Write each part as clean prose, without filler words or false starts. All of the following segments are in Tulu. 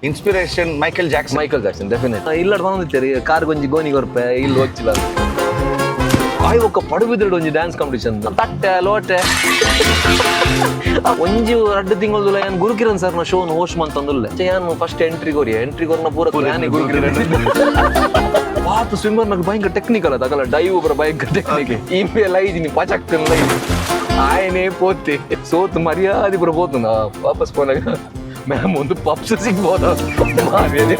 Inspiration Michael Jackson. Michael Jackson definite. ಇಲ್ಲಡ್ ಬಂದಿತ್ತೇರಿ ಕಾರ್ ಗೊಂಜಿ ಗೋನಿ ಕೊರ್ಪೆ ಇಲ್ಲಿ ಹೋಗ್ಚಿಲ್ಲ. ಆಯ್ ಒಕ್ಕ ಪಡುಬಿದ್ರಡು ಒಂಜಿ ಡ್ಯಾನ್ಸ್ ಕಾಂಪಿಟಿಷನ್ ತಟ್ಟೆ ಲೋಟೆ ಒಂಜಿ ರಡ್ಡು ತಿಂಗಳದುಲ ಯಾನ್ ಗುರುಕಿರಣ್ ಸರ್ ನ ಶೋನ್ ಹೋಸ್ಟ್ ಮಂತಂದುಲ್ಲೆ. ಯಾನ್ ಫಸ್ಟ್ ಎಂಟ್ರಿ ಕೊರಿ, ಎಂಟ್ರಿ ಕೊರ್ನ ಪೂರ ಯಾನೆ ಗುರುಕಿರಣ್ ಬಾತ್ ಸ್ವಿಮ್ಮರ್ ನಗ್ ಭಯಂಕರ ಟೆಕ್ನಿಕಲ್ ಅದ ಅಗಲ ಡೈವ್ ಒಬ್ಬರ ಭಯಂಕರ ಟೆಕ್ನಿಕ್. ಇಮೇಲ್ ಐದಿನಿ ಪಚಕ್ ಲೈವ್ ಆಯನೇ ಪೋತೆ ಸೋತ್ ಮರ್ಯಾದೆ ಪೂರ ಪೋತು. ನಾ ವಾಪಸ್ ಪೋನಾಗ ಮ್ಯಾಮ್ ಒಂದು ಪಪ್ಸ್ ಸಿಗ್ಬೋದ ಮಾರ್ಯಾದೆ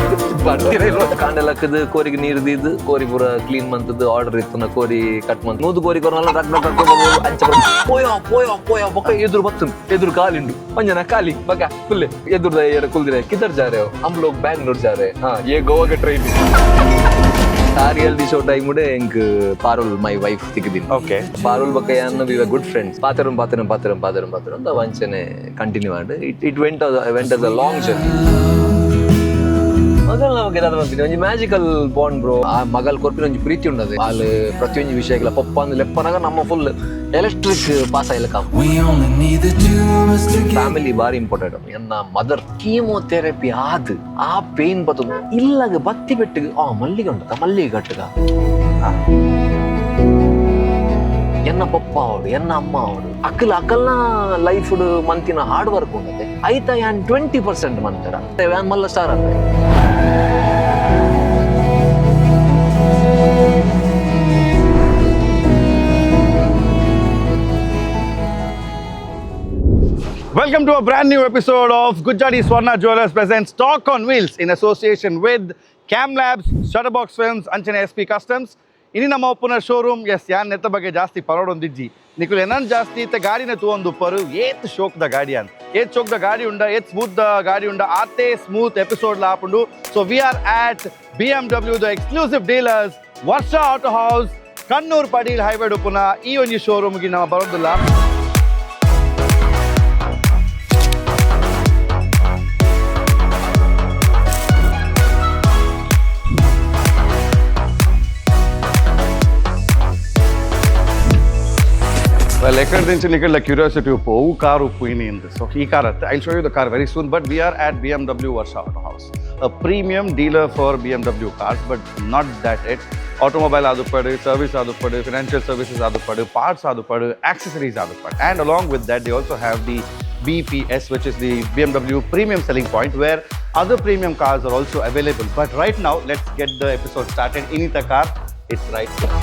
ಬರ್ತೀರ ಇಲ್ವ? ಕಾಂಡೆಲಕ್ಕದು ಕೋರಿಗೆ ನೀರು ದೀದು ಕೋರಿ ಪೂರ ಕ್ಲೀನ್ ಮಂತದ್ದು ಆರ್ಡರ್ ಇತ್ತು ನಾ ಕೋರಿ ಕಟ್ ಮಂತ್ ನೂದು ಕೋರಿ ಕೊರನಲ್ಲ ರಗ್ ರಗ್ ರಗ್ ರಗ್ ಅಂಚ ಬರ ಪೋಯೋ ಪೋಯೋ ಪೋಯೋ ಬೊಕ್ಕ ಎದುರು ಬತ್ತು ಎದುರು ಕಾಲಿಂಡು ಒಂಜನ ಖಾಲಿ ಬಕ ಫುಲ್ ಎದುರು ಏರ ಕುಲ್ದಿರೆ ಕಿಧರ್ ಜಾ ರೇ ಹೋ? ಹಮ್ ಲೋಗ್ ಬ್ಯಾಂಗ್ಳೂರ್ ಜಾ ರೇ. ಹಾ ಯೇ ಗೋವಾಗೆ ಟ್ರೈನ್. ರಿಯಾಲಿಟಿ ಶೋ ಟೈಮ್ ಎಂಕ್ ಪಾರುಲ್ my wife ತಿಕ್ಕಿದ್ದೀನಿ. ಪಾರುಲ್ ಬೊಕ್ಕ ಯಾನ್ we were good friends. ಪಾತೆರಂ ಪಾತೆರಂ ಪಾತೆರಂ ಪಾತೆರಂ ಪಾತೆರಂ ಅಂತ ವಂಚನೆ continue and it went as a long journey. ಮಗಲ್ ನಮಗೆ ಏನಾದ್ರು ಬಂತೀನಿ ಒಂಜಿ ಮ್ಯಾಜಿಕಲ್ ಬಾಂಡ್ ಬ್ರೋ. ಆ ಮಗಲ್ ಕೊರ್ಪಿನ ಒಂಜಿ ಪ್ರೀತಿ ಉಂಡದು ಆಲ್ ಪ್ರತಿಯೊಂಜಿ ವಿಷಯಗಳ ಪಪ್ಪ ಅಂದ್ ಲೆಪ್ಪನಾಗ ನಮ್ಮ ಫುಲ್ ಎಲೆಕ್ಟ್ರಿಕ್ ಪಾಸ್ ಆಯ್ಲಕ್ಕ. We only need the two of us together. Family ಬಾರಿ ಇಂಪಾರ್ಟೆಂಟ್. ಎನ್ನ ಮದರ್ ಕೀಮೋಥೆರಪಿ ಆದ್ ಆ ಪೇನ್ ಬತ್ತದ ಇಲ್ಲಾಗ ಬತ್ತಿ ಬೆಟ್ಟಿಗೆ ಆ ಮಲ್ಲಿಗೆ ಉಂಟದ ಮಲ್ಲಿಗೆ ಕಟ್ಟುಗ. ಎನ್ನ ಪಪ್ಪ ಅವಡು ಎನ್ನ ಅಮ್ಮ ಅವಡು ಅಕ್ಕಲ ಅಕ್ಕಲ್ನ ಲೈಫ್ ಮಂತಿನ ಹಾರ್ಡ್ ವರ್ಕ್ ಉಂಡತೆ ಐತ ಯಾನ್ 20% ಮಂತರ ಯಾನ್ ಮಲ್ಲ ಸ್ಟಾರ್ ಅಲ್ಲ. Welcome to a brand new episode of Gujjadi Swarna Jewelers presents Talk on Wheels in association with Cam Labs, Shutterbox Films, Anchane SP Customs. ಇನಿ ನಮ್ಮ ಒಪ್ಪುನ ಶೋರೂಮ್. ಎಸ್, ಯಾನ್ ನೆತ್ತ ಬಗ್ಗೆ ಜಾಸ್ತಿ ಪರೋಡೊಂದಿಜ್ಜಿ. ನಿಕುಲು ಏನನ್ ಜಾಸ್ತಿ ಇತ್ತ ಗಾಡಿನ ತೂವೊಂದು ಉಪ್ಪರು. ಏತ್ ಶೋಕ್ದ ಗಾಡಿ ಅಂತ, ಏತ್ ಶೋಕ್ದ ಗಾಡಿ ಉಂಡ, ಏತ್ ಸ್ಮೂತ್ the ಗಾಡಿ ಉಂಡ, ಆತೇ ಸ್ಮೂತ್ ಎಪಿಸೋಡ್ ಆಪುಂಡು. So we are at BMW the exclusive dealers, Varsha Auto House, Kannur Padil highway ಉಪ್ಪುನ ಈ ಒಂಜಿ ಶೋರೂಮ್ಗೆ ನಮ್ಮ ಬರೋದಿಲ್ಲ. ವೆಲ್, ಎಕ್ಕಡ నుంచి ನಿಕಲ್ಲ ಕ್ಯೂರಿಯಾಸಿಟಿ ಉಪ್ಪು ಅವು ಕಾರ್ ಉಪ್ಪು ಇನಿ ಇಂದ. ಸೊ ಈ ಕಾರ್ ಅತ್ತೆ I show you the car very soon, but we are at BMW Varsha Auto House, a premium dealer for BMW cars. But not that it automobile ಆದುಪ್ಪಡು, service ಆದುಪ್ಪಡು, financial services ಆದುಪ್ಪಡು, parts ಆದುಪ್ಪಡು, accessories ಆದುಪ್ಪಡು. And along with that, they also have the BPS, which is the BMW Premium Selling Point, where other premium cars are also available. But right now, let's get the episode started. ಇನಿತ car, it's right here.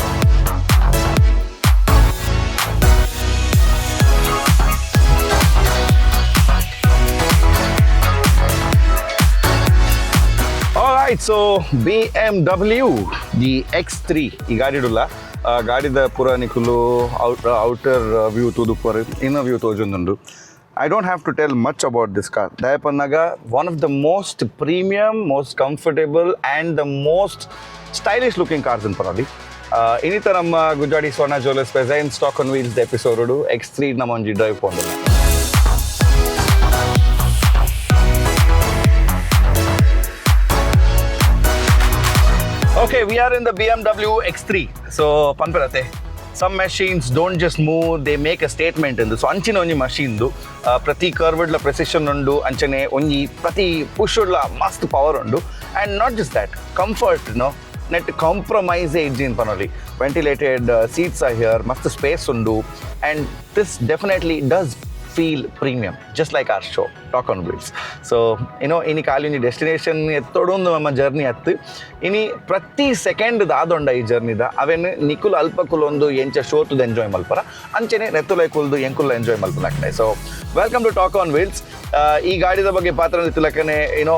All right, so BMW, the X3, ಈ ಗಾಡಿ ಇಡುಲ್ಲ. ಆ ಗಾಡಿದ ಪೂರ ನಿಕುಲು ಔಟರ್ ವ್ಯೂ ತೂದುಪ್ಪರು, ಇನ್ನರ್ ವ್ಯೂ ತೋಜೊಂದುಂಡು. I don't have to tell much about this car. ದಯಪನ್ನಾಗ one of the most premium, most comfortable and the most stylish looking cars in ಪರಾಲಿ. ಇನ್ನಿತ ನಮ್ಮ ಗುಜಾಡಿ ಸ್ವರ್ಣ jewellers presents talk on wheels episode X3 ನಮ್ಮ ಒಂಜಿ ಡ್ರೈವ್ ಪೋಂದಿಲ್ಲ. Okay, we are in the BMW X3. So, ಪನ್ಪರತೆ, some machines don't just move, they make a statement in. So ಅಂಚಿನ ಒಂಜಿ ಮಷೀನ್ದು ಪ್ರತಿ ಕರ್ವ್ಡ್ಲ ಪ್ರೆಸಿಷನ್ ಉಂಡು, ಅಂಚನೆ ಒಂಜಿ ಪ್ರತಿ ಪುಷ್ ಮಸ್ತ್ ಪವರ್ ಉಂಡು. And not just that, comfort no net compromise ಇಜ್ಜಿನ್ ಪನೊಲಿ. Ventilated seats are here, ಮಸ್ತ್ ಸ್ಪೇಸ್ ಉಂಡು. And this definitely does feel premium, just like our show, Talk on Wheels. So ಇನಿ ಖಾಲಿ ಒಂಜಿ ಡೆಸ್ಟಿನೇಷನ್ ಎತ್ತೊಡೊಂದು ನಮ್ಮ ಜರ್ನಿ ಅತ್ತು. ಇನಿ ಪ್ರತಿ ಸೆಕೆಂಡ್ ದಾದೊಂಡ ಈ ಜರ್ನಿದ ಅವೇನು ನಿಕುಲ್ ಅಲ್ಪ ಕುಲೊಂದು ಎಂಚ ಶೋತುದ ಎಂಜಾಯ್ ಮಲ್ಪರ, ಅಂಚನೆ ನೆತ್ತುಲೈ ಕುಲ್ದು ಎಂಕುಲ್ಲ enjoy ಮಲ್ಪಲಾಗ್ತದೆ. So welcome to Talk on Wheels. ಈ ಗಾಡಿದ ಬಗ್ಗೆ ಪಾತ್ರ ತಿಲಕನೆ ಏನೋ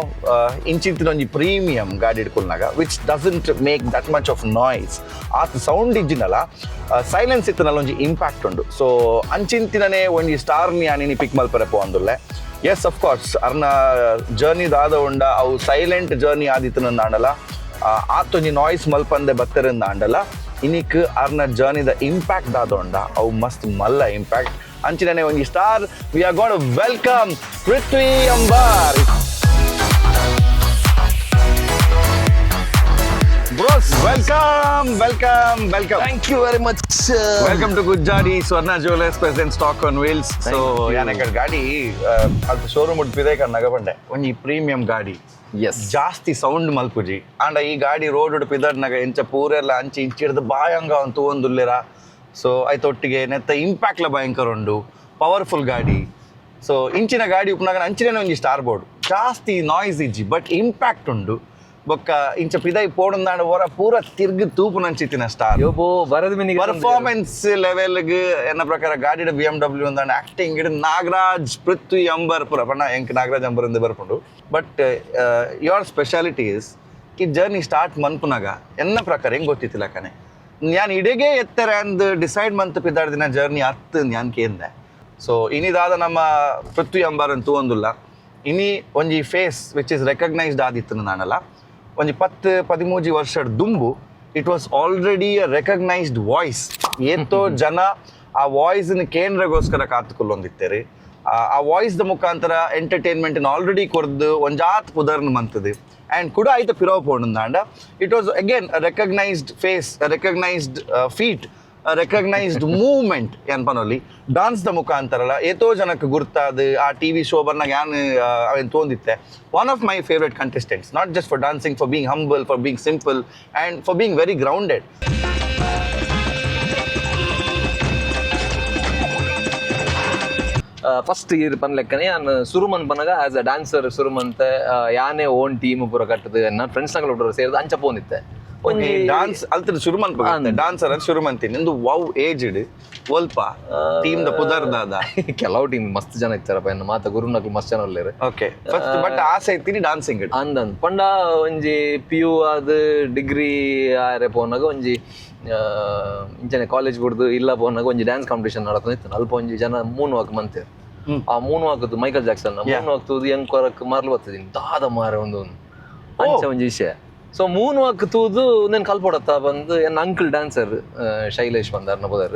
ಇಂಚಿಂತಿನ ಒಂಜಿ ಪ್ರೀಮಿಯಂ ಗಾಡಿ ಹಿಡ್ಕೊಲ್ನಾಗ, which doesn't make that much of noise. ಆತ ಸೌಂಡ್ ಇಜ್ಜಿನಲ್ಲ, ಸೈಲೆನ್ಸ್ ಇತ್ತನಲ್ಲ, ಒಂಜಿ ಇಂಪ್ಯಾಕ್ಟ್ ಉಂಡು. ಸೊ ಅಂಚಿಂತಿನನೇ ಒಂಜಿ ಸ್ಟಾರ್ ಯಾನಿನಿ ಪಿಕ್ ಮಲ್ಪರೆ ಪೋಂದುಲ್ಲೆ. ಎಸ್, ಅಫ್ಕೋರ್ಸ್, ಅರ್ನ ಜರ್ನಿ ದಾದ ಉಂಡ, ಅವು ಸೈಲೆಂಟ್ ಜರ್ನಿ ಆದಿತ್ತನಂದ ಆಂಡಲ, ಆತೊಂಜಿ ನಾಯ್ಸ್ ಮಲ್ಪಂದೆ ಬತ್ತೆರಂದ ಆಂಡಲ, ಇನಿಕ್ ಅರ್ನ ಜರ್ನಿದ ಇಂಪ್ಯಾಕ್ಟ್ ದಾದ ಉಂಡ, ಅವು ಮಸ್ತ್ ಮಲ್ಲ ಇಂಪ್ಯಾಕ್ಟ್. ಅಂಚಿನನೇ ಒಂಜಿ star. We are gonna welcome Prithvi Ambar. Bros, welcome, welcome, welcome. Thank you very much. Welcome to Gujjadi Swarna Jewelers presents Talk on Wheels. So you. ಯಾನೆ ಗಾಡಿ ಅಲ್ಪ ಶೋರೂಮ್ ಉಡ್ಪಿದೆ ಕಣ್ಣಗ ಬಂಡೆ ಒಂಜಿ ಪ್ರೀಮಿಯಂ ಗಾಡಿ. S. ಜಾಸ್ತಿ ಸೌಂಡ್ ಮಲ್ಪುಜಿ. ಆಂಡ ಈ ಗಾಡಿ ರೋಡ್ ಪಿದರ್ನಾಗ ಎಂಚ ಪೂರೆಲ್ಲ ಅಂಚೆ ಇಂಚಿ ಹಿಡ್ದು ಬಾಯಂಗ ಅಂತ ಒಂದುಲ್ಲೆರ. ಸೊ ಐತೊಟ್ಟಿಗೆ ನೆತ್ತ ಇಂಪ್ಯಾಕ್ಟ್ಲ ಭಯಂಕರ ಉಂಡು, ಪವರ್ಫುಲ್ ಗಾಡಿ. ಸೊ ಇಂಚಿನ ಗಾಡಿ ಉಪ್ಪುನಾಗ ಅಂಚಿನ ಒಂಜಿ ಸ್ಟಾರ್ ಬೋರ್ಡ್, ಜಾಸ್ತಿ ನಾಯ್ಸ್ ಇಜ್ಜಿ, ಬಟ್ ಇಂಪ್ಯಾಕ್ಟ್ ಉಂಡು. ಬೊಕ್ಕ ಇಂಚ ಪಿದೈ ಪೋಡುಂದಾಂಡ ಹೊರ ಪೂರ ತಿರ್ಗ್ ತೂಪು ನಂಚಿತ್ತಿನ ಸ್ಟಾರ್. ಯೋಬೋ ಬರದ ಮಿನಿಗೆ. ಪರ್ಫಾರ್ಮೆನ್ಸ್ ಲೆವೆಲ್ಗ್ ಎನ್ನ ಪ್ರಕಾರ ಗಾಡಿಡ BMW ಅಂದಾಂಡ ಆಕ್ಟಿಂಗ್ ಇಡ್ ನಾಗರಾಜ್ ಪೃಥ್ವಿ ಅಂಬರ್ ಪುರ ಪಂಡ ಎಂಕ್ ನಾಗರಾಜ್ ಅಂಬರ್ ಅಂದ್ ಬರ್ಪುಂಡು. But your speciality is ಈ ಜರ್ನಿ ಸ್ಟಾರ್ಟ್ ಮನ್ಪುನಾಗ ಎನ್ನ ಪ್ರಕಾರ ಹೆಂಗ್ ಗೊತ್ತಿತ್ತಿಲ್ಲ ಕಣೆ, ಯಾನ್ ಇಡೆಗೆ ಎತ್ತರ ಅಂದ್ ಡಿಸೈಡ್ ಮಂತ್ ಪಿದಾಡ್ದಿನ ಜರ್ನಿ ಅತ್ತು ಯಾನ್ ಕೇಂದೆ. ಸೊ ಇನಿದಾದ ನಮ್ಮ ಪೃಥ್ವಿ ಅಂಬರ್ ಅಂತ ಒಂದುಲ್ಲ, ಇನಿ ಒಂಜಿ face which is recognised ಆದಿತ್ತು ನಾನಲ್ಲ. ಒಂಜಿ 10-13 ವರ್ಷದ ದುಂಬು it was already a recognised voice. ಏತೋ ಜನ ಆ ವಾಯ್ಸ್ ಕೇಂದ್ರಗೋಸ್ಕರ ಕಾತುಕೊಳ್ಳೊಂದಿತ್ತೇರಿ. ಆ ವಾಯ್ಸ್ the ಮುಖಾಂತರ ಎಂಟರ್ಟೈನ್ಮೆಂಟ್ ಆಲ್ರೆಡಿ ಕೊರ್ದು ಒಂಜಾತ್ ಪುದರ್ನ್ ಮಂತದೆ. ಆ್ಯಂಡ್ ಕೂಡ ಆಯ್ತು ಪಿರವ್ ಪೋಂಡಂದಾಂಡ it was again recognised face, recognised feet, recognised movement. ಏನ್ ಪನೊಲಿ, ಡಾನ್ಸ್ the ಮುಖಾಂತರಲ್ಲ ಏತೋ ಜನಕ್ಕೆ ಗುರ್ತಾದ. ಆ ಟಿವಿ ಶೋ ಬರ್ನಾಗ ಯಾನ್ ಅವೇನು ತೋಂದಿತ್ತೆ, one of my favourite contestants, not just for dancing, for being humble, for being simple and for being very grounded. First ಇರ್ ಪನ್ಲೆಕ್ಕನೆ ಯಾನ್ ಸುರುಮನ್ ಪನಗ as a dancer ಸುರುಮಂತೆ ಯಾನೇ ಓನ್ ಟೀಮ್ ಪೂರ ಕಟ್ಟದು, ನನ್ನ ಫ್ರೆಂಡ್ಸ್ ನಗಳು ಸೇರಿದ ಅಂಚ ಪೋನಿತ್ತೆ ಒಂಜಿ. ಡಾನ್ಸ್ ಅಲ್ತದ ಶುರು ಮನ್ಪ, ಡಾನ್ಸರ್ ಅಂತ ಶುರು ಮಂತೀನಿ. ನಿಂದು ವಾವ್ ಏಜ್ ಇಡ್ ಒಲ್ಪ ಟೀಮ್ the ಪುದರ್ ದಾದ? ಕೆಲವು ಟೀಮ್ ಮಸ್ತ್ ಜನ ಇತ್ತಾರಪ್ಪ, ಎನ್ನ ಮಾತ ಗುರುನಕ್ಲು ಮಸ್ತ್ ಜನ ಉಲ್ಲೇರು. Okay, first but ಆಸೆ ಇತ್ತೀನಿ ಡಾನ್ಸಿಂಗ್. ಅಂದನ್ ಪಂಡ ಒಂಜಿ ಪಿ ಯು ಆದ್ ಡಿಗ್ರಿ ಆರೆ ಪೋನಾಗ ಒಂಜಿ ಇಂಚನೆ ಕಾಲೇಜ್ ಬುಡ್ದು ಇಲ್ಲ ಪೋನಾಗ ಒಂಜಿ ಡ್ಯಾನ್ಸ್ ಕಾಂಪಿಟೇಷನ್ ನಡತೊಂದಿತ್ತು. ಅಲ್ಪ ಒಂಜಿ ಜನ ಮೂನ್ ವಾಕ್ ಮಂತೇರ್. ಆ ಮೂನ್ ವಾಕದ್ದು Michael Jackson Moon walk ತೂದು ಎಂಕ್ ಕೊರಕ್ ಮರ್ಲು ಬರ್ತದೆ, ದಾದ ಮಾರೆ ಒಂದು ಒಂದು ಅಂಚ ಒಂಜಿ ವಿಷಯ. So Moon walk ತೂದು నేను ಕಲ್ಪೊಡತ್ತ ಬಂದು ಎನ್ನ ಅಂಕಲ್ ಡ್ಯಾನ್ಸರ್ ಶೈಲೇಶ್ ಬಂದಾರ್ನ ಬೋದರ್.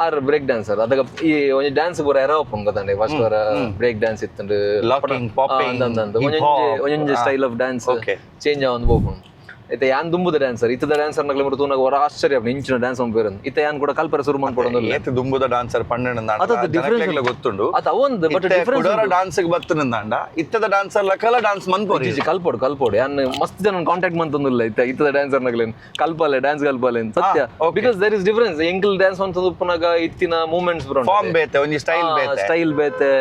ಆರ್ ಬ್ರೇಕ್ ಡ್ಯಾನ್ಸರ್. ಅದಗ ಈ ಒಂಜಿ ಡ್ಯಾನ್ಸ್ ಪೂರ ಎರ ಓಪನ್ ಗೊತ್ತಂಡೆ, ಫಸ್ಟ್ ವರ ಬ್ರೇಕ್ ಡ್ಯಾನ್ಸ್ ಇತ್ತಂಡು. Locking, popping, ಒಂಜೊಂಜಿ hip hop. ಒಂಜೊಂಜಿ style of dance change ಆವೊಂದು ಪೋಪುಂಡು. ಇತ್ತೆ ಯಾನ್ ದುಂಬುದ ಡ್ಯಾನ್ಸರ್, ಇತ್ತದ ಡ್ಯಾನ್ಸರ್ ನಕ್ಲೆ ಮುರು ತೂನಗ ಹೊರ ಆಶ್ಚರ್ಯ ಆಪುಂಡು, ಇಂಚಿನ ಡ್ಯಾನ್ಸ್ ಮನ್ಪುವೆರ್. ಇತ್ತೆ ಯಾನ್ ಕೂಡ ಕಲ್ಪರೆ ಸುರು ಮನ್ಪೊಡೊಂದುಲ್ಲೆ. ಏತ್ ದುಂಬುದ ಡಾನ್ಸರ್ ಪಣ್ಣನ ಅದ್ difference ಗೊತ್ತುಂಡು. ಅತ್ ಅವೊಂದು ಬಟ್ ಡಿಫರೆನ್ಸ್. ಕುಡೋರ ಡಾನ್ಸ್ ಬತ್ತನಂದಾಂಡ ಇತ್ತದ ಡಾನ್ಸರ್ ಲಕಲ ಡಾನ್ಸ್ ಮನ್ಪೊರಿ. ಇಜ್ಜಿ, ಕಲ್ಪೊಡು ಕಲ್ಪೊಡು. ಯಾನ್ ಮಸ್ತ್ ಜನ ಕಾಂಟ್ಯಾಕ್ಟ್ ಮಂತೊಂದುಲ್ಲ ಇತ್ತೆ ಇತ್ತದ ಡ್ಯಾನ್ಸರ್ ನಕ್ಲೆನ್, ಕಲ್ಪಲೆ ಡ್ಯಾನ್ಸ್ ಕಲ್ಪಲೆ ಅಂತ ಸತ್ಯ. Because there is difference. ಎಂಕಲ್ dance ಮಂತೊಂದು ಉಪ್ಪುನಗ ಇತ್ತಿನ ಮೂವ್ಮೆಂಟ್ಸ್ ಫಾರ್ಮ್ ಬೇತೆ, ಒಂಜಿ ಸ್ಟೈಲ್ ಬೇತೆ. ಸ್ಟೈಲ್ ಬೇತೆ,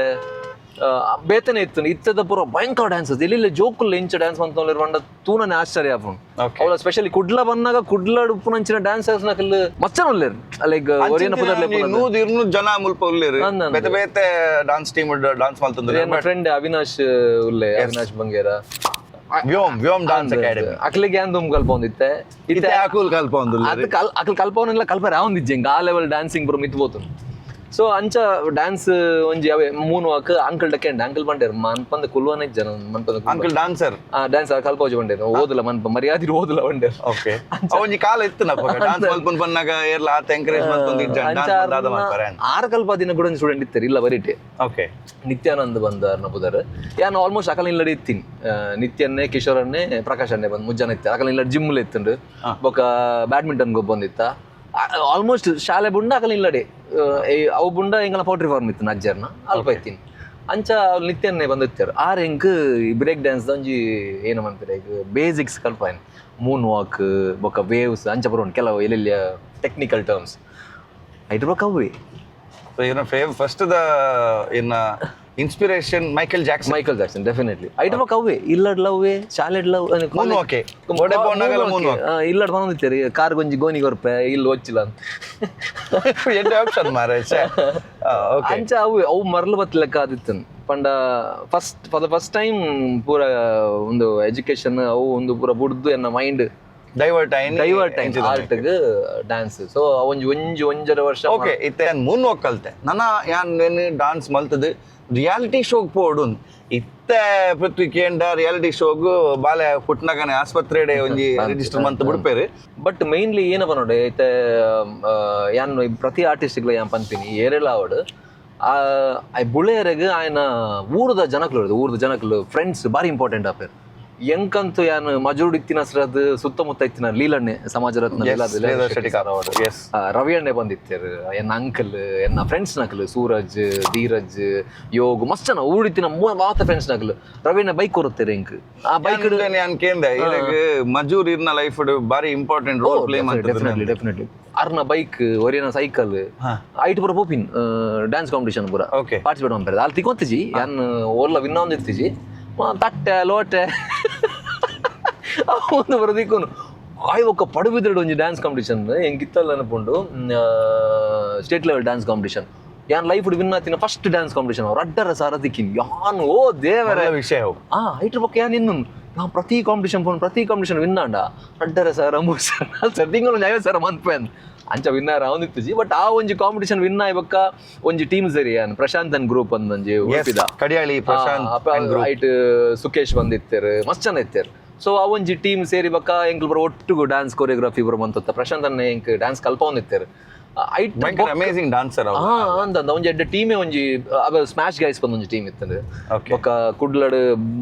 ಬೇತನೆ ಇತ್ತು. ಇತ್ತದ ಪೂರ ಭಯಂಕರ ಡ್ಯಾನ್ಸಸ್ ಇಲ್ಲಿ ಜೋಕುಲ್ ಇಂಚ ಡ್ಯಾನ್ಸ್ ಮಂತೊಂದು ಪಂಡ ತೂನನೆ ಆಶ್ಚರ್ಯ ಆಪುಂಡು. ಅವಳ ಸ್ಪೆಷಲಿ ಕುಡ್ಲ ಬನ್ನಾಗ ಕುಡ್ಲಡ್ ಉಪ್ಪುನಂಚಿನ ಡ್ಯಾನ್ಸರ್ಸ್ ನಕಲ್ ಮಚ್ಚನ ಉಲ್ಲೇರ್, ಲೈಕ್ ಒರಿಯನ ಪುದರ್ಲೆ. 100-200 ಜನ ಮುಲ್ಪ ಉಲ್ಲೇರು. ಅಂದ್ ಅಂದ್. ಬೇತೆ ಬೇತೆ dance team dance ಮಲ್ತೊಂದುಲ್ಲೆರ್. ಎನ್ನ ಫ್ರೆಂಡ್ ಅವಿನಾಶ್ ಉಲ್ಲೆ, ಅವಿನಾಶ್ ಬಂಗೇರ. Vyom Vyom dance academy. ಅಕ್ಲಿಗೆ ಯಾನ್ ದುಮ್ ಕಲ್ಪೊಂದಿತ್ತೆ ಇತ್ತೆ. ಇತ್ತೆ ಅಕುಲ್ ಕಲ್ಪೊಂದುಲ್ಲೆರ್. ಅದು ಕಲ್ ಅಕಲ್ ಕಲ್ಪವನೆಲ್ಲ ಕಲ್ಪರೆ ಆವೊಂದಿಜ್ಜಿ ಎಂಕ್, ಆ ಲೆವೆಲ್ ಡ್ಯಾನ್ಸಿಂಗ್ ಪೂರ ಮಿತ್ ಪೋತುಂಡು. ಸೊ ಅಂಚ ಡ್ಯಾನ್ಸ್ ಒಂಜಿ ಅವೇ Moon walk uncle ಡಕೆಂಡ್ uncle ಬಂಡೇರ್ ಮನ್ಪಂದ ಕುಲ್ವನೆ ಜನ ಮನ್ಪಂದ. Uncle dancer. Dance ಕಲ್ಪೋಜಿ ಬಂಡೇರ್, ಓದಲ ಮನ್ಪ ಮರ್ಯಾದೆ ಓದಲ ಬಂಡೇರ್. ಓಕೆ, ಒಂಜಿ ಕಾಲ ಇತ್ತು ನಪ್ಪ ಡಾನ್ಸ್ ಮಲ್ಪುನ್ ಪನ್ನಾಗ ಏರ್ಲ ಆತ ಎಂಕರೇಜ್ ಮಲ್ತೊಂದು ಅಂಚ ಡಾನ್ಸ್ ದಾದ ಮಲ್ಪರೆ. ಆರು ಕಲ್ಪ ದಿನ ಕೂಡ ಒಂದು ಸ್ಟೂಡೆಂಟ್ ಇತ್ತಾರೆ ಇಲ್ಲ ಬರೀಟೆ. ನಿತ್ಯಾನಂದ್ ಬಂದ ಪುದರ್. ಯಾನ್ ಆಲ್ಮೋಸ್ಟ್ ಅಕಲ್ ಇಲ್ಲಡೆ ಇತ್ತೀನಿ. ನಿತ್ಯನ್ನೇ ಕಿಶೋರನ್ನೇ ಪ್ರಕಾಶ್ ಅನ್ನೇ ಬಂದು ಮುಜ್ಜನ ಇತ್ತಾರೆ. ಅಕಲ್ ಇಲ್ಲ ಜಿಮ್ ಇತ್ತುಂಡು, ಬೊಕ ಬ್ಯಾಡ್ಮಿಂಟನ್ ಗೊಬ್ಬೊಂದಿತ್ತ. ಆಲ್ಮೋಸ್ಟ್ ಶಾಲೆ ಬುಂಡ ಅಕಲ್ ಇಲ್ಲಡೆ, ಅವು ಬುಂಡ ಎಂಗಲ ಪೌಲ್ಟ್ರಿ ಫಾರ್ಮ್ ಇತ್ತು ಅಜ್ಜರ್ನ, ಅಲ್ಪ ಇತ್ತೀನಿ. ಅಂಚ ಅವ್ರು ನಿತ್ಯನ್ನೇ ಬಂದಿತ್ತಾರೆ. ಆರ್ ಎಂಕ್ ಈ ಬ್ರೇಕ್ ಡ್ಯಾನ್ಸ್ ಒಂಜಿ ಏನು ಮಂತಾರೆ ಈಗ ಬೇಸಿಕ್ಸ್ ಕಲ್ಪಾಯಿನ, ಮೂನ್ ವಾಕ್ ಬೊಕ ವೇವ್ಸ್ ಅಂಚ ಬರೋಣ ಕೆಲವು ಎಲ್ಲೆಲ್ಲಿ ಟೆಕ್ನಿಕಲ್ ಟರ್ಮ್ಸ್ ಐಟ್ ಬೊಕ ಅವೇ. ಸೊ ಇವನ ಫೇವ್ ಫಸ್ಟ್ the ಇನ್ನ inspiration Michael Jackson. Michael Jackson definitely. ಐಟ್ ಬೊಕ ಅವೇ ಇಲ್ಲಡ್ ಲವ್ವೇ ಶಾಲೆಡ್ love. Moon walk. ಓಡೆ ಪೋನಾಗಲ Moon walk. ಇಲ್ಲಡ್ ಬಂದಿತ್ತಾರೆ car ಗೊಂಜಿ ಗೋನಿ ಕೊರ್ಪೆ ಇಲ್ಲಿ ಒಚ್ಚಿಲ್ಲ. ಎಡ್ಡೆ ಆಪ್ಷನ್ ಮಾರೆ. ಓಕೆ. ಅಂಚ ಅವು ಅವು ಮರಲು ಬತ್ ಲೆಕ್ಕ ಆದಿತ್ತು. ಪಂಡ first for the first time ಪೂರ ಒಂದು ಎಜುಕೇಶನ್ ಅವು ಒಂದು ಪೂರ ಬುಡ್ದು ಎನ್ನ ಮೈಂಡ್ ಡೈವರ್ಟ್ ಆಯ್ನ. ಡೈವರ್ಟ್ ಆಯ್ತು ಆರ್ಟ್ಗ್ ಡ್ಯಾನ್ಸ್. ಸೊ ಒಂಜಿ ಒಂಜಿ ಒಂಜರ ವರ್ಷ. ಓಕೆ, ಇತ್ತೆ ಯಾನ್ ಮೂನ್ ವಾಕ್ ಕಲ್ತೆ, ನನ್ನ ಯಾನ್ ಡಾನ್ಸ್ ಮಲ್ತದು ರಿಯಾಲಿಟಿ ಶೋಗ್ ಪೋಡು. ಇತ್ತೆ ಪೃಥ್ವಿ ಕೇಂಡ ರಿಯಾಲಿಟಿ ಶೋಗ್ ಬಾಲೆ ಪುಟ್ನಗನೆ ಆಸ್ಪತ್ರೆ ಒಂಜಿ ರಿಜಿಸ್ಟರ್ ಮಂತ್ ಬಿಡ್ಪೇರು. ಬಟ್ ಮೇನ್ಲಿ ಏನಪ್ಪ ನೋಡಿ, ಇತ್ತೆ ಯಾನ್ ಪ್ರತಿ ಆರ್ಟಿಸ್ಟ್ಗಳ ಯಾನ್ ಪನ್ಪಿನಿ ಏರೆಲ್ಲ ಆವಡ್, ಆ ಬುಳೆಯರೆಗ್ ಆಯನ ಊರದ ಜನಕ್ಲು, ಊರದ ಜನಕ್ಲು ಫ್ರೆಂಡ್ಸ್ ಬಾರಿ ಇಂಪಾರ್ಟೆಂಟ್ ಆಪೇರ್. ಎಂಕಂತೂ ಯಾನ್ ಮಜೂರ್ಡ್ ಇತ್ತಿನ ಅಸ್ರದ್ ಸುತ್ತಮುತ್ತ ಇತ್ತಿನ ಲೀಲಣ್ಣೆ, ಸಮಾಜ ರತ್ನ ಲೀಲಾ ಶೆಟ್ಟಿ ಕಾರವಾಡ. ರವಿ ಅಣ್ಣೆ ಬಂದಿತ್ತೇರು, ಎನ್ನ ಅಂಕಲ್, ಎನ್ನ ಫ್ರೆಂಡ್ಸ್ ನಕಲು ಸೂರಜ್, ಧೀರಜ್, ಯೋಗ್, ಮಸ್ತ್ ಜನ ಊರಿತ್ತಿನ ಮಾತ ಫ್ರೆಂಡ್ಸ್ ನಕಲು. ರವಿ ಅಣ್ಣ ಬೈಕ್ ಕೊರುತ್ತೇರೆ ಎಂಕ್, ಆ ಬೈಕ್. ಯಾನ್ ಕೇಂದೆ, ಇರೆಗ್ ಮಜೂರ್ ಇರ್ನ ಲೈಫ್ ಬಾರಿ ಇಂಪಾರ್ಟೆಂಟ್ ರೋಲ್ ಪ್ಲೇ ಮಾಡ್ತದೆ. Definitely, definitely. ಅರ್ನ ಬೈಕ್, ಒರಿಯನ ಸೈಕಲ್, ಐಟ್ ಪೂರ ಪೋಪಿನ್ ಡ್ಯಾನ್ಸ್ ಕಾಂಪಿಟಿಷನ್ ಪೂರ ಪಾರ್ಟಿಸಿಪೇಟ್ ಮಾಡ್ತಾರೆ. ಅಲ್ಲಿ ತಿಕ್ಕೊಂತಿಜಿ ಯಾನ್, ಓಲ್ಲ ವಿನ್ನ ಒಂದು ಇತ್ತಿಜಿ. ತಟ್ಟೆ ಲೋಟೆ ಒಂದು ಬರ ದಿಕ್ಕೋನು ಆಯ್ ಒಕ್ಕ ಪಡುಬಿದ್ರಡು ಒಂಜಿ ಡ್ಯಾನ್ಸ್ ಕಾಂಪಿಟಿಷನ್ ಎಂಕ್ ಇತ್ತಲ್ಲ ನೆನಪುಂಡು, ಸ್ಟೇಟ್ ಲೆವೆಲ್ ಡ್ಯಾನ್ಸ್ ಕಾಂಪಿಟಿಷನ್. ಯಾನ್ ಲೈಫ್ ವಿನ್ ಆತಿನ ಫಸ್ಟ್ ಡ್ಯಾನ್ಸ್ ಕಾಂಪಿಟಿಷನ್. ರಡ್ಡರ ಸಾರ ತಿಕ್ಕಿನ್ ಯಾನ್, ಓ ದೇವರೇ! ಒಳ್ಳೆ ವಿಷಯ ಅವು. ಆ ಐಟ್ರ ಬೊಕ್ಕ ಯಾನ್ ಇನ್ನು ನಾ ಪ್ರತಿ ಕಾಂಪಿಟಿಷನ್ ಪೋನ್, ಪ್ರತಿ ಕಾಂಪಿಟಿಷನ್ ವಿನ್ ಆಂಡ 2.5 ಸಾವಿರ, 3 ಸಾವಿರ, 4 ಸಾವಿರ, ತಿಂಗಳು ಒಂಜಿ 50,000 ಮನ್ಪೇನ್ ಅಂಚ ವಿನ್ನರ್ ಆವೊಂದಿತ್ತಿಜಿ. ಬಟ್ ಆ ಒಂಜಿ ಕಾಂಪಿಟಿಷನ್ ವಿನ್ ಆಯ್ ಬೊಕ್ಕ ಒಂಜಿ ಟೀಮ್ ಸರಿ ಯಾನ್ ಪ್ರಶಾಂತ್ ಅನ್ ಗ್ರೂಪ್ ಅಂದೊಂಜಿ ಉಡುಪಿದ. Kadiyali Prashant and group. ಐಟ್ ಸುಕೇಶ್ ಬಂದಿತ್ತೇರು, ಮಸ್ತ್ ಜನ ಇತ್ತೇರು. ಸೊ ಆ ಒಂಜಿ ಟೀಮ್ ಸೇರಿ ಬೊಕ್ಕ ಎಂಕ್ಲು ಪೂರ ಒಟ್ಟುಗು ಡ್ಯಾನ್ಸ್ ಕೊರಿಯೋಗ್ರಫಿ ಪೂರ ಮಂತೊತ್ತ. ಪ್ರಶಾಂತ್ ಅನ್ನ ಎಂಕ್ ಡ್ಯಾನ್ಸ್ ಕಲ್ಪವೊಂದಿತ್ತೇರು ಐಟ್. ಭಯಂಕರ ಅಮೇಸಿಂಗ್ ಡಾನ್ಸರ್ ಅವರು. ಹಾ, ಅಂದ ಒಂಜಿ ಎಡ್ಡೆ ಟೀಮೇ ಒಂಜಿ ಸ್ಮ್ಯಾಶ್ ಗೈಸ್ ಬಂದ ಒಂಜಿ ಟೀಮ್ ಇತ್ತಂದು. ಬೊಕ್ಕ ಕುಡ್ಲಡ್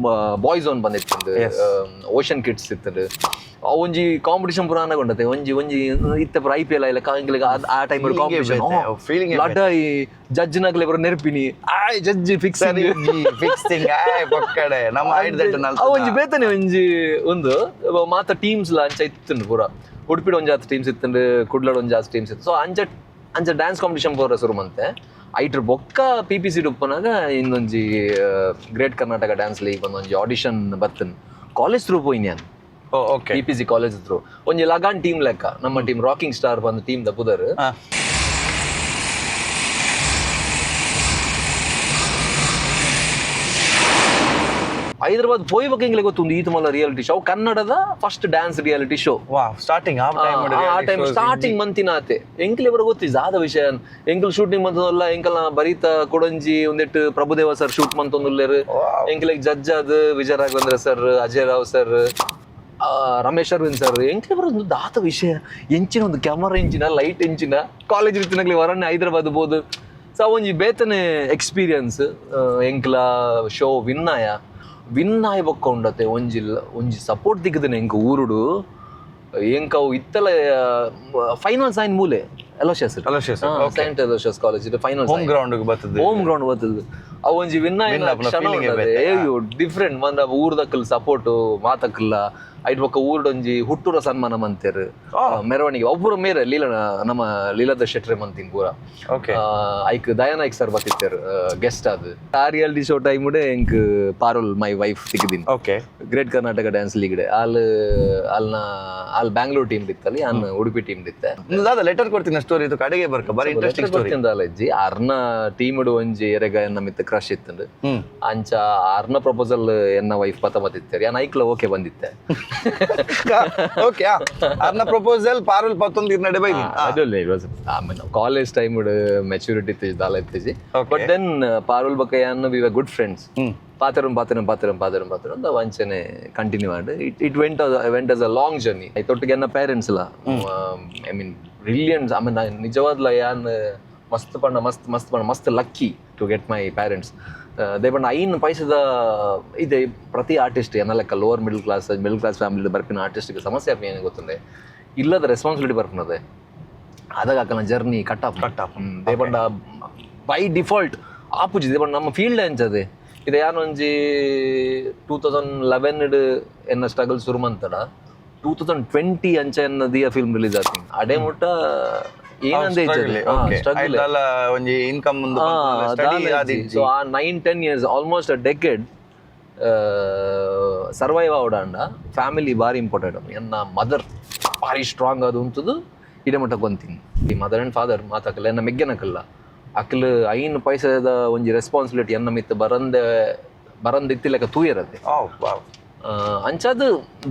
ಬಾಯ್ಸ್ ಒನ್ ಬಂದಿತ್ತಂದು, ಓಷನ್ ಕಿಡ್ಸ್ ಇತ್ತಂದು. ಆ ಒಂಜಿ ಕಾಂಪಿಟಿಷನ್ ಪುರಾಣ ಕೊಂಡತೆ ಒಂಜಿ ಒಂಜಿ ಇತ್ತೆ ಪುರ ಐಪಿಎಲ್ ಇಲ್ಲ ಎಂಕ್ಲೆಗ್ ಆ ಟೈಮ್ ಕಾಂಪಿಟಿಷನ್. ಫೀಲಿಂಗ್. ಲಡಾಯಿ, ಜಡ್ಜ್ ನಗಲೆ ಪುರ ನೆರ್ಪಿನಿ, ಆಯ್ ಜಡ್ಜ್ ಫಿಕ್ಸ್. ಫಿಕ್ಸಿಂಗ್ ಪಕ್ಕಡೆ ನಮ್ಮ ಐಡ್ದೆಟ್. ಆ ಒಂಜಿ ಬೇತನೆ ಒಂಜಿ ಒಂದು ಮಾತ ಟೀಮ್ಸ್ ಲ ಅಂಚ ಇತ್ತುಂಡು ಪೂರ. ಉಡುಪಿಡ್ ಒಂಜಾತ್ ಟೀಮ್ಸ್ ಇತ್ತುಂಡು, ಕುಡ್ಲಡ್ ಒಂಜಾತ್ ಟೀಮ್ಸ್ ಇತ್ತು. ಸೊ ಅಂಚ ಅಂಚ ಡ್ಯಾನ್ಸ್ ಕಾಂಪಿಟಿಷನ್ ಪೂರ ಶುರು ಮಂತೆ. ಐಟ್ರ ಬೊಕ್ಕ ಪಿಪಿಸಿ ಉಪ್ಪನಾಗ ಇನ್ನೊಂಜಿ ಗ್ರೇಟ್ ಕರ್ನಾಟಕ ಡ್ಯಾನ್ಸ್ ಲೀಗ್ ಒಂದೊಂಜಿ ಆಡಿಷನ್ ಬತ್ತನ್, ಕಾಲೇಜ್ ಥ್ರೂ ಪೋಯಿನಿ ಯಾನ್. ಪಿಪಿಸಿ ಕಾಲೇಜ್ ಥ್ರೂ ಒಂಜಿ ಲಗಾನ್ ಟೀಮ್ ಲೆಕ್ಕ ನಮ್ಮ ಟೀಮ್, ರಾಕಿಂಗ್ ಸ್ಟಾರ್ ಬಂದು ಟೀಮ್ ದ ಪುದರ್. ಹೈದರಾಬಾದ್ ಪೋಯಿ ಎಂಗ್ಲೆ ಗೊತ್ತುಂಡು ಈತ ಮಲ್ಲ ರಿಯಾಲಿಟಿ ಶೋ, ಕನ್ನಡದ ಫಸ್ಟ್ ಡ್ಯಾನ್ಸ್ ರಿಯಾಲಿಟಿ ಶೋ. ವಾ, ಸ್ಟಾರ್ಟಿಂಗ್ ಆ ಟೈಮ್. ಆ ಟೈಮ್ ಸ್ಟಾರ್ಟಿಂಗ್ ಮಂತಿನಾತೆ. ಎಂಕ್ಲೆ ಬರ ಗೊತ್ತಿ ಜಾದ ವಿಷಯ. ಎಂಕಲ್ ಶೂಟಿಂಗ್ ಮಂತದಲ್ಲ, ಎಂಕಲ್ನ ಬರೀತ ಕೊಡಂಜಿ ಒಂದೆಟ್ಟು ಪ್ರಭುದೇವ ಸರ್ ಶೂಟ್ ಮಂತೊಂದುಲ್ಲೇರು. ಎಂಕ್ಲೆಗ್ ಜಡ್ಜ್ ಆದ್ Vijaya Raghavendra sir, Ajay Rao sir, Ramesh Aravind sir. ಎಂಕ್ಲೆ ಬರೋದು ದಾತ ವಿಷಯ, ಎಂಚಿನ ಒಂದು ಕ್ಯಾಮರಾ, ಎಂಚಿನ ಲೈಟ್, ಎಂಚಿನ ಕಾಲೇಜ್ ರೀತಿನಾಗ್ಲಿ ವರಣ್ಯ ಹೈದರಾಬಾದ್ ಬೋದು. ಸೊ ಒಂಜಿ ಬೇತನೆ ಎಕ್ಸ್ಪೀರಿಯನ್ಸ್. ಎಂಕ್ಲ ಶೋ ವಿನ್ನಾಯ, ವಿನ್ನಾಯ ಬೊಕ್ಕ ಉಂಡತೆ ಒಂಜಿ ಒಂಜಿ ಸಪೋರ್ಟ್ ದಿಕ್ಕದನೆ ಎಂಕ್ ಊರುಡು. ಎಂಕ್ ಅವು ಇತ್ತಲ ಫೈನಲ್ ಸೈನ್ ಮೂಲೆ Aloysius. Aloysius, Saint Aloysius college final. Home ground ಬರ್ತದೆ. ಹೋಮ್ ಗ್ರೌಂಡ್ ಬರ್ತದೆ. ಅವು ಒಂಜಿ ವಿನ್ Win ಆಪುನ feeling ಏ ಬೇತೆ. ಡಿಫ್ರೆಂಟ್ ಮಂದ ಊರ್ದಕ್ಕಲ್ ಸಪೋರ್ಟ್ ಮಾತಕ್ಕಲ್ಲ. ಐಟ್ ಬೊಕ್ಕ ಊರ್ಡೊಂಜಿ ಹುಟ್ಟೂರ ಸನ್ಮಾನ ಮಂತೇರು, ಮೆರವಣಿಗೆ ಒಬ್ಬರು ಮೇರೆ ಲೀಲ ನಮ್ಮ ಲೀಲಾದ ಶೆಟ್ರೆ ಮಂತಿನ್ ಪೂರ. ಐಕ್ ದಯಾನಾಯ್ಕ್ ಸರ್ ಬತ್ತಿತ್ತೇರು ಗೆಸ್ಟ್ ಅದು. ಆ ರಿಯಾಲಿಟಿ ಶೋ ಟೈಮ್ ಎಂಕ್ ಪಾರುಲ್ my wife ತಿಕ್ಕಿದೀನಿ. ಗ್ರೇಟ್ ಕರ್ನಾಟಕ ಡ್ಯಾನ್ಸ್ ಲೀಗ್ ಆಲ್ ಅಲ್ನ ಆಲ್ ಬ್ಯಾಂಗ್ಳೂರ್ ಟೀಮ್ ಇತ್ತಲ್ಲಿ, ಅನ್ ಉಡುಪಿ ಟೀಮ್ ಇತ್ತೆ. ದಾದ ಲೆಟರ್ ಕೊಡ್ತೀನಿ ಸ್ಟೋರಿ ಇದು ಕಡೆಗೆ ಬರ್ಕ, ಬಾರಿ ಇಂಟ್ರೆಸ್ಟಿಂಗ್ ಸ್ಟೋರಿ. ಅಜ್ಜಿ ಅರ್ನ ಟೀಮ್ ಒಂಜಿ ಎರೆಗ ಎನ್ನ ಮಿತ್ತ ಕ್ರಶ್ ಇತ್ತಂಡು. ಅಂಚ ಅರ್ನ ಪ್ರಪೋಸಲ್ ಎನ್ನ ವೈಫ್ ಪತ ಬತ್ತಿತ್ತೇರು, ಯಾನ್ ಐಕ್ಲ ಓಕೆ ಬಂದಿತ್ತೆ. ಓಕೆ, ಅರ್ನ ಪ್ರಪೋಸಲ್ ಪಾರುಲ್ ಪತ್ತೊಂದು ಇರ್ನಡೆ ಬೈದಿ. ಅದಲ್ಲ, ಕಾಲೇಜ್ ಟೈಮ್ ಮೆಚುರಿಟಿ ಇತ್ತು, ದಾಲ ಇತ್ತಿಜಿ. ಬಟ್ then Parul ಬೊಕ್ಕ ಯಾನ್ ವಿ ಗುಡ್ ಫ್ರೆಂಡ್ಸ್. ಪಾತೆರಂ ಪಾತೆರಂ ಪಾತೆರಂ ಪಾತೆರಂ ಪಾತೆರಂ ಅಂತ ವಂಚನೆ continue and it went as a long journey. ತೊಟ್ಟಿಗೆ ಎನ್ನ ಪೇರೆಂಟ್ಸ್ ಲ, I mean brilliance. I mean ನಿಜವಾದ್ಲ ಯಾನ್ ಮಸ್ತ್ ಪಂಡ ಮಸ್ತ್ ಮಸ್ತ್ ಪಂಡ ಮಸ್ತ್ lucky to get my parents. They ಪಂಡ ಐನ್ ಪೈಸದ ಇದೆ ಪ್ರತಿ ಆರ್ಟಿಸ್ಟ್ ಎನ್ನ ಲೆಕ್ಕ lower middle class, middle class family ಬರ್ಪಿನ ಆರ್ಟಿಸ್ಟ್ಗೆ ಸಮಸ್ಯೆ ಆಪಿ ಏನು ಗೊತ್ತುಂಡೆ, ಇಲ್ಲದ ರೆಸ್ಪಾನ್ಸಿಬಿಲಿಟಿ ಬರ್ಪಿನದೆ ಅದಾಗ ಅಕಲ್ನ journey cut off. Cut off. They ಪಂಡ ಬೈ ಡಿಫಾಲ್ಟ್ ಆಪುಜಿ. They ಪಂಡ ನಮ್ಮ ಫೀಲ್ಡ್ ಅಂಚದೆ ಇದು. ಯಾನೊಂಜಿ 2011 ಎನ್ನ ಸ್ಟ್ರಗಲ್ ಶುರು ಮಂತಡ, 2020 ಅಂಚ ಎನ್ನ ದಿಯಾ ಫಿಲ್ಮ್ ರಿಲೀಸ್ ಆತೀನಿ. ಅಡೆ ಮುಟ್ಟ ಏನಂದೆ. ಸ್ಟ್ರಗಲ್. ಐತಲ್ಲ ಒಂಜಿ ಇನ್ಕಮ್ ಸ್ಟಡಿ ಆದಿಜ್ಜಿ. ಸೊ ಆ 9-10 years, almost a decade survive ಆವಡಾಂಡ ಫ್ಯಾಮಿಲಿ ಭಾರಿ ಇಂಪಾರ್ಟೆಂಟ್. ಎನ್ನ ಮದರ್ ಭಾರಿ ಸ್ಟ್ರಾಂಗ್ ಅದು ಉಂಟುದು ಇಡೆ ಮಟ್ಟ ಕೊಂತೀನಿ. ಈ ಮದರ್ ಆ್ಯಂಡ್ ಫಾದರ್ ಮಾತಾಕಲ್ಲ, ಎನ್ನ ಮೆಗ್ಗೆನಕಲ್ಲ ಅಕ್ಲು ಐನ್ ಪೈಸದ ಒಂಜಿ ರೆಸ್ಪಾನ್ಸಿಬಿಲಿಟಿ ಎನ್ನ ಮಿತ್ತು ಬರಂದೆ ಬರಂದೆ ಇತ್ತಿಲೆಕ್ಕ ತೂಯರದೆ. ಓ ವಾವ್. ಅಂಚಾದ್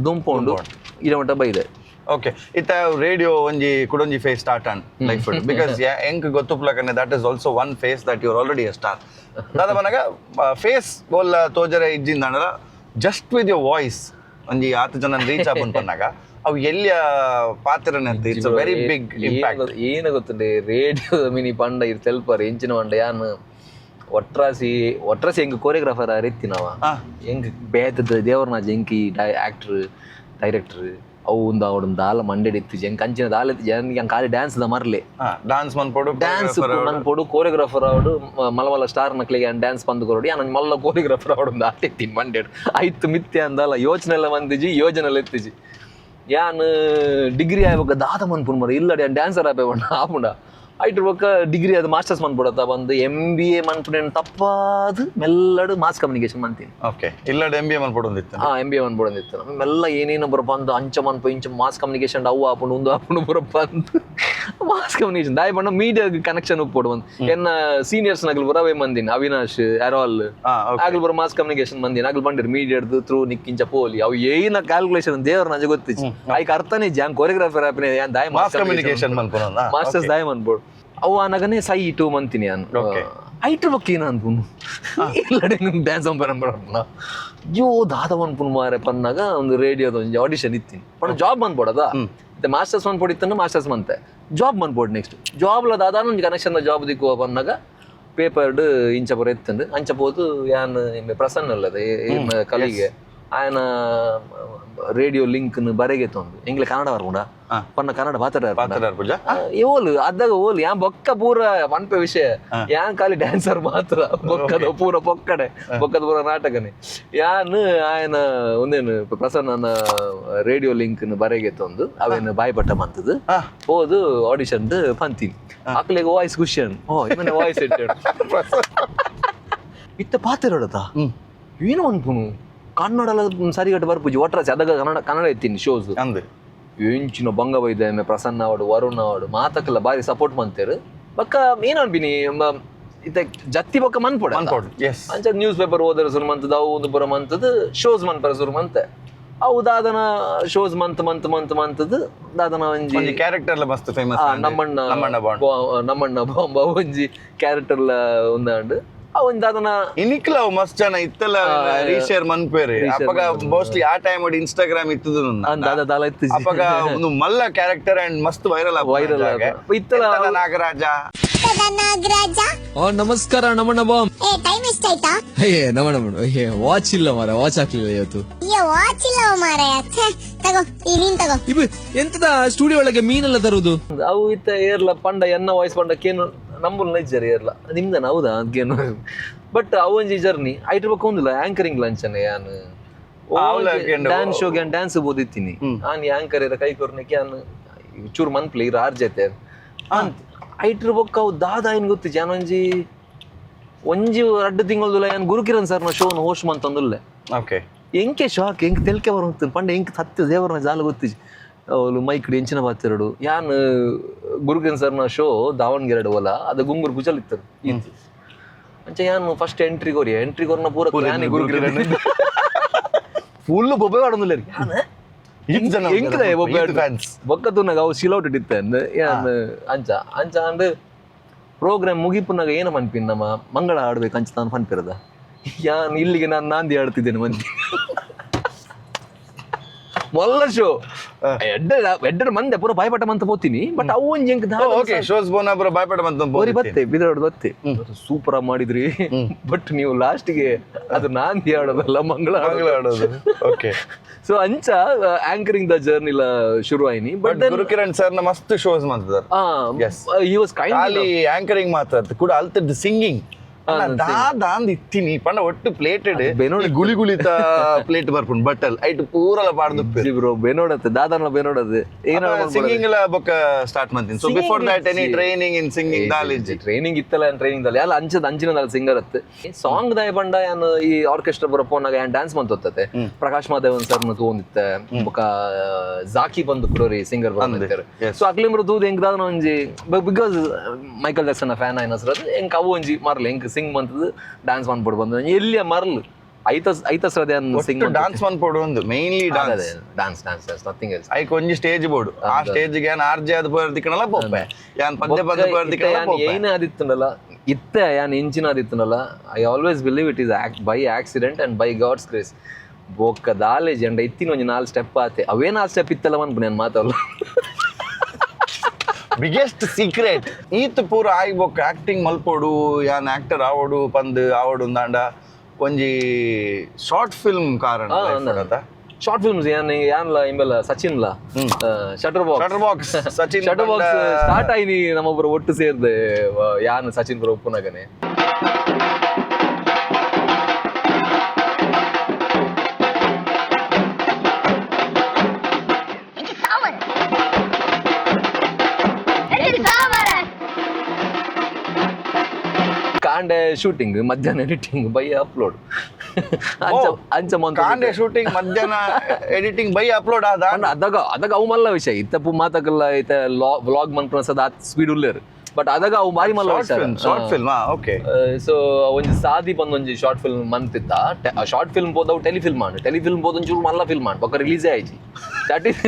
ದುಂಪೊಂಡು ಇಡೆ ಮಟ್ಟ ಬೈದೆ. ಓಕೆ, ಇತ್ತ ರೇಡಿಯೋ ಒಂಜಿ ಕುಡೊಂಜಿ face start on life, because ಎಂಕ್ ಗೊತ್ತುಪ್ಲಕನೆ that is also one face that you're already a star. ದಾದ ಬನಗ ಫೇಸ್ ಓಲ್ಲ ತೋಜರೆ ಇಜ್ಜಿಂದಾಂಡಲ ಜಸ್ಟ್ ವಿತ್ your voice ಒಂಜಿ ಆತು ಜನ ರೀಚ್ ಆಪುನ್ ಪನ್ನಾಗ ಅವು ಎಲ್ಲಿಯ ಪಾತ್ರನೆ ಅಂತ, it's a very big impact. ಏನು ಗೊತ್ತುಂಡೆ, ರೇಡಿಯೋ ಮಿನಿ ಪಂಡ ಇರ್ ತೆಲ್ಪರ್ ಎಂಚಿನ ಪಂಡ ಯಾನ್ ಒಟ್ರಾಸಿ ಒಟ್ರಾಸಿ ಎಂಕ್ ಕೊರಿಯೋಗ್ರಾಫರ್ ಆರಿತ್ತಿನವ. ಎಂಕ್ ಬೇತದ ದೇವರನಾಜ್ ಎಂಕ್ ಈ ಆಕ್ಟರ್, ಡೈರೆಕ್ಟರ್ ಅವು ಒಂದು ಅವಡು ದಾಲ ಮಂಡೆಡ್ ಇತ್ತಿಜಿ. ಎಂಕ್ ಅಂಚಿನ ದಾಲ ಇತ್ತಿಜಿ. ಎಂಕ್ ಖಾಲಿ ಡ್ಯಾನ್ಸ್ ದ ಮರ್ಲೆ. ಡಾನ್ಸ್ ಮನ್ಪೊಡು. ಡ್ಯಾನ್ಸ್ ಮನ್ಪೊಡು, ಕೊರಿಯೋಗ್ರಾಫರ್ ಆವಡು, ಮಲ್ಲ ಮಲ್ಲ ಸ್ಟಾರ್ ನಕ್ಲೆಗೆ ಡ್ಯಾನ್ಸ್ ಬಂದು ಕೊರಡು, ಯಾನ್ ಮಲ್ಲ ಕೊರಿಯೋಗ್ರಾಫರ್ ಆವಡು ಒಂದು ಆಟಿತ್ತೀನಿ ಮಂಡೆಡ್. ಐತ್ ಮಿತ್ತೆ ಅಂದಲ್ಲ ಯೋಚನೆ ಎಲ್ಲ ಮಂದಿಜಿ, ಯೋಜನೆ ಎಲ್ಲ ಇತ್ತಿಜಿ. ಯಾನ್ ಡಿಗ್ರಿ ಆಯ್ಬೊಕ್ಕ ದಾದ ಮನ್ಪುನ್ ಮರ ಇಲ್ಲಡೆ ಯಾನ್ ಡ್ಯಾನ್ಸರ್ ಆಪೆ ಬಣ್ಣ ಆಪುಂಡ. ಐಟ್ ಬೊಕ್ಕ ಡಿಗ್ರಿ ಅದು ಮಾಸ್ಟರ್ಸ್ ಮನ್ಪೊಡತ್ತ ಬಂದು ಎಂ.ಬಿ.ಎ ಮನ್ಪುನೇನ್ ತಪ್ಪಾದ್ ಮೆಲ್ಲಡು ಮಾಸ್ ಕಮ್ಯುನಿಕೇಶನ್ ಮಂತೀನಿ. ಓಕೆ, ಇಲ್ಲಡೆ ಎಂ.ಬಿ.ಎ ಮನ್ಪೊಡೊಂದಿತ್ತು. ಹಾ, ಎಂ.ಬಿ.ಎ ಮನ್ಪೊಡೊಂದಿತ್ತು. ಮೆಲ್ಲ ಏನೇನು ಬರಪ್ಪ ಅಂದ್ ಅಂಚ ಮನ್ಪ ಇಂಚ ಮಾಸ್ ಕಮ್ಯುನಿಕೇಶನ್ ಅವು ಆಪುಂಡು, ಉಂದು ಆಪುಂಡು ಬರಪ್ಪ ಅಂದ್ ಮಾಸ್ ಕಮ್ಯುನಿಕೇಶನ್ ದಾಯ ಪಂಡ ಮೀಡಿಯಾ ಕನೆಕ್ಷನ್ ಉಪ್ಪೊಡು ಬಂದ್. ಎನ್ನ ಸೀನಿಯರ್ಸ್ ನಗಲು ಬರವೇ ಮಂದಿನ ಅವಿನಾಶ್ ಅರೋಲ್ ಆಗಲ್ ಬರ ಮಾಸ್ ಕಮ್ಯುನಿಕೇಶನ್ ಮಂದಿನ ಆಗಲ್ ಬಂದಿರ್ ಮೀಡಿಯಾಡ್ದು ಥ್ರೂ ನಿಕ್ಕಿಂಚ ಪೋಲಿ. ಅವು ಏನ ಕ್ಯಾಲ್ಕುಲೇಷನ್ ದೇವ್ರ ನಂಜ ಗೊತ್ತಿಚ್ಚಿ. ಐಕ್ ಅರ್ಥನೇ ಜಾನ್ ಕೊರಿಯೋಗ್ರಾಫರ್ ಆಪಿನ ಯಾನ್ ದಾಯ ಮಾಸ್ ಕಮ್ಯುನಿಕೇಶನ್ ಮನ್ಪುನ. ಮಾಸ್ಟರ್ಸ್ ದಾಯ ಮನ್ಪೊಡು. ಅವು ಆನಗನೇ ಸೈ ಇಟ್ಟು ಮಂತೀನಿ ಯಾನ್. ಐಟ್ರ ಬೊಕ್ಕ ಏನ ಅನ್ಪುನು ಇಲ್ಲಡೆ ಡ್ಯಾನ್ಸ್ ಅಂಪನ ಯೋ ದಾದ ಮನ್ಪುನು ಮಾರೆ ಪನ್ನಾಗ ಒಂದು ರೇಡಿಯೋದ ಒಂಜಿ ಆಡಿಷನ್ ಇತ್ತೀನಿ. ಪಂಡ ಜಾಬ್ ಮನ್ಪೊಡದ ಮತ್ತೆ ಮಾಸ್ಟರ್ಸ್ ಮನ್ಪೊಡಿತ್ತಂದ್ರೆ ಮಾಸ್ಟರ್ಸ್ ಮಂತೆ ಜಾಬ್ ಮನ್ಪೊಡು. ನೆಕ್ಸ್ಟ್ ಜಾಬ್ಲ ದಾದಾನ ಒಂಜಿ ಕನೆಕ್ಷನ್ ಜಾಬ್ ದಿಕ್ಕುವ ಪನ್ನಾಗ ಪೇಪರ್ಡ್ ಇಂಚ ಪೂರ ಎತ್ತಂಡು ಅಂಚ ಪೋದು ಯಾನ್ ಇಂಬೆ ಪ್ರಸನ್ನ ಅಲ್ಲದ ಕಲಿಗೆ ಆಯನ ರೇಡಿಯೋ ಲಿಂಕ್ ಬರೆಗೆ ತೊಂದು ಎಂಗ್ಲೆ ಕನ್ನಡ ಬರ್ಪುಂಡ ಪನ್ನ ಕನ್ನಡ ಪಾತ್ರ. ಪಾತ್ರ ಪೂಜಾ. ಓಲು ಅದಾಗ ಓಲು ಯಾನ್ ಬೊಕ್ಕ ಪೂರ ಪನ್ಪೆ ವಿಷಯ. ಯಾನ್ ಖಾಲಿ ಡ್ಯಾನ್ಸರ್ ಮಾತ್ರ, ಬೊಕ್ಕದ ಪೂರ ಪೊಕ್ಕಡೆ ಬೊಕ್ಕದ ಪೂರ ನಾಟಕನೆ. ಯಾನ್ ಆಯನ ಒಂದೇನು ಪ್ರಸನ್ನನ ರೇಡಿಯೋ ಲಿಂಕ್ ಬರೆಗೆ ತೊಂದು ಅವೇನು ಬಾಯ್ಪಟ್ಟ ಮಂತದ್ದು ಹೋದು ಆಡಿಷನ್ ಪಂತೀನಿ. ಅಕ್ಲೆಗ್ ವಾಯ್ಸ್ ಖುಷಿ ಓ ಇವನ ವಾಯ್ಸ್ ಇತ್ತ ಪಾತಿರೋಡತ ಏನು ಅನ್ಪುನು ಕನ್ನಡ ಸರಿಗಟ್ಟು ಬರ್ಪುಜಿ. ಒಟ್ರಾಸಿ ಅದಾಗ ಕನ್ನಡ ಕನ್ನಡ ಇತ್ತೀನಿ ಶೋಸ್. ಅಂದ್ ಎಂಚಿನ ಬಂಗ ಬೈದೆ ಪ್ರಸನ್ನ ಅವಡು, ವರುಣ್ ಅವಡು ಮಾತಕ್ಕೆಲ್ಲ ಬಾರಿ ಸಪೋರ್ಟ್ ಮಂತೇರು. ಬಕ್ಕ ಏನು ಅನ್ಪಿನಿ ಇತ್ತ ಜತ್ತಿ ಬೊಕ್ಕ ಮನ್ಪೊಡ. ಮನ್ಪೊಡು, ಎಸ್. ಅಂಚ ನ್ಯೂಸ್ ಪೇಪರ್ ಓದರ ಶುರು ಮಂತದ, ಅವು ಒಂದು ಪುರ ಮಂತದ್ದು ಶೋಸ್ ಮನ್ಪರ ಶುರು ಮಂತೆ. ಅವು ದಾದನ ಶೋಸ್ ಮಂತ್ ಮಂತ್ ಮಂತ್ ಮಂತದ್ದು ದಾದನ ಒಂಜಿ ಒಂಜಿ ಕ್ಯಾರೆಕ್ಟರ್ ಎಲ್ಲ ಮಸ್ತ್ ಫೇಮಸ್. ನಮ್ಮಣ್ಣ. ನಮ್ಮಣ್ಣ ಬಾಂಡ್. ನಮ್ಮಣ್ಣ ಬಾಂಬ ಒಂಜಿ ಕ್ಯಾರೆಕ್ಟರ್ ಒಂದಾಂಡ್ ಅವು ಒಂಜಿ ದಾದನ. ಇನಿಕ್ಲ ಅವು ಮಸ್ತ್ ಜನ ಇತ್ತೆಲ್ಲ ರೀಶೇರ್ ಮನ್ಪೇರಿ. ಅಪ್ಪಗ ಮೋಸ್ಟ್ಲಿ ಆ ಟೈಮ್ ಇನ್ಸ್ಟಾಗ್ರಾಮ್ ಇತ್ತದು. ದಾದ ದಾಲ ಇತ್ತು. ಅಪ್ಪಗ ಒಂದು ಮಲ್ಲ ಕ್ಯಾರೆಕ್ಟರ್ ಅಂಡ್ ಮಸ್ತ್ ವೈರಲ್. ವೈರಲ್ ಇತ್ತಲ್ಲ. ನಾಗರಾಜ. ನಾಗರಾಜ. ಓ ನಮಸ್ಕಾರ ನಮಣ್ಣ ಬಾಮ್. ಏ, ಟೈಮ್ ಎಷ್ಟಾಯ್ತಾ? ಅಯ್ಯೇ ನಮಣ್ಣ ಬಾಮ್, ಅಯ್ಯೇ ವಾಚ್ ಇಲ್ಲ ಮಾರ, ವಾಚ್ ಹಾಕ್ಲಿಲ್ಲ ಇವತ್ತು. ಅಯ್ಯೋ, ವಾಚ್ ಇಲ್ಲ ಮಾರಾಯ. ಛೇ, ತಗೋ ಈ ನೀನ್ ತಗೋ. ಇಬ್ ಎಂತದ ಸ್ಟುಡಿಯೋ ಒಳಗೆ ಮೀನೆಲ್ಲ ತರುದು? ಅವು ಇತ್ತ ಏರ್ಲ ಪಂಡ ಎನ್ನ ವಾಯ್ಸ್ ಪಂಡ ಕೇನು ನಂಬುಲ್ ನೈಜರ್ ಏರ್ಲ ನಿಮ್ದನ ಹೌದಾ ಕೇನು. ಬಟ್ ಅವು ಒಂಜಿ ಜರ್ನಿ ಐಟ್ರ ಬೊಕ್ಕ ಒಂದಿಲ್ಲ ಆಂಕರಿಂಗ್ ಲಂಚನೆ ಯಾನ್. ಅವ್ಲ ಕೇಂಡು. ಡ್ಯಾನ್ಸ್ ಶೋಗೆ ಡ್ಯಾನ್ಸ್ ಬೋದಿತ್ತೀನಿ. ಆನ್ ಆಂಕರ್ ಇರ ಕೈ ಕೊರ್ನಿಕ್ಕೆ ಯಾನ್ ಚೂರು ಮನ್ಪ್ಲೆ ಇರ ಆರ್ ಜೊತೆ ಐಟ್ರ ಬೊಕ್ಕ ಅವು ದಾದ ಏನ್ ಗೊತ್ತಿಜ್ಜಿ. ಯಾನ್ ಒಂಜಿ ಒಂಜಿ ರಡ್ಡು ತಿಂಗಳದುಲ್ಲ ಯಾನ್ ಗುರುಕಿರಣ್ ಸರ್ನ ಶೋನ್ ಹೋಸ್ಟ್ ಮಂತಂದುಲ್ಲೆ. ಎಂಕೆ ಶಾಕ್, ಎಂಕ್ ತೆಲ್ಕೆ ಬರುವಂತ ಪಂಡ ಎಂಕ್ ಸತ್ಯ ದೇವರನ ಜಾಲ ಗೊತ್ತಿಜ್ಜಿ. ಅವಳು ಮೈಕ್ ಎಂಚಿನ ಬಾತಿರಡು ಯಾನ್ ಗುರುಕಿರಣ್ ಸರ್ನ ಶೋ ದಾವಣಗೆರೆ ಓಲ ಅದು ಗುಂಗುರು ಕುಚಲ್ ಇತ್ತರು ಇತ್ತು. ಅಂಚ ಯಾನ್ ಫಸ್ಟ್ ಎಂಟ್ರಿ ಕೊರಿ ಎಂಟ್ರಿ ಕೊರ್ನ ಪೂರ ಯಾನೆ ಗುರುಕಿರಣ್ ಫುಲ್ ಬೊಬ್ಬೆ ಆಡೊಂದುಲ್ಲೆರ್ ಯಾನ್. ಇತ್ ಜನ ಎಂಕ್ಲೆ ಬೊಬ್ಬೆ. ಇತ್ fans. ಬೊಕ್ಕ ತೂನಗ ಅವು ಸಿಲೌಟ್ ಇತ್ತೆ ಯಾನ್. ಅಂಚ ಅಂಚ ಅಂದ್ ಪ್ರೋಗ್ರಾಮ್ ಮುಗಿಪುನಾಗ ಏನ ಮನ್ಪಿನ್ ನಮ್ಮ ಮಂಗಳ ಆಡ್ಬೇಕು ಅಂಚ ತಾನು ಪನ್ಪಿರದ. ಯಾನ್ ಇಲ್ಲಿಗೆ ನಾನು ನಾಂದಿ ಆಡ್ತಿದ್ದೇನೆ ಮಂದಿ ಮೊಲ್ಲ ಶೋ ಎಡ್ಡ ಎಡ್ಡ ಮಂದೆ ಪೂರ ಬಾಯ್ಪಟ ಮಂತ ಪೋತೀನಿ. ಬಟ್ ಅವು ಒಂಜಿ ಎಂಕ್ ಓಕೆ, ಶೋಸ್ ಬೋನ ಪೂರ ಬಾಯ್ಪಟ ಮಂತ. ಬರಿ ಬತ್ತೆ ಬಿದರೋಡು ಬತ್ತೆ, ಸೂಪರ್ ಆಗಿ ಮಾಡಿದ್ರಿ, ಬಟ್ ನೀವು ಲಾಸ್ಟ್ಗೆ ಅದು ನಾಂದಿ ಆಡೋದಲ್ಲ ಮಂಗಳ. ಮಂಗಳ ಆಡೋದು, ಓಕೆ. ಸೊ ಅಂಚ ಆಂಕರಿಂಗ್ the journey ಶುರು ಆಯ್ನಿ. ಬಟ್ ಬಟ್ ಗುರುಕಿರಣ್ ಸರ್ ನ ಮಸ್ತ್ ಶೋಸ್ ಮಾಡ್ತಿದ್ದಾರೆ. Yes. He was kind. ಖಾಲಿ ಆಂಕರಿಂಗ್ ಮಾತ್ರ ಅತ್ ಕೂಡ ಅಲ್ತದ್ದು ಸಿಂಗಿಂಗ್ ದಾದ ಅಂದ್ ಇತ್ತೀನಿ ಪಂಡ ಒಟ್ಟು ಪ್ಲೇಟೆಡ್ ಬೆನೋಡ್ ಗುಳಿ ಗುಳಿತ ಪ್ಲೇಟ್ ಬರ್ಪುಂಡು ಬಟ್ಟಲ್ ಐಟ್ ಪೂರಲ ಪಾಡ್ದು. ಬ್ರೋ ಬೆನೋಡತ್ತೆ ದಾದನ ಬೆನೋಡದು ಏನೋ. ಸಿಂಗಿಂಗ್ ಎಲ್ಲ ಬೊಕ್ಕ ಸ್ಟಾರ್ಟ್ ಮಾಡ್ತೀನಿ. So before that any training in singing ದಾಲಿಜಿ? Training ಇತ್ತಲ್ಲ, ಟ್ರೈನಿಂಗ್ ದಲ್ಲಿ ಅಲ್ಲ ಅಂಚದ ಅಂಚಿನ ಸಿಂಗರ್ ಅತ್ತೆ. ಸಾಂಗ್ ದಾಯ ಪಂಡ ಯಾನ್ ಈ ಆರ್ಕೆಸ್ಟ್ರಾ ಬರೋ ಪೋನಾಗ ಯಾನ್ ಡ್ಯಾನ್ಸ್ ಮಂತ್ ಪ್ರಕಾಶ್ ಮಾದೇವನ್ ಸರ್ ತೂವೊಂದಿತ್ತೆ. ಬೊಕ್ಕ ಜಾಕಿ ಬಂದು ಕುಡೋರಿ ಸಿಂಗರ್ ಬಂದಿದ್ದಾರೆ. ಸೊ ಅಕ್ಲಿಂಬ್ರ ತೂದು ಎಂಕ್ ದಾದನ ಒಂಜಿ because Michael Jackson fan ಆಯ್ನ sir ಅದು ಎಂಕ್ ಅವು ಒಂಜಿ ಮರ್ಲ್ ಎಂಕ್ ಸಿಂಗ್ ಮಂತದ್ದು ಡ್ಯಾನ್ಸ್ ಮಾಡ್ಬಿಡು ಬಂದು ಎಲ್ಲಿಯ ಮರ್ಲ್ ಐತ ಐತ ಸರ್ ಯಾನ್ ಸಿಂಗ್. ಡಾನ್ಸ್ ಮನ್ಪೊಡು ಒಂದು mainly dance. Dance, dance, dance, nothing else. ಐಕ್ ಒಂಜಿ ಸ್ಟೇಜ್ ಬೋರ್ಡ್. ಆ ಸ್ಟೇಜ್ ಯಾನ್ ಆರ್ ಜೆ ಅದು ಪೋರ್ದಿಕ್ಕಣಲ ಪೋಪೆ, ಯಾನ್ ಪದ್ಯ ಪದ್ಯ ಪೋರ್ದಿಕ್ಕಣಲ ಪೋಪೆ. ಏನೇ ಆದಿತ್ತುಂಡಲ್ಲ ಇತ್ತೆ ಯಾನ್ ಇಂಚಿನ ಆದಿತ್ತುಂಡಲ್ಲ, I always believe it is by accident and by God's grace. ಬೊಕ್ಕ ದಾಲೇಜ್ ಅಂಡ ಇತ್ತಿನ ಒಂಜಿ ನಾಲ್ ಸ್ಟೆಪ್ ಆತೆ. ಅವೇ ನಾಲ್ ಸ್ಟೆಪ್ ಇತ್ತಲ್ಲ ಮನ್ಪು ನಾನು ಮಾತಲ್ಲ. Biggest secret. ಈತ್ ಪೂರ ಆಯ್ ಬೊಕ್ಕ ಆಕ್ಟಿಂಗ್ ಮಲ್ಪೊಡು, ಯಾನ್ ಆಕ್ಟರ್ ಆವೊಡು ಪಂದ್ ಆವೊಡು ಅಂದಾಂಡ ಒಂಜಿ ಶಾರ್ಟ್ ಫಿಲ್ಮ್ ಕಾರಣ life ಡ್ ಅತ? ಶಾರ್ಟ್ ಫಿಲ್ಮ್ಸ್ ಯಾನ್ ಯಾನ್ಲ ಇಂಬೆಲ ಸಚಿನ್ಲ shutter box. Shutter box Sachin. Shutter box start ಆಯ್ನಿ ನಮ್ಮೊಬ್ಬರು ಒಟ್ಟು ಸೇರ್ದೆ, ಯಾನ್ ಸಚಿನ್ ಪುರ ಉಪ್ಪುನಗನೆ. ಕಾಂಡೆ ಶೂಟಿಂಗ್, ಮಧ್ಯಾಹ್ನ ಎಡಿಟಿಂಗ್, ಬೈ ಅಪ್ಲೋಡ್. ಅಂಚ ಅಂಚ ಮಂತ್. ಕಾಂಡೆ ಶೂಟಿಂಗ್, ಮಧ್ಯಾಹ್ನ ಎಡಿಟಿಂಗ್, ಬೈ ಅಪ್ಲೋಡ್ ಆದ. ಪಂಡ ಅದಾಗ ಅದಾಗ ಅವು ಮಲ್ಲ ವಿಷಯ ಇತ್ತಪ್ಪು ಮಾತಕಲ್ಲ ಇತ್ತ ವ್ಲಾಗ್ ಮನ್ಪುನ ಸದ ಆತ್ ಸ್ಪೀಡ್ ಉಲ್ಲೇರು. ಬಟ್ ಅದಾಗ ಅವು ಬಾರಿ ಮಲ್ಲ ಶಾರ್ಟ್ ವಿಷಯ. Film, short film, okay. So ಒಂಜಿ ಸಾದಿ ಬಂದ್ ಒಂಜಿ ಶಾರ್ಟ್ ಫಿಲ್ಮ್ ಮಂತಿತ್ತ. ಶಾರ್ಟ್ ಫಿಲ್ಮ್ ಪೋದವು ಟೆಲಿಫಿಲ್ಮ್ ಆಂಡ್, ಟೆಲಿಫಿಲ್ಮ್ ಪೋದ ಒಂಚೂರು ಮಲ್ಲ ಫಿಲ್ಮ್ ಆಂಡ್, ಬೊಕ್ಕ ರಿಲೀಸೇ ಆಯ್ಚಿ. That is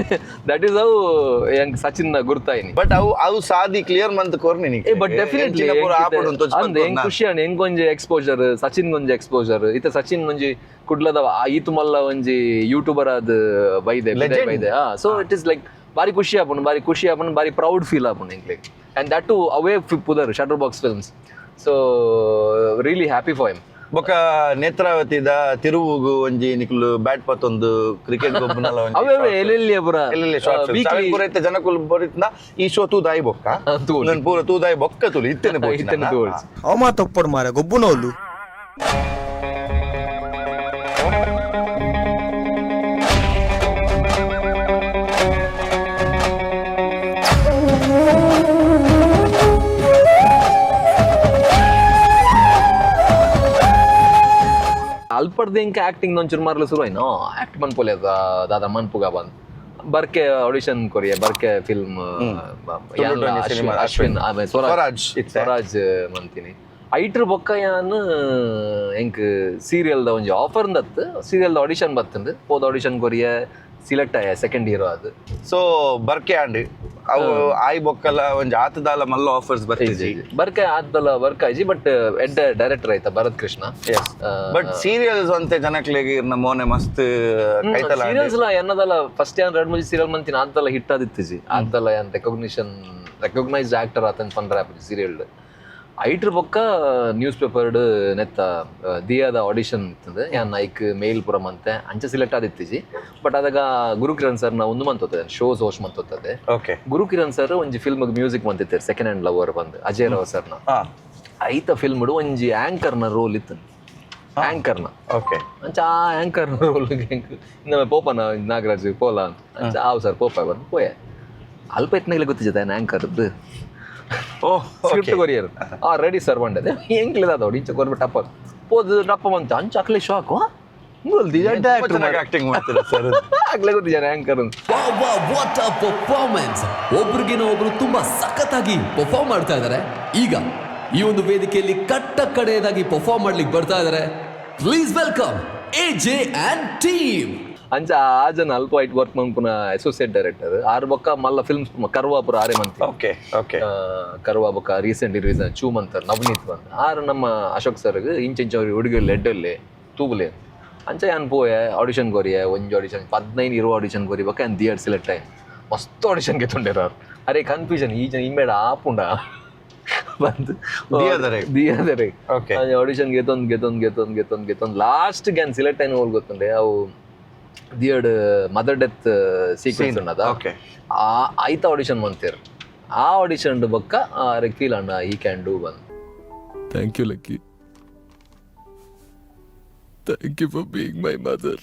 that is ಅವು ಎಂಕ್ ಸಚಿನ್ ಗುರ್ತಾಯಿನಿ. ಬಟ್ ಅವು ಅವು ಸಾದಿ ಕ್ಲಿಯರ್ ಮಂತ್ ಕೊರ್ನಿ. ಏ ಬಟ್ ಡೆಫಿನೆಟ್ಲಿ ಪೂರ ಆಪುಡು ಅಂತ. ಅಂದ್ ಎಂಕ್ ಖುಷಿ ಆಂಡ್, ಎಂಕ್ ಒಂಜಿ ಎಕ್ಸ್ಪೋಜರ್, ಸಚಿನ್ ಒಂಜಿ ಎಕ್ಸ್ಪೋಜರ್. ಇತ್ತ ಸಚಿನ್ ಒಂಜಿ ಕುಡ್ಲದ ಈತು ಮಲ್ಲ ಒಂಜಿ ಯೂಟ್ಯೂಬರ್ ಆದ್ ಬೈದೆ ಬಿದೆ. Legend. ಬೈದೆ. ಸೊ it is like ಬಾರಿ ಖುಷಿ ಆಪುಂಡು, ಬಾರಿ ಖುಷಿ ಆಪುಂಡು, ಬಾರಿ ಪ್ರೌಡ್ ಫೀಲ್ ಆಪುಂಡು ಎಂಕ್ಲೆಗ್. ಅಂಡ್ that to away ಪುದರ್ shutter box films. So really happy for him. ಬೊಕ್ಕ ನೇತ್ರಾವತಿದ ತಿರುವುಗು ಒಂಜಿ ನಿಕುಲು ಬ್ಯಾಟ್ ಪತ್ತೊಂದು ಕ್ರಿಕೆಟ್ ಗೊಬ್ಬುನಲ ಒಂಜಿ ಅವೇ ಅವೇ ಎಲ್ಲೆಲ್ಲಿ ಪುರ. ಎಲ್ಲೆಲ್ಲಿ ಶಾರ್ಟ್ ವೀಕ್ಲಿ. ಪೂರ ಇತ್ತೆ ಜನಕುಲು ಬರಿತ್ನ ಈ ಶೋ ತೂದಾಯಿ ಬೊಕ್ಕ. ತೂಲಿ. ನನ್ ಪೂರ ತೂದಾಯಿ ಬೊಕ್ಕ ತುಲಿ ಇತ್ತೆನೆ. ಇತ್ತೆನೆ ತೂವೊಡ್ಚಿ. ಅವ ಮಾತೊಪ್ಪಡು ಮಾರ ಗೊಬ್ಬುನೋಲು. ಅಲ್ಪಡ್ದು ಇಂಕ ಆಕ್ಟಿಂಗ್ ಒಂಚೂರು ಮಾರ್ಲ ಶುರು ಆಯ್ನು. ಆಕ್ಟ್ ಮನ್ಪೊಲೆ ದಾದ ಮನ್ಪುಗ ಬಂದ್ ಬರ್ಕೆ ಆಡಿಷನ್ ಕೊರಿಯ ಬರ್ಕೆ ಫಿಲ್ಮ್. ತುಳುಟು cinema, Ashwin ಆಮೇಲೆ ಸ್ವರಾಜ್. ಸ್ವರಾಜ್ ಇತ್ತೆ. ಸ್ವರಾಜ್ ಮಂತಿನಿ. ಐಟ್ರ ಬೊಕ್ಕ ಯಾನ್ ಎಂಕ್ ಸೀರಿಯಲ್ದ ಒಂಜಿ ಆಫರ್ ದತ್ತು, ಸೀರಿಯಲ್ದ ಆಡಿಷನ್ ಬತ್ತಂದು ಪೋದ ಆಡಿಷನ್ ಕೊರಿಯ, ಸಿಲೆಕ್ಟ್ ಆಯ ಸೆಕೆಂಡ್ ಹೀರೋ ಅದು. ಸೊ ಬರ್ಕೆ ಆಂಡ್ ಅವು ಆಯ್ ಬೊಕ್ಕಲ ಒಂಜಿ ಆತದಾಲ ಮಲ್ಲ ಆಫರ್ಸ್ ಬರ್ತಿಜಿ. ಬರ್ಕೆ ಆದ್ದಲ್ಲ ವರ್ಕ್ ಆಯ್ಜಿ, ಬಟ್ ಎಡ್ ಡೈರೆಕ್ಟರ್ ಆಯ್ತಾ ಭರತ್ ಕೃಷ್ಣ. ಬಟ್ ಸೀರಿಯಲ್ಸ್ ಅಂತೆ ಜನಕ್ಲೆಗ್ ಇರ್ನ ಮೋನೆ ಮಸ್ತ್ ಕೈತಲ ಆಂಡ್. ಸೀರಿಯಲ್ಸ್ ಲ ಎನ್ನದಲ್ಲ ಫಸ್ಟ್ ಯಾನ್ ರಡ್ ಮುಂಜಿ ಸೀರಿಯಲ್ ಮಂತಿನ ಆದ್ದಲ್ಲ ಹಿಟ್ ಆದಿತ್ತಿಜಿ. ಆದ್ದಲ್ಲ ಯಾನ್ ರೆಕಗ್ನಿಷನ್, ರೆಕಗ್ನೈಸ್ಡ್ ಆಕ್ಟರ್ ಆತನ್ ಪಂಡ್ರೆ ಆಪುಜಿ ಸೀರಿಯಲ್. ಐಟ್ರ ಬೊಕ್ಕ ನ್ಯೂಸ್ ಪೇಪರ್ಡ್ ನೆತ್ತ ದಿಯಾದ ಆಡಿಷನ್ ಇತ್ತಂದೆ ಯಾನ್ ಐಕ್ ಮೇಲ್ ಪುರ ಮಂತೆ ಅಂಚ ಸಿಲೆಕ್ಟ್ ಆದಿತ್ತಿಜಿ. ಬಟ್ ಅದಾಗ ಗುರುಕಿರಣ್ ಸರ್ ನ ಒಂದು ಮಂತೋತದೆ ಶೋಸ್ ಹೋಸ್ಟ್ ಮಂತೋತದೆ. ಗುರುಕಿರಣ್ ಸರ್ ಒಂಜಿ ಫಿಲ್ಮ್ ಮ್ಯೂಸಿಕ್ ಮಂತಿತ್ತಾರೆ, ಸೆಕೆಂಡ್ ಹ್ಯಾಂಡ್ ಲವರ್ ಬಂದು ಅಜಯ್ ರಾವ್ ಸರ್ನ. ಐತ ಫಿಲ್ಮ್ ಒಂಜಿ ಆಂಕರ್ನ ರೋಲ್ ಇತ್ತು, ಆಂಕರ್ನ. ಅಂಚ ಆ ಆಂಕರ್ ರೋಲ್ ಇನ್ನೊಮ್ಮೆ ಪೋಪನ ನಾಗರಾಜ್ ಪೋಲ ಅಂತ. ಅಂಚ ಆವು ಸರ್ ಪೋಪ ಬಂದು ಪೋಯೆ. ಅಲ್ಪ ಎತ್ನಾಗಲೇ ಗೊತ್ತಿಜ ಆಂಕರ್ದು. ಓ. ಸ್ಕ್ರಿಪ್ಟ್ ಕೊರಿಯರ್ ಆ ರೆಡಿ ಸರ್ ಬಂಡದೆ ಎಂಕ್ಲಿದ ಅದ ಇಂಚ ಕೊರ್ಬಿಟ್ಟು ಟಪ್ಪ ಪೋದು ಟಪ್ಪ ಬಂತ. ಅಂಚ ಅಕ್ಲೆ ಶಾಕ್. ಆಕ್ಟಿಂಗ್ ಮಾಡ್ತೀರಾ ಸರ್? ಅಕ್ಲೆ ಗೊತ್ತಿಜ anchor. What a performance! ಒಬ್ರಿಗಿನ ಒಬ್ರು ತುಂಬಾ ಸಖತ್ತಾಗಿ ಪರ್ಫಾರ್ಮ್ ಮಾಡ್ತಾ ಇದ್ದಾರೆ. ಈಗ ಈ ಒಂದು ವೇದಿಕೆಯಲ್ಲಿ ಕಟ್ಟ ಕಡೆಯದಾಗಿ ಪರ್ಫಾರ್ಮ್ ಮಾಡ್ಲಿಕ್ಕೆ ಬರ್ತಾ ಇದ್ದಾರೆ. Please welcome A J and team. ಅಂಚ ಆ ಜನ ಅಲ್ಪ ಐಟ್ ವರ್ಕ್ ಮನ್ಪುನ ಅಸೋಸಿಯೇಟ್ ಡೈರೆಕ್ಟರ್ ಆರು ಬೊಕ್ಕ ಮಲ್ಲ ಫಿಲ್ಮ್ಸ್ ಕರ್ವಾಪುರ ಆರೆ ಮಂತಿ. ಓಕೆ ಓಕೆ ಕರ್ವಾ ಬೊಕ್ಕ ರೀಸೆಂಟ್ ರೀಸನ್ ಚೂ ಅಂತಾರೆ ನವನೀತ್ ಬಂದ್ ಆರು ನಮ್ಮ ಅಶೋಕ್ ಸರ್ಗ್ ಇಂಚ ಇಂಚ ಅವ್ರಿಗೆ ಹುಡುಗಲ್ಲಿ ಎಡ್ಡಲ್ಲಿ ತೂಬುಲೆ ಅಂಚ ಯಾನ್ ಪೋಯೆ ಆಡಿಷನ್ ಕೊರಿಯೆ. ಒಂಜಿ ಆಡಿಷನ್ 15 20 ಆಡಿಷನ್ ಕೊರಿ ಬೊಕ್ಕ ಯಾನ್ ಥಿಯೇಟರ್ ಸೆಲೆಕ್ಟ್ ಆಯ್. ಮಸ್ತ್ ಆಡಿಷನ್ ಗೆತ್ತುಂಡೇರು ಅವ್ರು. ಅರೆ ಕನ್ಫ್ಯೂಷನ್ ಈ ಜನ ಇಂಬೇಡ ಆಪುಂಡ ಬಂದು. ದಿಯಾದರೆ. ದಿಯಾದರೆ. ಆಡಿಷನ್ ಗೆತ್ತೊಂದು ಗೆತ್ತೊಂದು ಗೆತ್ತೊಂದು ಗೆತ್ತೊಂದು ಗೆತ್ತೊಂದು ಲಾಸ್ಟ್ ಗ್ಯಾನ್ ಸೆಲೆಕ್ಟ್ అయిన వాళ్ళు ಗೊತ್ತುಂಡೆ. ಅವು ದಿಯರ್ಡ್ ಮದರ್ ಡೆತ್ ಸೀಕ್ವೆನ್ಸ್ ಉಂಡದ. ಆ ಐತ ಆಡಿಷನ್ ಮಂತೇರು. ಆ ಆಡಿಷನ್ ಬೊಕ್ಕ ಅರೆಗ್ ಫೀಲ್ ಅಣ್ಣ ಈ can do bandh. Thank you Lucky, thank you for being my mother.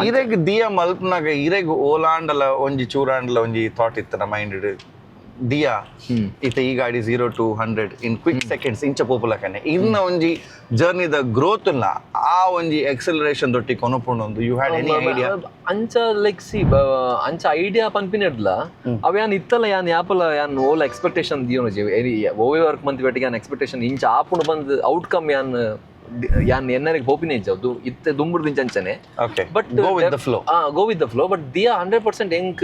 ಇರೆಗ್ ದಿಯ ಮಲ್ಪನಾಗ ಇರೆಗ್ ಓಲಾಂಡಲ ಒಂಜಿ ಚೂರಾಂಡಲ ಒಂಜಿ ಥಾಟ್ ಇತ್ತನ ಮೈಂಡ್ ದಿಯಾ ಇತ್ತ ಈ ಗಾಡಿ 0 to 100 in quick seconds ಇಂಚ ಪೋಪುಲಕನೆ ಇನ್ನ ಒಂಜಿ ಜರ್ನಿದ ಗ್ರೋತ್ ನ ಆ ಒಂಜಿ ಎಕ್ಸಲರೇಷನ್ ದೊಟ್ಟಿ ಕೊನಪುಂಡು, you had any idea? ಅಂಚ ಲೈಕ್ ಸಿ ಅಂಚ ಐಡಿಯಾ ಪನ್ಪಿನಡ್ಲ ಅವ ಯಾನ್ ಇತ್ತಲ್ಲ ಯಾನ್ ಯಾಪಲ ಯಾನ್ ಓಲ ಎಕ್ಸ್ಪೆಕ್ಟೇಷನ್ ದಿಯೋನಜಿ. ಓವೇ ವರ್ಕ್ ಮಂತ್ ಬೆಟ್ಟಿಗೆ ಯಾನ್ ಎಕ್ಸ್ಪೆಕ್ಟೇಷನ್ ಇಂಚ ಆಪುಂಡು ಬಂದ್ ಔಟ್ಕಮ್ ಯಾನ್ ಯಾನ್ ಎನ್ನರೆಗ್ ಪೋಪಿನೇ ಇಜ್ಜ ಇತ್ತೆ ದುಂಬುರ್ದಿಂಚ ಅಂಚನೆ. But go with the flow. Go with the flow. But Diya 100% ಎಂಕ್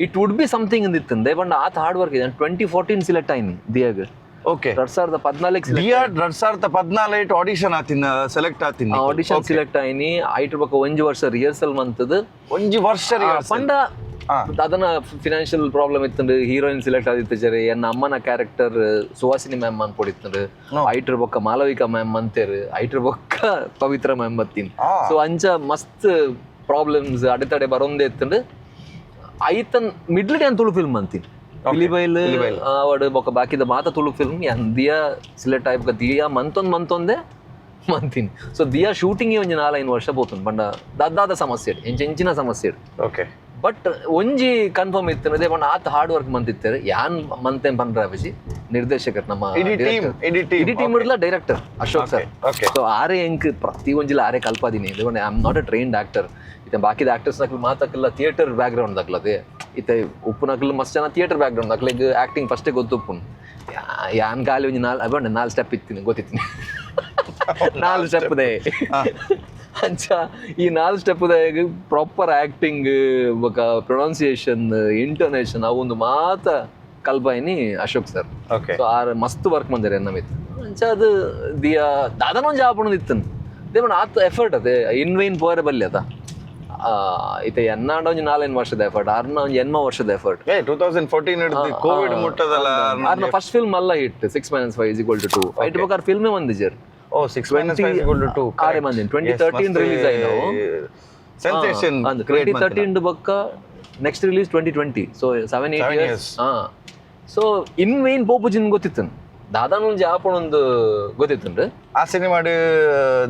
it would be something ಇಂದಿತ್ತಂದೆ ಪಂಡ ಆತ ಹಾರ್ಡ್ ವರ್ಕ್ ಇದೆ. 2014 ಸೆಲೆಕ್ಟ್ ಆಯ್ನಿ ದಿಯಾಗ್. 2014. ದಿಯಾ 2014 ಆಡಿಷನ್ ಆತಿನ, ಸೆಲೆಕ್ಟ್ ಆತಿನ? ಆಡಿಷನ್ ಸೆಲೆಕ್ಟ್ ಆಯ್ನಿ. ಐಟ್ ಬೊಕ ಒಂಜಿ ವರ್ಷ ರಿಹರ್ಸಲ್ ಮಂತದ್. ಒಂಜಿ ವರ್ಷ? ಪಂಡ ಅದನ್ನ ಫಿನಾನ್ಷಿಯಲ್ ಪ್ರಾಬ್ಲಮ್ ಇತ್ತಂಡು, ಹೀರೋಯಿನ್ ಸೆಲೆಕ್ಟ್ ಆದಿತ್ತು. ಎನ್ನ ಅಮ್ಮನ ಕ್ಯಾರೆಕ್ಟರ್ ಸುಹಾಸಿನಿ ಮ್ಯಾಮ್ ಅನ್ಪೊಡಿತ್ತಂಡು. ಐಟ್ರ ಬೊಕ್ಕ ಮಾಲವಿಕಾ ಮ್ಯಾಮ್ ಮಂತೇರು, ಐಟ್ರ ಬೊಕ್ಕ ಪವಿತ್ರ ಮ್ಯಾಮ್ ಬತ್ತೀನಿ. ಸೊ ಅಂಚ ಮಸ್ತ್ ಪ್ರಾಬ್ಲಮ್ಸ್ ಅಡೆತಡೆ ಬರೊಂದೇ ಇತ್ತಂಡು. ಐತನ್ ಮಿಡ್ಲ್ ಯಾನ್ ತುಳು ಫಿಲ್ಮ್ ಅಂತೀನಿ, ಪಿಲಿಬೈಲ್ ಅವಡು ಬೊಕ್ಕ ಬಾಕಿದ ಮಾತ ತುಳು ಫಿಲ್ಮ್. ಯಾನ್ ದಿಯಾ ಸೆಲೆಕ್ಟ್ ಆಯ್ಬೊಕ್ಕ ದಿಯಾ ಮಂತೊಂದ್ ಮಂತೊಂದೇ ಮಂತೀನಿ. ಸೊ ದಿಯಾ ಶೂಟಿಂಗ್ ಒಂಜಿ 4-5 ವರ್ಷ ಪೋತುಂಡು. ಪಂಡ ದಾದಾದ ಸಮಸ್ಯೆ, ಎಂಚ ಎಂಚಿನ ಸಮಸ್ಯೆ. ಬಟ್ ಒಂಜಿ ಕನ್ಫರ್ಮ್ ಇತ್ತು ಪಂಡ ಆತ ಹಾರ್ಡ್ ವರ್ಕ್ ಮಂತಿತ್ತಾರೆ. ಯಾನ್ ಮಂತೇನ್ ಪನ್ರ ಅಭಿಜಿ, ನಿರ್ದೇಶಕರ್ ನಮ್ಮ ಇಡೀ team, ಇಡೀ team, ಇಡೀ ಟೀಮ್ ಇಡ್ಲ ಡೈರೆಕ್ಟರ್ ಅಶೋಕ್ ಸರ್. ಸೊ ಆರೆ ಎಂಕ್ ಪ್ರತಿ ಒಂಜಿಲ ಆರೆ ಕಲ್ಪಾದಿನಿ. I am not a trained actor. ಇತ್ತೆ ಬಾಕಿದ ಆಕ್ಟರ್ಸ್ ನಕಲ್ ಮಾತಕ್ಕೆಲ್ಲ ಥಿಯೇಟರ್ ಬ್ಯಾಕ್ ಗ್ರೌಂಡ್ ದಾಕ್ಲದೆ. ಇತ್ತೆ ಉಪ್ಪುನಕಲ್ ಮಸ್ತ್ ಜನ ಥಿಯೇಟರ್ ಬ್ಯಾಕ್ ಗ್ರೌಂಡ್ ಅಕ್ಲೆಗ್ ಆಕ್ಟಿಂಗ್ ಫಸ್ಟೇ ಗೊತ್ತುಪ್ಪುನು. ಯಾನ್ ಖಾಲಿ ಒಂಜಿ ನಾಲ್ ಅಬ್ಬಂಡೆ ನಾಲ್ ಸ್ಟೆಪ್ ಇತ್ತಿನಿ, ಗೊತ್ತಿತ್ತೀನಿ, ನಾಲ್ ಸ್ಟೆಪ್ they. ಅಂಚ ಈ ನಾಲ್ ಸ್ಟೆಪ್ ಪ್ರಾಪರ್ ಆಕ್ಟಿಂಗ್ ಬೊಕ ಪ್ರೊನೌನ್ಸಿಯೇಷನ್, ಇಂಟೋನೇಷನ್ ಅವೊಂದು ಮಾತ ಕಲ್ಪಾಯಿನಿ ಅಶೋಕ್ ಸರ್. ಸೊ ಆರ್ ಮಸ್ತ್ ವರ್ಕ್ ಮಂದೆರ್ ಎನ್ನ ಮಿತ್ತ್. ಅಂಚ ಅದು ದಿಯಾ ದಾದನ ಒಂಜಿ ಆಪುಣದು ಇತ್ತನ್ ದೇವಣ ಆತ್ ಎಫರ್ಟ್ ಅದೇ ಇನ್ ವೈನ್ ಪೋರೆ ಬಲ್ಲಿ ಅದ. ಇತ್ತೆ ಎನ್ನಾಂಡ ಒಂಜಿ 4-5 ವರ್ಷದ ಎಫರ್ಟ್, ಆರ್ನ ಒಂಜಿ 8 ವರ್ಷದ ಎಫರ್ಟ್. ಏ 2014 ಹಿಡಿದು ಕೋವಿಡ್ ಮುಟ್ಟದಲ್ಲ. ಆರ್ನ ಫಸ್ಟ್ ಫಿಲ್ಮ್ ಅಲ್ಲ hit, 6 - 5 = 2. ಐಟ್ ಬೊಕ ಫಿಲ್ಮೇ ಬಂದಿಜರ್. ಓ, 6 - 5 = 2. ಆರೆ ಮಂದಿನ 2013 ರಿಲೀಸ್ ಆಯ್ತು. ಸೆನ್ಸೇಷನ್. 2013 ಬೊಕ್ಕ next release 2020, so 7-8 7 years. Ha, so in wine ಪೋಪುಜಿನ್ ಗೊತ್ತಿತ್ತು, ದಾದಾನ ಒಂಜಿ ಆಪಣೊಂದು ಗೊತ್ತಿತ್ತುಂಡು. ಆ ಸಿನಿಮಾಡ್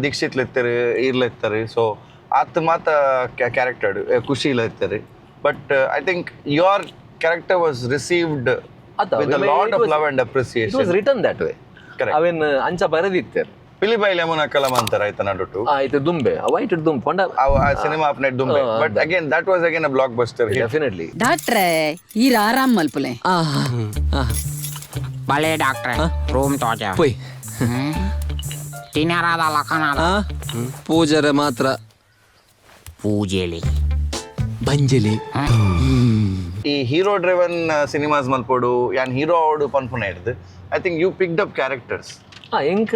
ದೀಕ್ಷಿತ್ ಲೆತ್ತರು, ಈರ್ಲ ಇತ್ತಾರೆ. ಸೊ ಆತ್ ಮಾತ ಕ್ಯಾರೆಕ್ಟರ್ ಖುಷಿ ಇತ್ತಾರೆ. But I think your character was received with a lot of love and it appreciation. Was written that way. ಅವೇನ್ ಅಂಚ ಬರೆದಿತ್ತೇರ್. ಪಿಲಿಬೈಲ್ ಯಮುನ ಕಲಂ ಅಂತಾರೆ ಆಯ್ತಾ ನಡುಟು. ಆಯ್ತು, ದುಂಬೆ ವೈಟ್ ದುಂಬೆ ಪಂಡ. ಆ cinema ಅಪ್ನೆಟ್ ದುಂಬೆ, but again that was again a blockbuster. Definitely. ಡಾಕ್ಟ್ರೇ, ಈರ್ ಆರಾಮ್ ಮಲ್ಪುಲೆ. ಬಲೆ ಡಾಕ್ಟ್ರೆ, ರೂಮ್ ತೋಜ. ಪೊಯ್. ತಿನ್ನರಾದ ಲಖನ. ಪೂಜಾರೆ ಮಾತ್ರ. ಪೂಜೆಲಿ. ಬಂಜಲಿ. ಈ ಹೀರೋ ಡ್ರಿವನ್ ಸಿನಿಮಾಸ್ ಮಲ್ಪೋಡು, ಯಾನ್ ಹೀರೋ ಅವಡು ಪನ್ಪುನ ಹಿಡ್ದು I think you picked up characters. ಹಾ, ಎಂಕ್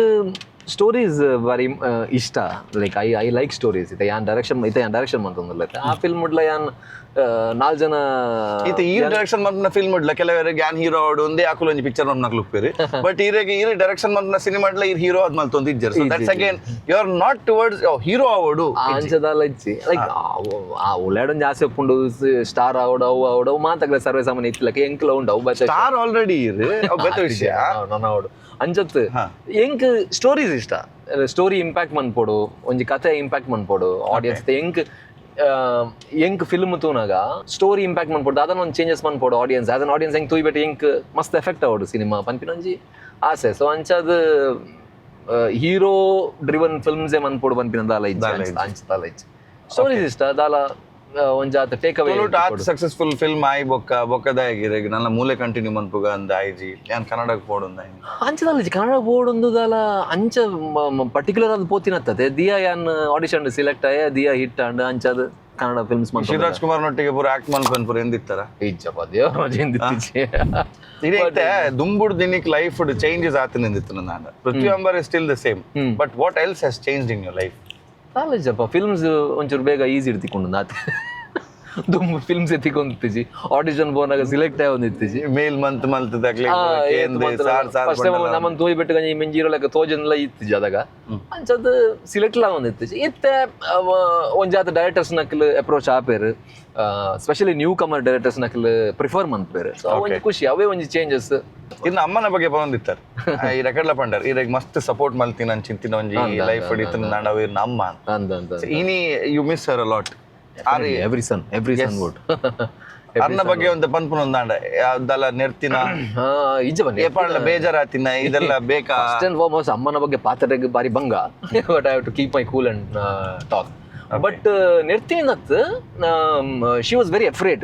ಸ್ಟೋರೀಸ್ ಬಾರಿ ಇಷ್ಟ. Like I like stories. ಇತ್ತೆ ಯಾನ್ ಡೈರೆಕ್ಷನ್, ಇತ್ತೆ ಯಾನ್ ಡೈರೆಕ್ಷನ್ ಮಂತೊಂದುಲ್ಲ. ಆ ಫಿಲ್ಮ್ ಮುಡ್ಲ ಯಾನ್ ನಾಲ್ ಜನ. ಈತ ಈ ಡೈರೆಕ್ಷನ್ ಮಲ್ಪುನ ಫಿಲ್ಮ್ ಇಡ್ಲ ಕೆಲವರಿಗೆ ಯಾನ್ ಹೀರೋ ಅವಡು ಒಂದೇ ಆಕುಲು ಒಂಜಿ ಪಿಕ್ಚರ್ ಮಲ್ಪನಕ್ಲು ಉಪ್ಪೇರು. ಬಟ್ ಈರೆಗೆ ಈರೆ ಡೈರೆಕ್ಷನ್ ಮಲ್ಪುನ ಸಿನಿಮಾ ಇಡ್ಲ ಈರ್ ಹೀರೋ ಅದ್ ಮಲ್ತೊಂದು ಇಜ್ಜರ್. So that's again you are not towards hero ಅವಡು. ಅಂಚದಾಲ ಇಚ್ಚಿ. ಲೈಕ್ ಆ ಉಳ್ಳಾಡೊಂಜಿ ಆಸೆ ಉಪ್ಪುಂಡು, ಸ್ಟಾರ್ ಆವಡು, ಅವು ಆವಡು, ಅವು ಮಾತಗ್ಲ ಸರ್ವೇ ಸಾಮಾನ್ಯ ಇತ್ತಿಲಕ ಎಂಕ್ಲ ಉಂಡು ಅವು ಬಚ್ಚ. ಸ್ಟಾರ್ ಆಲ್ರೆಡಿ ಇರು, ಅವು ಬೇತೆ ವಿಷಯ. ನನ್ನ ಅವಡು ಅಂಚತ್ ಎಂಕ್ ಸ್ಟೋರೀಸ್ ಇಷ್ಟ. ಸ್ಟೋರಿ ಇಂಪ್ಯಾಕ್ಟ್ ಮನ್ಪೊಡು, ಒಂಜಿ ಕತೆ ಇಂಪ್ಯಾಕ್ಟ್ ಮನ್ಪೊಡು ಆಡಿಯನ್ಸ್. ಎಂಕ್ ಎಂಕ್ ಫಿಲ್ಮ್ ತೂನಾಗ ಸ್ಟೋರಿ ಇಂಪ್ಯಾಕ್ಟ್ ಮನ್ಪೊಡು, ಅದನ್ನ ಒಂದು ಚೇಂಜಸ್ ಮನ್ಪೊಡು ಆಡಿಯನ್ಸ್. ಅದನ್ನ ಆಡಿಯನ್ಸ್ ಹೆಂಗ್ ತೂಯ್ಬಿಟ್ಟು ಎಂಕ್ ಮಸ್ತ್ ಎಫೆಕ್ಟ್ ಆವಡು ಸಿನಿಮಾ ಪನ್ಪಿನ ಒಂಜಿ ಆಸೆ. ಸೊ ಅಂಚಾದ ಹೀರೋ ಡ್ರಿವನ್ ಫಿಲ್ಮ್ಸೇ ಮನ್ಪೊಡು ಪನ್ಪಿನ ದಾಲ ಇಜ್ಜಿ, ಅಂಚ ದಾಲ ಇಜ್ಜಿ. ಸ್ಟೋರೀಸ್ ಇಷ್ಟ ದಾಲ ಒಂಜಾತ ಟೇಕ್ ಅವೇ. ತುಳುಟ್ ಆತ್ ಸಕ್ಸಸ್ಫುಲ್ ಫಿಲ್ಮ್ ಆಯಿ ಬೊಕ್ಕ ಬೊಕ್ಕದಾಗಿರ ನನ್ನ ಮೂಲೆ ಕಂಟಿನ್ಯೂ ಮನ್ಪುಗ ಅಂದ ಆಯ್ಜಿ, ಯಾನ್ ಕನ್ನಡಕ್ಕೆ ಪೋಡು ಅಂದ. ಅಂಚದಲ್ಲ, ಕನ್ನಡ ಬೋರ್ಡ್ ಒಂದು ದಾಲ ಅಂಚ ಪರ್ಟಿಕ್ಯುಲರ್ ಅದು ಪೋತಿನತ್ತದೆ. ದಿಯಾ ಯಾನ್ ಆಡಿಷನ್ ಸೆಲೆಕ್ಟ್ ಆಯ, ದಿಯಾ ಹಿಟ್ ಅಂಡ್ ಅಂಚದ ಕನ್ನಡ ಫಿಲ್ಮ್ಸ್. ಶಿವರಾಜ್ ಕುಮಾರ್ ನೊಟ್ಟಿಗೆ ಪೂರ ಆಕ್ಟ್ ಮನ್ಪನ್ ಪೂರ ಎಂದಿತ್ತಾರ? ಇಜ್ಜಪ್ಪ, ದೇವ್ರ ಎಂದಿತ್ತೀಚೆ. ಇದೇ ದುಂಬುಡ್ ದಿನಿಕ್ ಲೈಫ್ ಚೇಂಜಸ್ ಆತನ ಎಂದಿತ್ತು ನಾನು. Prithvi Ambar is still the same, but what else has changed in your life? ಕಾಲೇಜಪ್ಪ films ಒಂಚೂರು ಬೇಗ ಈಸಿ ಇರ್ತಿಕೊಂಡು ನಾತೆ. ದುಂಬು ಫಿಲ್ಮ್ಸ್ ಎತ್ತಿಕೊಂತಿಜಿ, ಆಡಿಷನ್ ಪೋನಾಗ ಸಿಲೆಕ್ಟ್ ಆಗೊಂದಿತ್ತಿಜಿ. ಮೇಲ್ ಮಂತ್ ಮಂತ್ ತಕ್ಲೆ ಸಾರ್ ಸಾರ್. ಫಸ್ಟ್ ನಮ್ಮನ್ ತೋಯ್ ಬಿಟ್ಟು ಗಂಜಿ ಮಿಂಜಿರೋ ಲೆಕ್ಕ ತೋಜನ್ಲ ಇತ್ತಿಜಿ ಅದಾಗ. ಅಂಚದ್ ಸಿಲೆಕ್ಟ್ ಲಾ ಒಂದಿತ್ತಿಜಿ. ಇತ್ತೆ ಒಂಜಾತ ಡೈರೆಕ್ಟರ್ಸ್ ನಕ್ಲು ಅಪ್ರೋಚ್ ಆಪೇರು, ಸ್ಪೆಷಲಿ ನ್ಯೂ ಕಮರ್ ಡೈರೆಕ್ಟರ್ಸ್ ನಕ್ಲು ಪ್ರಿಫರ್ ಮನ್ಪೇರು. ಸೊ ಒಂಜಿ ಖುಷಿ, ಅವೇ ಒಂಜಿ ಚೇಂಜಸ್. ಇನ್ನು ಅಮ್ಮನ ಬಗ್ಗೆ ಬಂದಿತ್ತಾರೆ, ಈ ರೆಕಾರ್ಡ್ಲ ಪಂಡರ್, ಈರೆಗ್ ಮಸ್ತ್ ಸಪೋರ್ಟ್ ಮಲ್ತಿನ ಚಿಂತಿನ ಒಂಜಿ ಲೈಫ್ ಹಿಡಿತನ ನಾಡ ಅವ್ ಇರ್ನ ಅಮ್ಮ ಅಂತ. ಅಂದ ಅಂತ. ಇನಿ you miss her a lot? Every son would. ಅರ್ನ ಬಗ್ಗೆ ಒಂದು ಪನ್ಪುನ ಒಂದಾಂಡ ಯಾವ್ದಲ್ಲ ನೆರ್ತಿನ? ಇಜ್ಜ ಬನ್ನಿ. ಏಪಾಂಡ್ಲ ಬೇಜಾರಾತಿನ, ಇದೆಲ್ಲ ಬೇಕಾ? ಫಸ್ಟ್ ಅಂಡ್ ಫಾರ್ಮೋಸ್ಟ್ ಅಮ್ಮನ ಬಗ್ಗೆ ಪಾತ್ರೆಗೆ ಬಾರಿ ಬಂಗ, but I have to keep my cool and talk. But ನೆರ್ತಿನತ್ she was very afraid.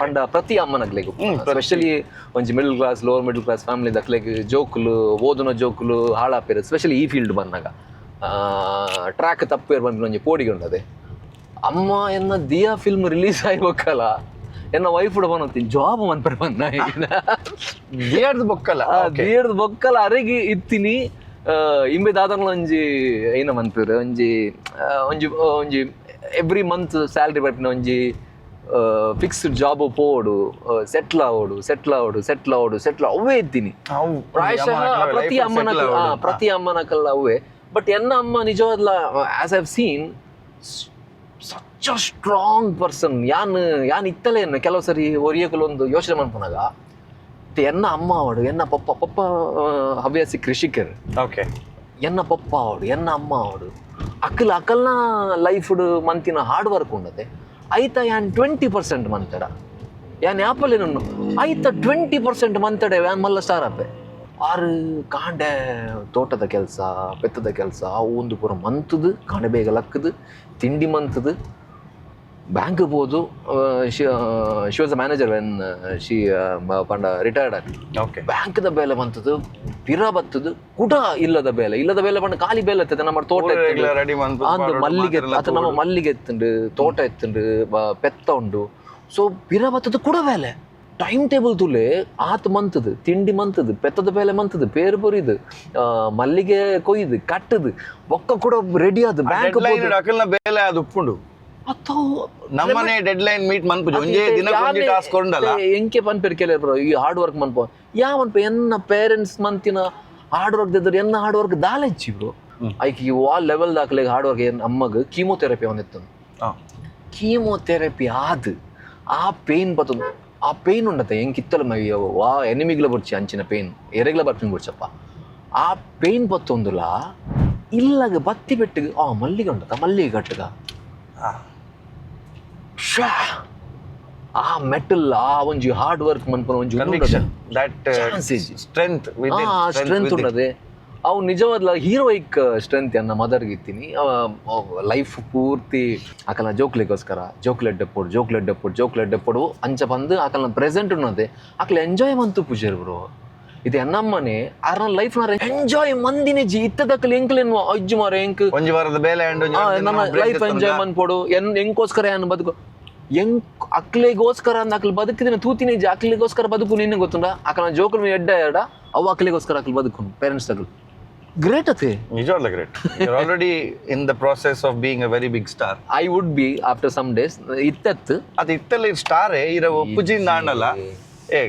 ಪಂಡ ಪ್ರತಿ ಅಮ್ಮನಗ್ಲೆಗ್, ಸ್ಪೆಷಲಿ ಒಂಜಿ middle class, lower middle class family ದಕ್ಲೆಗ್ ಜೋಕುಲು ಓದುನ ಜೋಕುಲು ಹಾಳಾಪೇರು, ಸ್ಪೆಷಲಿ ಈ ಫೀಲ್ಡ್ ಬಂದಾಗ. Track ತಪ್ಪೇರ್ ಪನ್ಪಿನ ಒಂಜಿ ಪೋಡಿಗೆ ಉಂಡದೆ. ಅಮ್ಮ ಎನ್ನ ದಿಯಾ ಫಿಲ್ಮ್ ರಿಲೀಸ್ ಆಯ್ಬೇಕಲ್ಲ, ಎನ್ನ ವೈಫ್ ಬನ್ನೊತ್ತೀನಿ ಜಾಬ್ ಮನ್ಪರೆ ಬನ್ನ. ದಿಯರ್ದ್ ಬೊಕ್ಕಲ? ದಿಯರ್ದ್ ಬೊಕ್ಕಲ ಅರೆಗಿ ಇತ್ತಿನಿ. ಇಂಬೆ ದಾದನ ಒಂಜಿ ಏನ ಮನ್ಪುರ್ ಒಂಜಿ ಒಂಜಿ ಒಂಜಿ every month salary ಬರ್ಪಿನ ಒಂಜಿ ಫಿಕ್ಸ್ಡ್ ಜಾಬ್ ಪೋಡು, ಸೆಟ್ಲ್ ಆವೋಡು, ಸೆಟ್ಲ್ ಆವೋಡು, ಸೆಟ್ಲ್ ಆವೋಡು, ಸೆಟ್ಲ್ ಅವೇ ಇದ್ದೀನಿ. ಪ್ರಾಯಶಃ ಪ್ರತಿ ಅಮ್ಮನ, ಪ್ರತಿ ಅಮ್ಮನಕಲ್ಲ ಅವೇ. ಬಟ್ ಎನ್ನ ಅಮ್ಮ ನಿಜವಾದ್ಲ, as I've seen, such a strong person. ಯಾನ್ ಯಾನ್ ಇತ್ತಲೇ ಕೆಲವು ಸರಿ ಒರಿಯಕುಲು ಒಂದು ಯೋಚನೆ ಮನ್ಪುನಾಗ ಎನ್ನ ಅಮ್ಮ ಅವಡು, ಎನ್ನ ಪಪ್ಪ, ಪಪ್ಪ ಹವ್ಯಾಸಿ ಕೃಷಿಕರು. ಎನ್ನ ಪಪ್ಪ ಅವಡು, ಎನ್ನ ಅಮ್ಮ ಅವಡು, ಅಕ್ಕಲ್ ಅಕಲ್ನ ಲೈಫ್ ಮಂತಿನ ಹಾರ್ಡ್ ವರ್ಕ್ ಉಂಡತೆ. ಐತ ಯಾನ್ 20% ಮಂತಡ, ಯಾನ್ ಯಾಪಲ್ ಏನು ಐತ 20% ಮಂತಡೆ ಯಾನ್ ಮಲ್ಲ ಸ್ಟಾರ್ ಅಪ್ಪೆ. ಆರು ಕಾಂಡೆ ತೋಟದ ಕೆಲಸ, ಪೆತ್ತದ ಕೆಲಸ ಒಂದು ಪೂರ ಮಂತದು, ಕಾಂಡೆ ಬೇಗ ಲಕ್ಕದು, ತಿಂಡಿ ಮಂತದು, ಬ್ಯಾಂಕ್ ಪೋದು. She was a manager when she ಪಂಡ ರಿಟೈರ್ಡ್ ಆಗಿ. ಬ್ಯಾಂಕ್ದ ಬೇಲೆ ಬಂತದು, ಪಿರ ಬತ್ತದು, ಕುಟ ಇಲ್ಲದ ಬೇಲೆ, ಇಲ್ಲದ ಬೇಲೆ ಪಂಡ ಖಾಲಿ ಬೇಲೆ ಇರ್ತದೆ ನಮ್ಮ ತೋಟ. ರೆಡಿ. ಅಂದು ಮಲ್ಲಿಗೆ ಅತ ನಮ್ಮ ಮಲ್ಲಿಗೆ ಎತ್ತುಂಡು, ತೋಟ ಎತ್ತುಂಡು, ಪೆತ್ತ ಉಂಡು. ಸೊ ಪಿರ ಬತ್ತದು ಕುಡ ಬೇಲೆ, ಟೈಮ್ ಟೇಬಲ್ ತುಲೆ ಆತ್ ಮಂತದು, ತಿಂಡಿ ಮಂತದು, ಪೆತ್ತದ ಬೇಲೆ ಮಂತದು, ಪೇರು ಪೊರಿದು, ಮಲ್ಲಿಗೆ ಕೊಯ್ದು ಕಟ್ಟದು, ಬೊಕ್ಕ ಕೂಡ ರೆಡಿ ಆದ್ ಬ್ಯಾಂಕ್. ಅಕಲ್ನ ಬೇಲೆ ಅದು ಉಪ್ಪುಂಡು. ನಮ್ಮನೆ dead line meet ಮನ್ಪುಜಿ, ಒಂಜೇ ದಿನ ಒಂಜಿ ಟಾಸ್ಕ್ ಉಂಡಲ್ಲ. ಎಂಕೆ ಪನ್ಪೆರ್ ಕೆಲವರು ಬ್ರೋ, ಈ ಹಾರ್ಡ್ ವರ್ಕ್ ಮನ್ಪ ಯಾ ಮನ್ಪ. ಎನ್ನ ಪೇರೆಂಟ್ಸ್ ಮಂತಿನ ಹಾರ್ಡ್ ವರ್ಕ್ ದಿದ್ರು ಎನ್ನ ಹಾರ್ಡ್ ವರ್ಕ್ ದಾಲೆಚ್ಚಿ ಬ್ರೋ. ಐಕ್ ಈ ವಾಲ್ ಲೆವೆಲ್ ದಾಖಲೆ ಹಾರ್ಡ್ ವರ್ಕ್. ಏನ್ ಅಮ್ಮಗ್ ಕೀಮೋಥೆರಪಿ ಅವನಿತ್ತು. ಕೀಮೋಥೆರಪಿ ಆದ್ ಆ ಪೇನ್ ಬತ್ತದು, ಆ ಪೇನ್ ಉಂಡತೆ ಎಂಕ್ ಇತ್ತಲ ವಾ ಎನಿಮಿಗ್ಲ ಬರ್ಚಿ ಅಂಚಿನ ಪೇನ್ ಎರೆಗ್ಲ ಬರ್ಪಿನ ಬರ್ಚಪ್ಪ. ಆ ಪೇನ್ ಬತ್ತೊಂದುಲ ಇಲ್ಲಗ ಬತ್ತಿ ಬೆಟ್ಟಿಗೆ ಆ ಮಲ್ಲಿಗೆ ಉಂಡತ, ಮಲ್ಲಿಗೆ ಕಟ್ಟಗ ಶ್ಯಾ! ಆ ಮೆಟಲ್, ಆ ಒಂಜಿ ಹಾರ್ಡ್ ವರ್ಕ್ ಮನ್ಪುನ ಒಂಜಿ conviction that Chance ಇಜ್ಜಿ. ಸ್ಟ್ರೆಂತ್. ಆ ಸ್ಟ್ರೆಂತ್ ಉಂಡದೆ. ಅವು ನಿಜವಾದ್ಲ ಹೀರೋಯಿಕ್ ಸ್ಟ್ರೆಂತ್ ಎನ್ನ ಮದರ್ಗೆ ಇತ್ತೀನಿ. ಲೈಫ್ ಪೂರ್ತಿ ಅಕಲ್ನ ಜೋಕ್ಲೆಗೋಸ್ಕರ, ಜೋಕ್ಲೆಡ್ ಡೆಪ್ಪೊಡು, ಜೋಕ್ಲೆಡ್ ಡೆಪ್ಪೊಡು, ಜೋಕ್ಲೆಡ್ ಡೆಪ್ಪೊಡು ಅಂಚ ಬಂದು ಅಕಲ್ನ ಪ್ರೆಸೆಂಟ್ ಉನ್ನದೆ ಅಕಲ್ ಎಂಜಾಯ್ ಮಂತು ಪೂಜೆರ್ ಬ್ರೋ. ಇದು ಎನ್ನಮ್ಮನೆ ಆರ್ನ ಲೈಫ್ ನ ಎಂಜಾಯ್ ಮಂದಿನೇ ಜಿ ಇತ್ತದಕಲ್ ಎಂಕ್ಲೆನ್ ಅಜ್ಜು ಮಾರ ಎಂಕ್ ಒಂಜಿ ವಾರದ ಬೇಲೆ ಅಂಡ್ ಒಂಜಿ ವಾರದ ನನ್ನ ನಾವು break life ದೆತ್ತೊಂದ. Enjoy ಮನ್ಪೊಡು, N ಎಂಕೋಸ್ಕರ ಯಾನ್ ಬದುಕು, ಎಂಕ್ ಅಕ್ಲೆಗೋಸ್ಕರ ಅಂದ್ ಅಕ್ಲು ಬದುಕಿದಿನ ತೂತಿನ ಇಜ್ಜಿ. ಅಕ್ಲೆಗೋಸ್ಕರ ಬದುಕು ನಿನ್ನೆ ಗೊತ್ತುಂಡ. ಅಕಲ್ನ ಜೋಕುಲು ಎಡ್ಡ ಎಡ ಅವು ಅಕ್ಲೆಗೋಸ್ಕರ ಅಕ್ಲು ಬದುಕು, ಪೇರೆಂಟ್ಸ್ ಅಕ್ಲು ಗ್ರೇಟ್ ಅತೆ. ನಿಜವಾಗ್ಲೂ great. Already in the process of being a very big star. I would be after some days ಇತ್ತೆತ್ತು. ಅದು ಇತ್ತಲ್ಲ ಸ್ಟಾರ್ ಇರ ಒಪ್ಪುಜಿಂದ ಆಂಡಲ್ಲ ಏ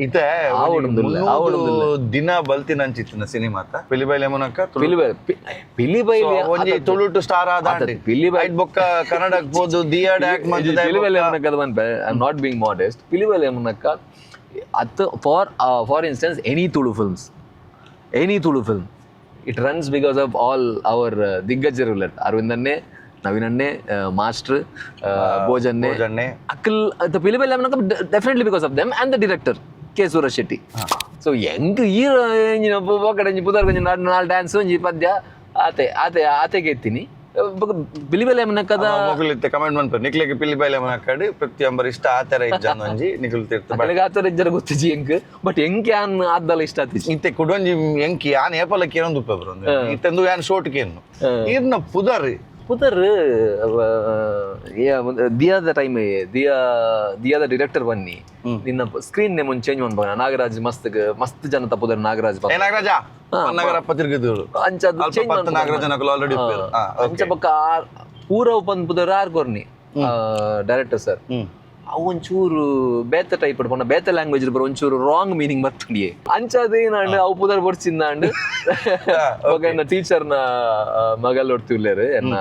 ಇತ್ತೆ. ಆವೊಡುಂದುಲ್ಲ, ಆವೊಡುಂದುಲ್ಲ. ದಿನ ಬಲ್ತಿನ ಅಂಚಿತ್ತಿನ ಸಿನಿಮಾತ ಪಿಲಿಬೈಲ್ ಯಮುನಕ್ಕ ತುಳು. ಪಿಲಿಬೈ ಪಿಲಿಬೈಲಿ. So, ಒಂಜಿ ತುಳುಟು ಸ್ಟಾರ್ ಆದ ಪಿಲಿಬೈ ಬೊಕ್ಕ ಕನ್ನಡಕ್ ಪೋದು ದಿಯಾಡ್ ಆಕ್ಟ್ ಮಂತದೆ. ಪಿಲಿಬೈಲ್ ಯಮುನಕ್ಕ ಪನ್ಪೆ, I am not being modest. Pilibailu Yamunakka ಅತ್ for instance, any Tulu films, any Tulu film, it runs because of all our ದಿಗ್ಗಜರು, ಅರವಿಂದನ್ನೇ, ನವೀನನ್ನೇ, ಮಾಸ್ಟರ್, ಭೋಜನ್ನೇ, ಭೋಜನ್ನೇ. ಅಕ್ಕಲ್ ಪಿಲಿಬೈಲ್ ಯಮುನಕ್ಕ definitely because of them and the director K Suraj Shetty. So ಎಂಕ್ ಈ ಪೋಕಡೆ ಒಂಜಿ ಪುದರ್, ಒಂಜಿ ನಾಲ್ ನಾಲ್ ಡ್ಯಾನ್ಸ್, ಒಂಜಿ ಪದ್ಯ, ಆತೆ ಆತೆ ಆತೆಗೆ ಎತ್ತೀನಿ. ಬೊಕ ಪಿಲಿಬೈಲ್ ಯಮುನಕ್ಕದ ಮೊಗಲು ಇತ್ತೆ ಕಮೆಂಟ್ ಮನ್ಪೆರ್ ನಿಕ್ಲೆಗ್ ಪಿಲಿಬೈಲ್ ಯಮುನಕ್ಕಡ್ ಪ್ರತಿಯೊಬ್ಬರು ಇಷ್ಟ ಆತರ ಇಜ್ಜಂದ್ ಒಂಜಿ ನಿಕುಲು ತಿರ್ತು. ಅಕಲೆಗ್ ಆತರ ಇಜ್ಜರ ಗೊತ್ತಿಜಿ ಎಂಕ್, ಬಟ್ ಎಂಕ್ ಯಾನ್ ಆದ್ದಲ ಇಷ್ಟ ಆತಿಜಿ. ಇತ್ತೆ ಕುಡೊಂಜಿ ಎಂಕ್ ಯಾನ್ ಏಪಲ ಕೇನೊಂದು ಉಪ್ಪೆ ಬ್ರೋ, ಇತ್ತೆಂದು ಯಾನ್ ಶೋಟ್ ಕೇನು ಈರ್ನ ಪುದರ್. ಪುದರ್ ದಿಯಾದ ಟೈಮ್, ದಿಯಾ ದಿಯಾದ ಡಿರೆಕ್ಟರ್ ಬನ್ನಿ, ನಿನ್ನ ಸ್ಕ್ರೀನ್ ನೇಮ್ ಒಂದು ಚೇಂಜ್ ಮನ್ಪಗ ನಾಗರಾಜ್ ಮಸ್ತ್ ಮಸ್ತ್ ಜನತ ಪುದರ್ ನಾಗರಾಜ್. ಏ ನಾಗರಾಜ ನಗರಪ್ಪ ತಿರುಗಿದ್ರು. ಅಂಚ ಅದು ಅಲ್ಪ ಚೇಂಜ್ ಪತ್ತು ನಾಗರಾಜನಕುಲು ಆಲ್ರೆಡಿ ಉಪ್ಪೆರ್. ಅಂಚ ಬೊಕ್ಕ ಪೂರವ್ ಪಂದ್ ಪುದರ್ ಆರ್ ಕೊರ್ನಿ ಡೈರೆಕ್ಟರ್ ಸರ್. ಅವು ಒಂಚೂರು ಬೇತೆ ಟೈಪ್ ಪಂಡ ಬೇತೆ ಲ್ಯಾಂಗ್ವೇಜ್ ಬರೋ ಒಂಚೂರು ರಾಂಗ್ ಮೀನಿಂಗ್ ಬರ್ತುಂಡಿಯೇ. ಅಂಚ ಅದೇನಾಂಡ್ ಅವು ಪುದರ್ ಬೊಡ್ಚಿಂದಾಂಡ್. ಬೊಕ ಎನ್ನ ಟೀಚರ್ನ ಮಗಲ್ ಒಡ್ತಿಲ್ಲೇರು, ಎನ್ನ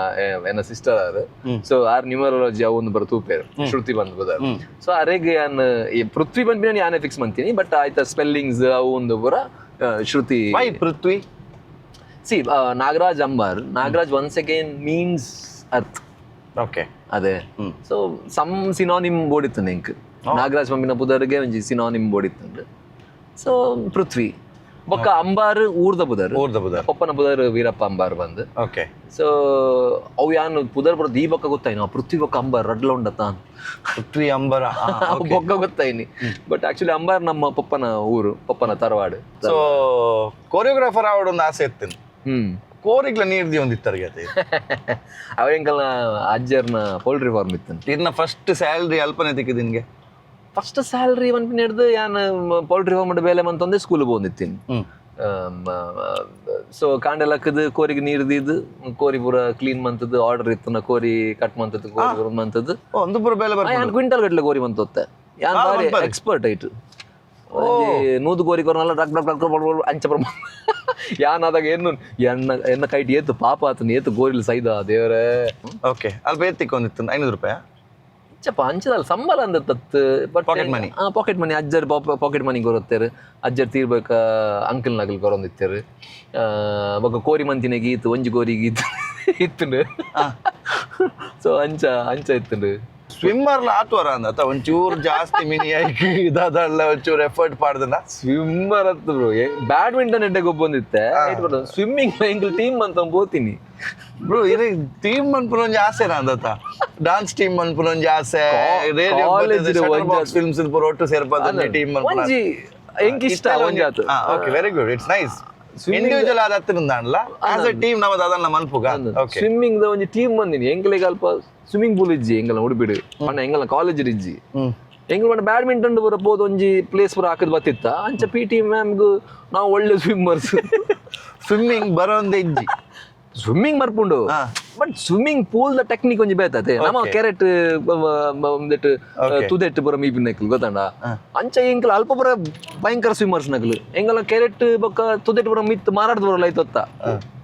ಎನ್ನ ಸಿಸ್ಟರ್ ಆರ್. So R numerology ಅವು ಒಂದು ಬರ ತೂಪೇರು, ಶ್ರುತಿ ಬಂದ್ ಪುದರ್. ಸೊ ಅರೆಗ್ ಯಾನ್ ಈ ಪೃಥ್ವಿ ಬಂದ್ಬಿನ ಯಾನೇ ಫಿಕ್ಸ್ ಮಂತೀನಿ, ಬಟ್ ಆಯ್ತಾ ಸ್ಪೆಲ್ಲಿಂಗ್ಸ್ ಅವು ಒಂದು ಪೂರ ಶ್ರುತಿ. Why Prithvi? C, Nagaraj Ambar, Nagaraj once again means earth. ಅದೇ, so some synonym ಬೋಡಿತ್ತು ಎಂಕ್. ನಾಗರಾಜ್ ಮಮ್ಮಿನ ಪುದರ್ಗೆ ಒಂಜಿ ಸಿನಾನಿಮ್ ಬೋಡಿತ್ತು. ಸೊ ಪೃಥ್ವಿ. ಬೊಕ್ಕ ಅಂಬಾರ್ ಊರ್ದ ಪುದರ್. ಊರ್ದ ಪುದರ್. ಪಪ್ಪನ ಪುದರ್ ವೀರಪ್ಪ ಅಂಬಾರ್ ಬಂದು. ಸೊ ಅವು ಯಾನ್ ಪುದರ್ ಬರೋದು ಈ ಬೊಕ್ಕ ಗೊತ್ತಾಯ್ನು, ಆ ಪೃಥ್ವಿ ಬೊಕ್ಕ ಅಂಬಾರ್ ರಡ್ಲ ಉಂಡತ್ತ. ಪೃಥ್ವಿ ಅಂಬರ. ಬೊಕ್ಕ ಗೊತ್ತಾಯ್ನಿ. ಬಟ್ ಆಕ್ಚುಲಿ ಅಂಬಾರ್ ನಮ್ಮ ಪಪ್ಪನ ಊರು, ಪಪ್ಪನ ತರವಾಡು. ಸೊ ಕೊರಿಯೋಗ್ರಾಫರ್ ಆವಡೊಂದು ಆಸೆ ಇತ್ತು. ಕೋರಿಗ್ಲ ನೀರ್ ದಿಯೊಂದಿತ್ತರ್ ಗತೆ. ಅವ ಎಂಕಲ್ನ ಅಜ್ಜರ್ನ ಪೋಲ್ಟ್ರಿ ಫಾರ್ಮ್ ಇತ್ತು. ಇರ್ನ ಫಸ್ಟ್ ಸ್ಯಾಲರಿ ಅಲ್ಪನೆ ತಿಕ್ಕಿದ್ ನಿನ್ಗೆ? ಫಸ್ಟ್ ಸ್ಯಾಲ್ರಿ ಪನ್ಪಿನ ಹಿಡ್ದು ಯಾನ್ ಪೋಲ್ಟ್ರಿ ಫಾರ್ಮ್ ಬೇಲೆ ಮಂತೊಂದೇ ಸ್ಕೂಲ್ ಪೋವೊಂದಿತ್ತೀನಿ. ಸೊ ಕಾಂಡೆ ಲಕ್ಕದು ಕೋರಿಗೆ ನೀರು ದೀದು, ಕೋರಿ ಪೂರ ಕ್ಲೀನ್ ಮಂತದ್ದು, ಆರ್ಡರ್ ಇತ್ತು ಕೋರಿ ಕಟ್ ಮಂತದ್ದು, ಕೋರಿ ಪೂರ ಮಂತದ್ದು. ಓ, ಒಂದು ಪೂರ ಬೇಲೆ ಬರ್ಪುಂಡು. ಯಾನ್ ಕ್ವಿಂಟಲ್ ಗಟ್ಟಲೆ ಕೋರಿ ಮಂತೊತ್ತೆ ಯಾನ್. ಆ, ಬಾರಿ ಮನ್ಪರೆ. ಎಕ್ಸ್ಪರ್ಟ್ ಐಟು. 100 ಕೋರಿ ಕೊರನಲ್ಲ ಡಕ್ ಡಕ್ ಡಕ್ ಡಕ್ ಅಂಚ ಪ್ರಮ ಯಾನ್ ಆದಾಗ ಎನ್ನು ಎನ್ನ ಎನ್ನ ಕೈಟ್ ಏತು ಪಾಪ ಆತನ ಏತು ಗೋರಿಲ್ ಸೈದ ದೇವರೇ. ಓಕೆ, ಅಲ್ಪ ಏತ್ ತಿಕ್ಕೊಂದಿತ್ತು? 500 ರೂಪಾಯಿ? ಅಂಚಪ್ಪ ಅಂಚದಲ್ಲ, ಸಂಬಳ ಅಂದ ತತ್ but Pocket money. Pocket money, ಅಜ್ಜರ್ pocket money ಕೊರತ್ತೇರು. ಅಜ್ಜರ್ ತೀರ್ಬೇಕ ಅಂಕಲ್ ನಗಲ್ ಕೊರೊಂದಿತ್ತೇರು. ಬೊಕ ಕೋರಿ ಮಂತಿನ ಗೀತು ಒಂಜಿ ಕೋರಿ ಗೀತು ಇತ್ತುಂಡು. ಸೊ ಅಂಚ ಅಂಚ ಇತ್ತುಂಡು. ಸ್ವಿಮ್ಮರ್ಲ ಆತ್ವರ ಅಂದ ಒಂಚೂರು ಜಾಸ್ತಿ ಮಿನಿ ಐಕ್ ಇದಾದಲ್ಲ, ಒಂಚೂರು ಎಫರ್ಟ್ ಪಾಡ್ದನ. ಸ್ವಿಮ್ಮರ್ ಅತ್ತು ಬ್ರೋ, ಬ್ಯಾಡ್ಮಿಂಟನ್ ಎಡ್ಡೆ ಗೊಬ್ಬೊಂದಿತ್ತೆ. ಸ್ವಿಮ್ಮಿಂಗ್ ಎಂಕಲ್ ಟೀಮ್ ಅಂತ ಪೋತೀನಿ. ಬ್ರೋ, ಇದು ಟೀಮ್ ಮನ್ಪುನ ಒಂಜಿ ಆಸೆ ಅಂದತ, ಡಾನ್ಸ್ ಟೀಮ್ ಮನ್ಪುನ ಒಂಜಿ ಆಸೆ. College ಡ್ ಒಂಜಿ ಫಿಲ್ಮ್ಸ್ ಪೂರ ಒಟ್ಟು ಸೇರ್ಪದ ಟೀಮ್. ಒಂಜಿ ಎಂಕ್ ಇಷ್ಟ ಒಂಜಿ ಆತು. Okay, very good, it's nice. Individual ಆದ ಹತ್ತಿರಂದಾಣಲ್ಲ, as a team ನಾವು ಅದನ್ನ ಮನ್ಪುಗ. ಓಕೆ. ಸ್ವಿಮ್ಮಿಂಗ್ the ಒಂಜಿ ಟೀಮ್ ಬಂದಿನಿ. ಎಂಕಲೆಗ್ ಅಲ್ಪ ಸ್ವಿಮ್ಮಿಂಗ್ ಪೂಲ್ ಇಜ್ಜಿ ಎಂಕಲ್ನ ಉಡುಪಿಡು ಪಂಡ, ಎಂಕಲ್ನ ಕಾಲೇಜ್ ಇಜ್ಜಿ. ಎಂಕಲ್ ಪಂಡ ಬ್ಯಾಡ್ಮಿಂಟನ್ ಪೂರ ಪೋದು ಒಂಜಿ ಪ್ಲೇಸ್ ಪೂರ ಹಾಕದ್ ಬತ್ತಿತ್ತ. ಅಂಚ ಪಿ ಟಿ ಮ್ಯಾಮ್ಗ್ ನಾವು ಒಳ್ಳೆ ಸ್ವಿಮ್ಮರ್ಸ್. ಸ್ವಿಮ್ಮಿಂಗ್ ಬರೋಂದೇ ಇಜ್ಜಿ. ಸ್ವಿಮ್ಮಿಂಗ್ ಬರ್ಪುಂಡು, but swimming pool the technique ಒಂಜಿ ಬೇತತೆ. ನಮ್ಮ ಕೆರೆಟ್ ಒಂದೆಟ್ ತುದೆಟ್ ಪೂರ ಮೀಪಿನಕ್ಲು ಗೊತ್ತಂಡ. ಅಂಚ ಎಂಕಲ್ ಅಲ್ಪ ಪೂರ ಭಯಂಕರ ಸ್ವಿಮ್ಮರ್ಸ್ ನಕಲು. ಎಂಗಲ ಕೆರೆಟ್ ಬೊಕ್ಕ ತುದೆಟ್ ಪೂರ ಮಿತ್ ಮಾರಾಡ್ದು ಬರಲ್ಲ ಐತೊತ್ತ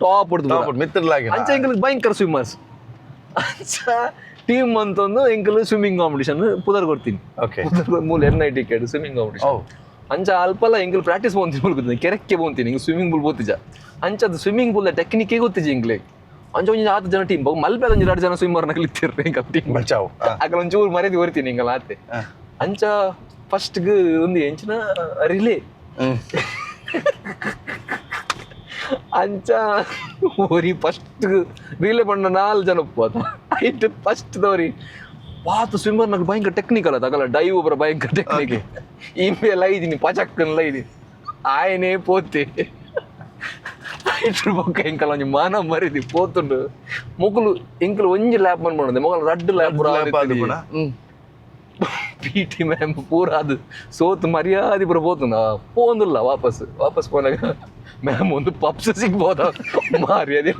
ಟಾಪ್ ಹೊಡ್ದು. ಮಿತ್ರಲಾಗಿ. ಅಂಚ ಎಂಕಲ್ ಭಯಂಕರ ಸ್ವಿಮ್ಮರ್ಸ್. ಅಂಚ ಟೀಮ್ ಅಂತಂದು ಎಂಕಲ್ ಸ್ವಿಮ್ಮಿಂಗ್ ಕಾಂಪಿಟಿಷನ್ ಪುದರ್ ಕೊಡ್ತೀನಿ. ಪುದರ್ ಮೂಲ N I T Khed swimming competition. ಅಂಚ ಅಲ್ಪಲ್ಲ ಎಂಕಲ್ ಪ್ರಾಕ್ಟೀಸ್ ಪೋಂತೀನಿ, ಮುಲ್ಕುತೀನಿ, ಕೆರೆಕ್ಕೆ ಪೋಂತೀನಿ. ಹಿಂಗೆ ಸ್ವಿಮ್ಮಿಂಗ್ ಪೂಲ್ ಪೋತಿಜ. ಅಂಚ ಅದು ಸ್ವಿಮ್ಮಿಂಗ್ ಪೂಲ್ ಟೆಕ್ನಿಕ್ಕೇ ಗೊತ್ತಿಜ ಎಂಕ್ಲೆ. ಅಂಚ ಒಂಜಿ ಆತು ಜನ ಟೀಮ್ ಮಲ್ಪೆ ಒಂಜಿ ಎರಡು ಜನ ಸ್ವಿಮ್ಮರ್ ನಕಲ್ ಇತ್ತಿರ್ರಿ ಎಂಕಲ್ ಟೀಮ್. ಬಚಾವ್. ಅಕಲ್ ಒಂಚೂರು ಮರ್ಯಾದೆ ಹೊರಿತೀನಿ ಎಂಕಲ್ ಆತೆ. ಅಂಚ ಫಸ್ಟ್ಗೆ ಒಂದು ಎಂಚಿನ ರಿಲೇ. ಅಂಚ ಒರಿ ಫಸ್ಟ್ ರಿಲೇ ಪಂಡ ನಾಲ್ ಜನ ಉಪ್ಪು ಐಟ್ ಫಸ್ಟ್ ದವರಿ ವಾತ ಸ್ವಿಮ್ಮರ್ ನಗ್ ಭಯಂಕರ ಟೆಕ್ನಿಕಲ್ ಅದ ಅಗಲ ಡೈವ್ ಒಬ್ಬರ ಭಯಂಕರ ಟೆಕ್ನಿಕ್. ಇಂಬೆ ಲೈದಿನಿ ಪಚಕ್ಕನ್ ಲೈದಿ ಆಯನೇ ಪೋತೆ. ಐಟ್ರ ಬೊಕ್ಕ ಎಂಕಲ್ ಒಂಜಿ ಮಾನ ಮರಿದಿ ಪೋತುಂಡು. ಮೊಕುಲು ಎಂಕಲ್ ಒಂಜಿ ಲ್ಯಾಪ್ ಮನ್ಪುಂಡು, ಮೊಕಲು ರಡ್ಡ್ ಲ್ಯಾಪ್. P T ma'am ಪೂರ ಅದು ಸೋತು ಮರ್ಯಾದೆ ಪೂರ ಪೋತುಂಡ ಪೋಂದಿಲ್ಲ. ವಾಪಸ್ ವಾಪಸ್ ಪೋನಾಗ ಮ್ಯಾಮ್ ಒಂದು ಪಪ್ಸ್ ಸಿಗ್ಬೋದ, ಮರ್ಯಾದೆ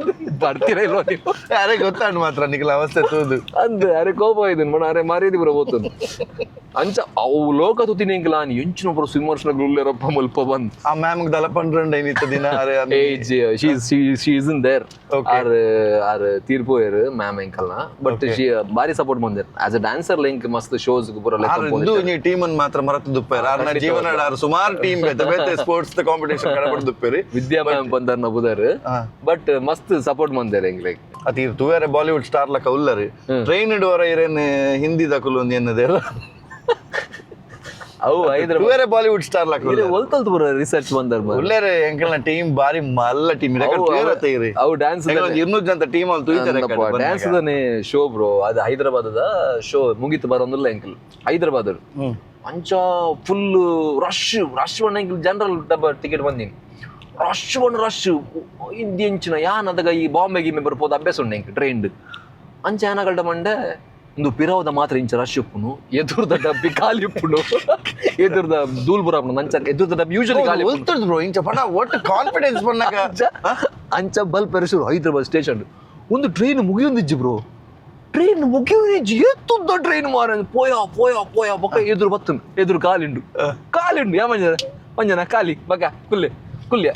ಬರ್ತೀರಾ ಇಲ್ವಾ ನೀವು? ಅರೆ ಗೊತ್ತಾಂಡ್ ಮಾತ್ರ ನಿಖಿಲ ಅವಸ್ಥೆ ತೂದು. ಅಂದ್ ಅರೆ ಕೋಪ ಇದನ್ ಮಣ ಅರೆ ಮರ್ಯಾದೆ ಪೂರ ಪೋತುಂಡು. ಅಂಚ ಅವು ಲೋಕ ತುತಿನಿ ಎಂಕಲ ಎಂಚಿನ ಪೂರ ಸ್ವಿಮ್ಮರ್ಸ್ ಉಲ್ಲೇರಪ್ಪ ಮುಲ್ಪ ಬಂದ್. ಆ ಮ್ಯಾಮ್ ದಲ ಪಂಡ್ರಂಡ ಏನಿತ್ತು ದಿನ ಅರೆ. Age she is in there. R R ತೀರ್ಪೋಯರ್ ma'am ಎಂಕಲ್ನ. But she ಬಾರಿ ಸಪೋರ್ಟ್ ಬಂದೇರ್ as a dancer. Link ಮಸ್ತ್ ಶೋಸ್ ಪೂರ. ಆರ್ ಇಂದು ಒಂಜಿ ಟೀಮ್ ಅನ್ನು ಮಾತ್ರ ಮರತು ದುಪ್ಪೇರ್. ಆರ್ನ ಜೀವನ ಆರ್ ಸುಮಾರು ಟೀಮ್ ಬೇತೆ ಬೇತೆ ಸ್ಪೋರ್ಟ್ಸ್ ಕಾಂಪಿಟೇಷನ್ ಕಡಪಡ್ ದುಪ್ಪೇರಿ. ವಿದ್ಯಾ ಮ್ಯಾಮ್ ಬಂದರ್ನ ಬುದರ್, ಬಟ್ ಮಸ್ತ್ ಸಪೋರ್ಟ್ ಬಂದೇರ್ ಎಂಗ್ಲೆಗ್. ಅತಿ ಇರ್ ತೂವೇರೆ ಬಾಲಿವುಡ್ ಸ್ಟಾರ್ ಲಕ ಉಲ್ಲರಿ. ಟ್ರೈನ್ ಇಡುವರ ಇರೇನ್ ಹಿಂದಿ ದಕುಲು ಒಂದು ಎನ್ನದೇರ. ಅವು ಹೈದರಾಬಾದ್ ತೂವೇರೆ ಬಾಲಿವುಡ್ ಸ್ಟಾರ್ ಲಕ ಉಲ್ಲರಿ. ಒಲ್ತಲ್ತು ಪೂರ ರಿಸರ್ಚ್ ಬಂದರ್. ಉಲ್ಲೇರೆ, ಎಂಕಲ್ನ ಟೀಮ್ ಬಾರಿ ಮಲ್ಲ ಟೀಮ್. ತೂವೇರ ಅವು ಡ್ಯಾನ್ಸ್ 200 ಜನ ಟೀಮ್ ಅಲ್ಲಿ ತೂಯ್ತಾರೆ. ಡ್ಯಾನ್ಸ್ ಶೋ ಬ್ರೋ ಅದು ಹೈದರಾಬಾದದ ಶೋ ಮುಗೀತು ಬರೋದಿಲ್ಲ ಎಂಕಲ್ ಹೈದರಾಬಾದ್. ಅಂಚ full rush rush one. ಎಂಕಲ್ general ಡಬ್ಬ ಟಿಕೆಟ್ ಬಂದೀನಿ. Rush one rush ಇಂದಿ ಎಂಚಿನ ಯಾನ್ ಅದಗ ಈ ಬಾಂಬೆ ಗಿಂಬೆ ಬರ್ಬೋದು ಅಭ್ಯಾಸ ಉಂಡು ಎಂಕ್ ಟ್ರೈನ್ಡ್. ಅಂಚ ಯಾನಗಲ್ಡ ಮಂಡೆ ಒಂದು ಪಿರವದ ಮಾತ್ರ ಇಂಚ ರಶ್ ಉಪ್ಪುನು, ಎದುರ್ದ ಡಬ್ಬಿ ಖಾಲಿ ಉಪ್ಪುನು. ಎದುರ್ದ ದೂಲ್ ಬುರ ಅಂಚ ಎದುರ್ದ ಡಬ್ಬಿ ಯೂಶಲಿ ಖಾಲಿ ಉಪ್ಪುನು. ಒಲ್ತುರ್ದು ಬ್ರೋ ಇಂಚ ಪಣ ಒಟ್ಟು ಕಾನ್ಫಿಡೆನ್ಸ್ ಪಣ್ಣಾಗ. ಅಂಚ ಅಂಚ ಬಲ್ ಪೆರಸೂರು ಹೈದರಾಬಾದ್ ಸ್ಟೇಷನ್ ಒಂದು ಟ್ರೈನ್ ಮುಗಿಯೊಂದಿಜ್ಜಿ ಬ್ರೋ. ಟ್ರೈನ್ ಮುಗಿಯೊಂದಿಜ್ಜಿ, ಎತ್ತುದ್ದ ಟ್ರೈನ್ ಮಾರ ಪೋಯ ಪೋಯ ಪೋಯ. ಬೊಕ್ಕ ಎದುರು ಬತ್ತುಂಡು, ಎದುರು ಕಾಲಿಂಡು ಕಾಲಿಂಡು. ಯಾ ಮಂಜನ ಮಂಜನ ಖಾಲಿ ಬಕ ಕುಲ್ಲೆ ಕುಲ್ಯ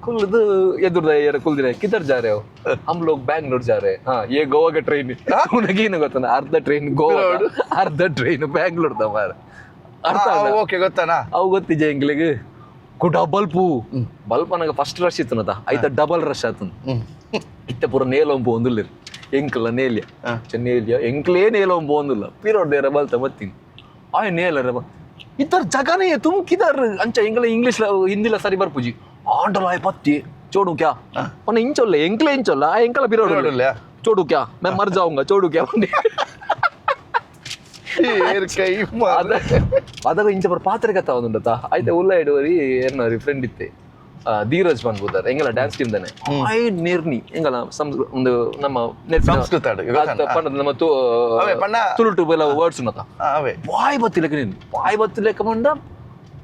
ಕುಲ್ಲದು ಎದುರ್ದ ಏರ ಕುಲ್ದಿರ. ಕಿಧರ್ जा रहे हो? हम लोग बैंगलोर जा रहे हैं. हाँ, ये गोवा का ट्रेन. ಉನಗೇನು ಗೊತ್ತಾನ, ಅರ್ಧ ಟ್ರೈನ್ ಗೋವಾ, ಅರ್ಧ ಟ್ರೈನ್ ಬ್ಯಾಂಗ್ಳೂರ್ the ಮಾರ. ಅರ್ಥ ಆಂಡ? ಓಕೆ, ಗೊತ್ತಾನಾ? ಅವು ಗೊತ್ತಿಜ ಎಂಕ್ಲೆಗ್. ಕುಡ ಬಲ್ಪು ಬಲ್ಪ ನಂಗೆ ಫಸ್ಟ್ ರಶ್ ಇತ್ತು ಆಯ್ತಾ, ಡಬಲ್ ರಶ್ ಆತನ. ಇತ್ತೆ ಪೂರ ನೇಲೊಂಬು ಒಂದುಲ್ಲೆರ್ ಎಂಕ್ಲ ನೇಲ್ಯ ನೇಲ್ಯ ಎಂಕ್ಲೇ ನೇಲೊಂಬು ಒಂದುಲ್ಲ. ಪಿರೋಡ್ ದೇರ ಬಲ್ತ ಮತ್ತೀನಿ ಆಯ್ ನೇಲರ ಇತರ ಜಗನೇ ತುಮ್ ಕಿದರ್. ಅಂಚ ಎಂಗ್ಲ ಇಂಗ್ಲೀಷ್ ಹಿಂದಿಲ ಸರಿ ಬರ್ಪುಜಿ. ಆಂಡಲ ಆಯ್ ಪತ್ತಿ ಚೋಡು ಕ್ಯಾ ಪನ್ನ ಇಂಚೊಲ್ಲ ಎಂಕ್ಲೆ ಇಂಚೊಲ್ಲ ಆ ಎಂಕಲ ಪಿರೋಡ್ ಪಿರೋಡ್. ಚೋಡು ಕ್ಯಾ ಮೈ ಮರ್ ಜಾਉਂಗಾ ಚೋಡು ಕ್ಯಾ. ಏರ್ ಕೈ ಅದ ಅದಾಗ ಇಂಚ ಬರ ಪಾತ್ರೆ ಕತ್ತ ಒಂದುಂಡತ ಆಯ್ತಾ. ಉಲ್ಲ ಇಡುವರಿ ಏನಾರಿ ಫ್ರೆಂಡ್ ಇತ್ತೆ. ಧೀರಜ್ ಬಂದ್ಬೋದಾರೆ ಎಂಗಲ ಡ್ಯಾನ್ಸ್ ಟೀಮ್ ದಾನೆ. I ನೇರ್ನಿ ಎಂಗಲ ಒಂದು ನಮ್ಮ ನೆರ್ಪಿನ ಸಂಸ್ಕೃತ ಅಡು, ಅತ್ತ ಪಂಡ ನಮ್ಮ ಅವೇ ಪಂಡ ತುಳುಟು ಬೆಲ್ಲ ವರ್ಡ್ಸ್ ಉನ್ನತ. ಅವೇ. ಬಾಯ್ ಬತ್ತಿಲೆಕ್ಕ ನೀನು ಬಾಯ್ ಬತ್ತಿಲೆಕ್ಕ ಪಂಡ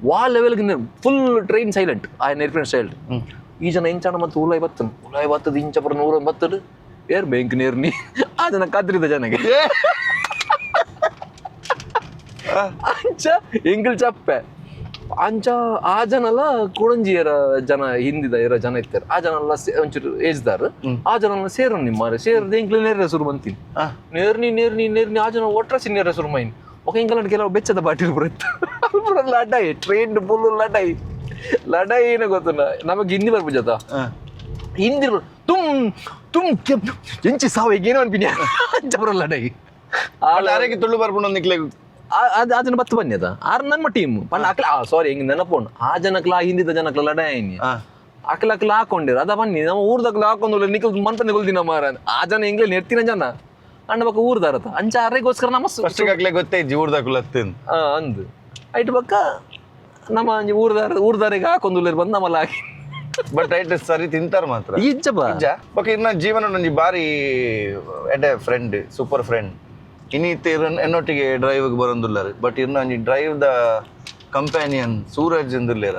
ವಾ ಲೆವೆಲ್ಗೆ ಫುಲ್ ಟ್ರೈನ್ ಸೈಲೆಂಟ್ ಆ ನೆರ್ಪಿನ ಸೈಲೆಂಟ್. ಈ ಜನ ಇಂಚಾಣ ಮತ್ತು ಉಲಾಯ್ ಬತ್ತನು ಉಲಾಯ್ ಬತ್ತದ ಇಂಚ ಪುರ ನೂರ ಬತ್ತದು ಏರ್ ಬ್ಯಾಂಕ್ ನೇರ್ನಿ ಆ ಜನ ಕದ್ರಿದ ಜನಗೆ ಅಂಚ ಎಂಕಲ್ ಚಪ್ಪೆ ಅಂಚ ಆ ಜನಲ ಕುಡಂಜಿಯರ ಜನ ಹಿಂದಿದ ಇರೋ ಜನ ಇತ್ತಾರೆ. ಆ ಜನ ಎಲ್ಲ ಒಂಚೂರು ಏಜ್ದಾರ್. ಆ ಜನ ಸೇರು ನಿಮ್ಮ ಸೇರ್ದು ಎಂಕ್ಲೆ ನೇರ ಶುರು ಬಂತೀನಿ ನೇರ್ನಿ ನೇರ್ನಿ ನೇರ್ನಿ. ಆ ಜನ ಒಟ್ರಾಸಿ ನೇರ ಶುರು ಮೈನ್ ఒక ಇಂಗ್ಲೆಂಡ್ ಕೆಲವು ಬೆಚ್ಚದ ಬಾಟಿಲ್ ಬರುತ್ತೆ ಅಲ್ಪ ಲಡಾಯಿ ಟ್ರೈನ್ ಫುಲ್ ಲಡಾಯಿ ಲಡಾಯಿ ಏನು ಗೊತ್ತಲ್ಲ ನಮಗೆ ಹಿಂದಿ ಬರ್ಪುಜತ ಹಿಂದಿ ತುಮ್ ತುಮ್ ಎಂಚಿ ಸಾವು ಏನೋ ಅನ್ಪಿನಿ ಅಂಚ ಬರೋ ಲಡಾಯಿ. ಆರೆಗೆ ತುಳು ಬರ್ಪುಂಡು ನಿಕ್ಲೆ. ಅದು ಆ ಜನ ಬತ್ತು ಬನ್ನಿ ಅದ ಆರ್ ನಮ್ಮ ಟೀಮ್ ಪಂಡ ಅಕ್ಲ ಸಾರಿ ಹೆಂಗ್ ನೆನಪೋಣ್ ಆ ಜನಕ್ಲ ಆ ಹಿಂದಿದ ಜನಕ್ಲ ಲಡಾಯಿ ಅಕ್ಲ ಅಕ್ಲ ಹಾಕೊಂಡಿರ ಅದ ಬನ್ನಿ ನಮ್ಮ ಊರ್ದಕ್ಲ ಹಾಕೊಂಡು ನಿಖಲ್ ಮನ್ಪನೆ ಕೊಲ್ದಿನ ಮಾರ. ಆ ಜನ ಎಂಗ್ಲೇ ನೆರ್ತಿನ ಜನ ಅಣ್ಣ ಬಕ್ಕ ಊರ್ದಾರತ ಅಂಚ ಅರೆಗೋಸ್ಕರ ನಮ್ಮ ಫಸ್ಟ್ ಅಕ್ಲೆ ಗೊತ್ತೇ ಇಜ್ಜಿ ಊರ್ದಕುಲತ್ತಿನ್. ಅಂದು ಐಟ್ ಬಕ್ಕ ನಮ್ಮ ಒಂಜಿ ಊರ್ದಾರ ಊರ್ದಾರಿಗೆ ಹಾಕೊಂದು ಬಂದು ನಮ್ಮಲ್ಲ ಹಾಕಿ. ಬಟ್ ರೈಟ್ ಸರಿ ತಿಂತಾರ ಮಾತ್ರ. ಇಜ್ಜ ಬಾ. ನಿಜ ಬೊಕ ಇನ್ನ ಜೀವನ ಒಂಜಿ ಬಾರಿ ಎಡ್ಡೆ ಫ್ರೆಂಡ್, ಸೂಪರ್ ಫ್ರೆಂಡ್. ಇನ್ನಿತ್ತೆ ಎನ್ನೊಟ್ಟಿಗೆ ಡ್ರೈವ್ ಬರೊಂದುಲ್ಲರು, ಬಟ್ ಇನ್ನ ಒಂಜಿ ಡ್ರೈವ್ the companion Suraj ಎಂದುಲ್ಲೇರ.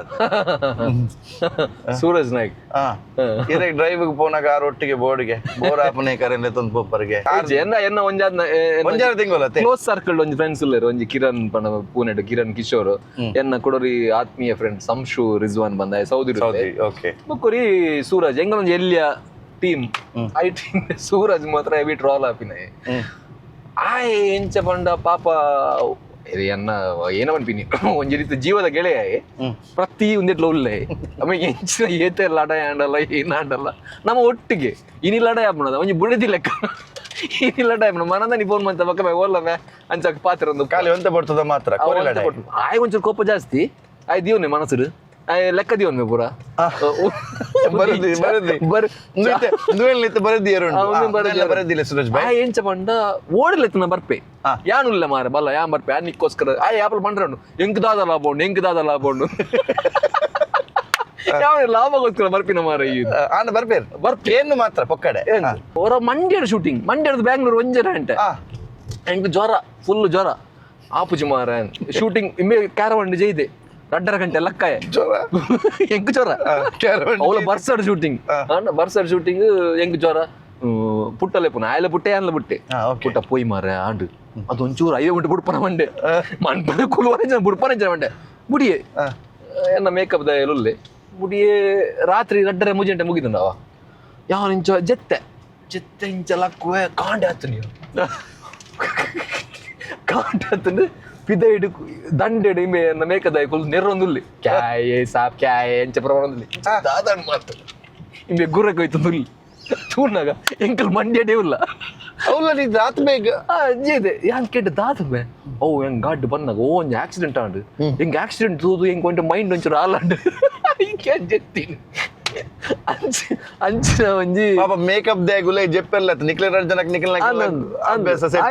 ಸೂರಜ್ ನಾಯ್ಕ್. ಹಾ, ಇರೆ ಡ್ರೈವ್ ಪೋನಾಗ ಆರ್ ಒಟ್ಟಿಗೆ ಬೋರ್ಡ್ಗೆ ಬೋರ್ ಆಪನೆ ಕರೆನ್ಲೆ ತಂದು ಪೋಪರ್ಗೆ. ಇಜ್ಜಿ, ಎನ್ನ ಎನ್ನ ಒಂಜಾದ್ ಒಂಜಾರು ತಿಂಗೊಲತ್ತೆ. ಕ್ಲೋಸ್ ಸರ್ಕಲ್ ಒಂಜಿ ಫ್ರೆಂಡ್ಸ್ ಉಲ್ಲೇರು. ಒಂಜಿ ಕಿರಣ್ ಪಂಡ ಪೂನೆಡ್ ಕಿರಣ್ ಕಿಶೋರ್, ಎನ್ನ ಕೊಡೋರಿ ಆತ್ಮೀಯ ಫ್ರೆಂಡ್ ಸಂಶು ರಿಜ್ವಾನ್ ಬಂದ ಸೌದಿ. Saudi, okay. ಬೊಕ್ಕೊರಿ ಸೂರಜ್ ಎಂಗಲ ಒಂಜಿ ಎಲ್ಲಿಯ ಟೀಮ್ I team. Suraj ಮಾತ್ರ ಹೆವಿ ಟ್ರಾಲ್ ಆಪಿನ ಆಯ್ ಎಂಚ ಪಂಡ ಪಾಪ ಇದು ಎನ್ನ ಏನ ಪನ್ಪಿನಿ ಒಂಜಿ ರೀತಿ ಜೀವದ ಗೆಳೆಯ. ಪ್ರತಿ ಒಂದಿಟ್ಲ ಉಲ್ಲೆ ಆಮೇಲೆ ಎಂಚಿನ ಏತೆ ಲಡಾಯಿ ಆಂಡಲ್ಲ ಏನ ಆಂಡಲ್ಲ ನಮ್ಮ ಒಟ್ಟಿಗೆ ಇನಿ ಲಡಾಯಿ ಆಪುಣದ ಒಂಜಿ ಬುಡದಿ ಲೆಕ್ಕ. ಇನಿ ಲಡಾಯಿ ಆಪುಣ ಮನದ ಫೋನ್ ಮಂತ ಬಕ್ಕ ಮೇ ಓಲ್ಲ ಮೇ ಅಂಚ ಪಾತ್ರ ಒಂದು ಖಾಲಿ ಒಂತೆ ಬರ್ತದ ಮಾತ್ರ ಕೋರಿ ಲಡಾಯಿ. ಆಯ್ ಒಂಚೂರು ಕೋಪ ಜಾಸ್ತಿ ಆಯ್ ದಿವನೆ ಮನಸ್ಸು ಆಯ್ ಲೆಕ್ಕ ದಿವನ್ಮೆ ಪೂರ. ಬರದಿ ಬರದಿ ನುವೆಲ್ ಬರದಿ ಬರದಿಲ್ಲ ಸೂರಜ್ ಭಾಯ್. ಆ ಎಂಚ ಪಂಡ ಓಡಲೆತ್ತನ ಬರ್ಪೆ ಯಾನುಲ್ಲ ಮಾರ ಬಲ್ಲ ಯಾನ್ ಬರ್ಪೆ ಯಾನ್ ನಿಕ್ಕೋಸ್ಕರ ಆ ಯಾಪಲ್ ಪಂಡ್ರನು ಎಂಕ್ ದಾದ ಲಾಭ ಉಂಡು ಎಂಕ್ ದಾದ ಲಾಭ ಉಂಡು ಯಾವ ಲಾಭಗೋಸ್ಕರ ಬರ್ಪಿನ ಮಾರ ಈ ಆಂಡ ಬರ್ಪೇರು ಬರ್ಪೆ. ಏನು ಮಾತ್ರ ಪೊಕ್ಕಡೆ. ಹೊರ ಮಂಡ್ಯದ ಶೂಟಿಂಗ್, ಮಂಡ್ಯದ ಬ್ಯಾಂಗ್ಳೂರ್ ಒಂಜರ ಗಂಟೆ. ಎಂಕ್ ಜ್ವರ, ಫುಲ್ ಜ್ವರ ಆಪುಜಿ ಮಾರ. ಶೂಟಿಂಗ್ ಇಮ್ಮೆ ಕ್ಯಾರವಂಡ್ ಜೈದೆ ರಡ್ಡರ ಗಂಟೆ ಲಕ್ಕಾಯ. ಜ್ವರ. ಎಂಕ್ ಜ್ವರ. ಕ್ಯಾರವಂಡ್. ಅವಳ ಬರ್ಸಡ್ ಶೂಟಿಂಗ್, ಬರ್ಸಡ್ ಶೂಟಿಂಗ್ ಎಂಕ್ ಜ್ವರ. ಪುಟ್ಟಲೆ ಪುನ ಆಯಲೆ ಪುಟ್ಟೆ ಆನ್ಲ ಪುಟ್ಟೆ. ಓಕೆ. ಪುಟ್ಟ ಪೋಯ್ ಮಾರ ಆಂಡು ಅದು ಒಂಚೂರು ಐವ ಉಂಟು ಬುಡ್ಪನ ಮಂಡೆ ಮನ್ಪನ ಕುಲುವನೆ ಜನ ಬುಡ್ಪನ ಜನ ಮಂಡೆ ಬುಡಿಯೆ ಎನ್ನ ಮೇಕಪ್ the ಎಲುಲ್ಲೆ ಬುಡಿಯೆ ರಾತ್ರಿ ರಡ್ಡರೆ ಮುಜೆಂಟೆ ಮುಗಿದುಂಡವ ಯಾವ ಇಂಚ ಜೆತ್ತೆ ಜೆತ್ತೆ ಇಂಚ ಲಕ್ಕುವೆ ಕಾಂಡೆ ಆತು ನೀವು ಕಾಂಡೆ ಆತಂದು ಪಿದೈಡು ದಂಡೆಡು ಇಂಬೆ ಎನ್ನ ಮೇಕದ ಕುಲ್ ನೆರ್ರೊಂದುಲ್ಲಿ ಕ್ಯಾಯೆ ಸಾಪ್ ಕ್ಯಾಯೆ ಎಂಚ ಪ್ರಮಾಣದಲ್ಲಿ ದಾದಾಣ್ ಮಾತು ಇಂಬೆ ಗುರ್ರಕ್ಕೆ ಹೋಯ್ತಂದುಲ್ಲಿ ತೂರ್ನಾಗ ಎಂಕಲ್ ಮಂಡ್ಯಡೇ ಇಲ್ಲ. ಅವಲ್ಲ ನೀ ರಾತ್ ಬೇಗ. ಇದೆ ಯಾನ್ ಕೆಟ್ಟ ದಾದ ಮೇ ಓ ಹೆಂಗ್ ಗಾಡ್ ಬಂದಾಗ ಓ ಒಂಜಿ ಆಕ್ಸಿಡೆಂಟ್ ಆಂಡ್ ಹೆಂಗ್ ಆಕ್ಸಿಡೆಂಟ್ ತೂದು ಹೆಂಗ್ ಒಂಟು ಮೈಂಡ್ ಒಂಚೂರು ಆಲಾಂಡ್ ಹಿಂಗೆ ಜೆತ್ತೀನಿ ಅಂಚ ಅಂಚಿನ ಒಂಜಿ ಪಾಪ ಮೇಕಪ್ ದೇ ಗುಲೆ ಜೆಪ್ಪೆಲ್ಲ ನಿಕ್ಲೆ ರಡ್ ಜನಕ್ಕೆ ನಿಕ್ಲೆ ಅಭ್ಯಾಸ ಸೆಟ್.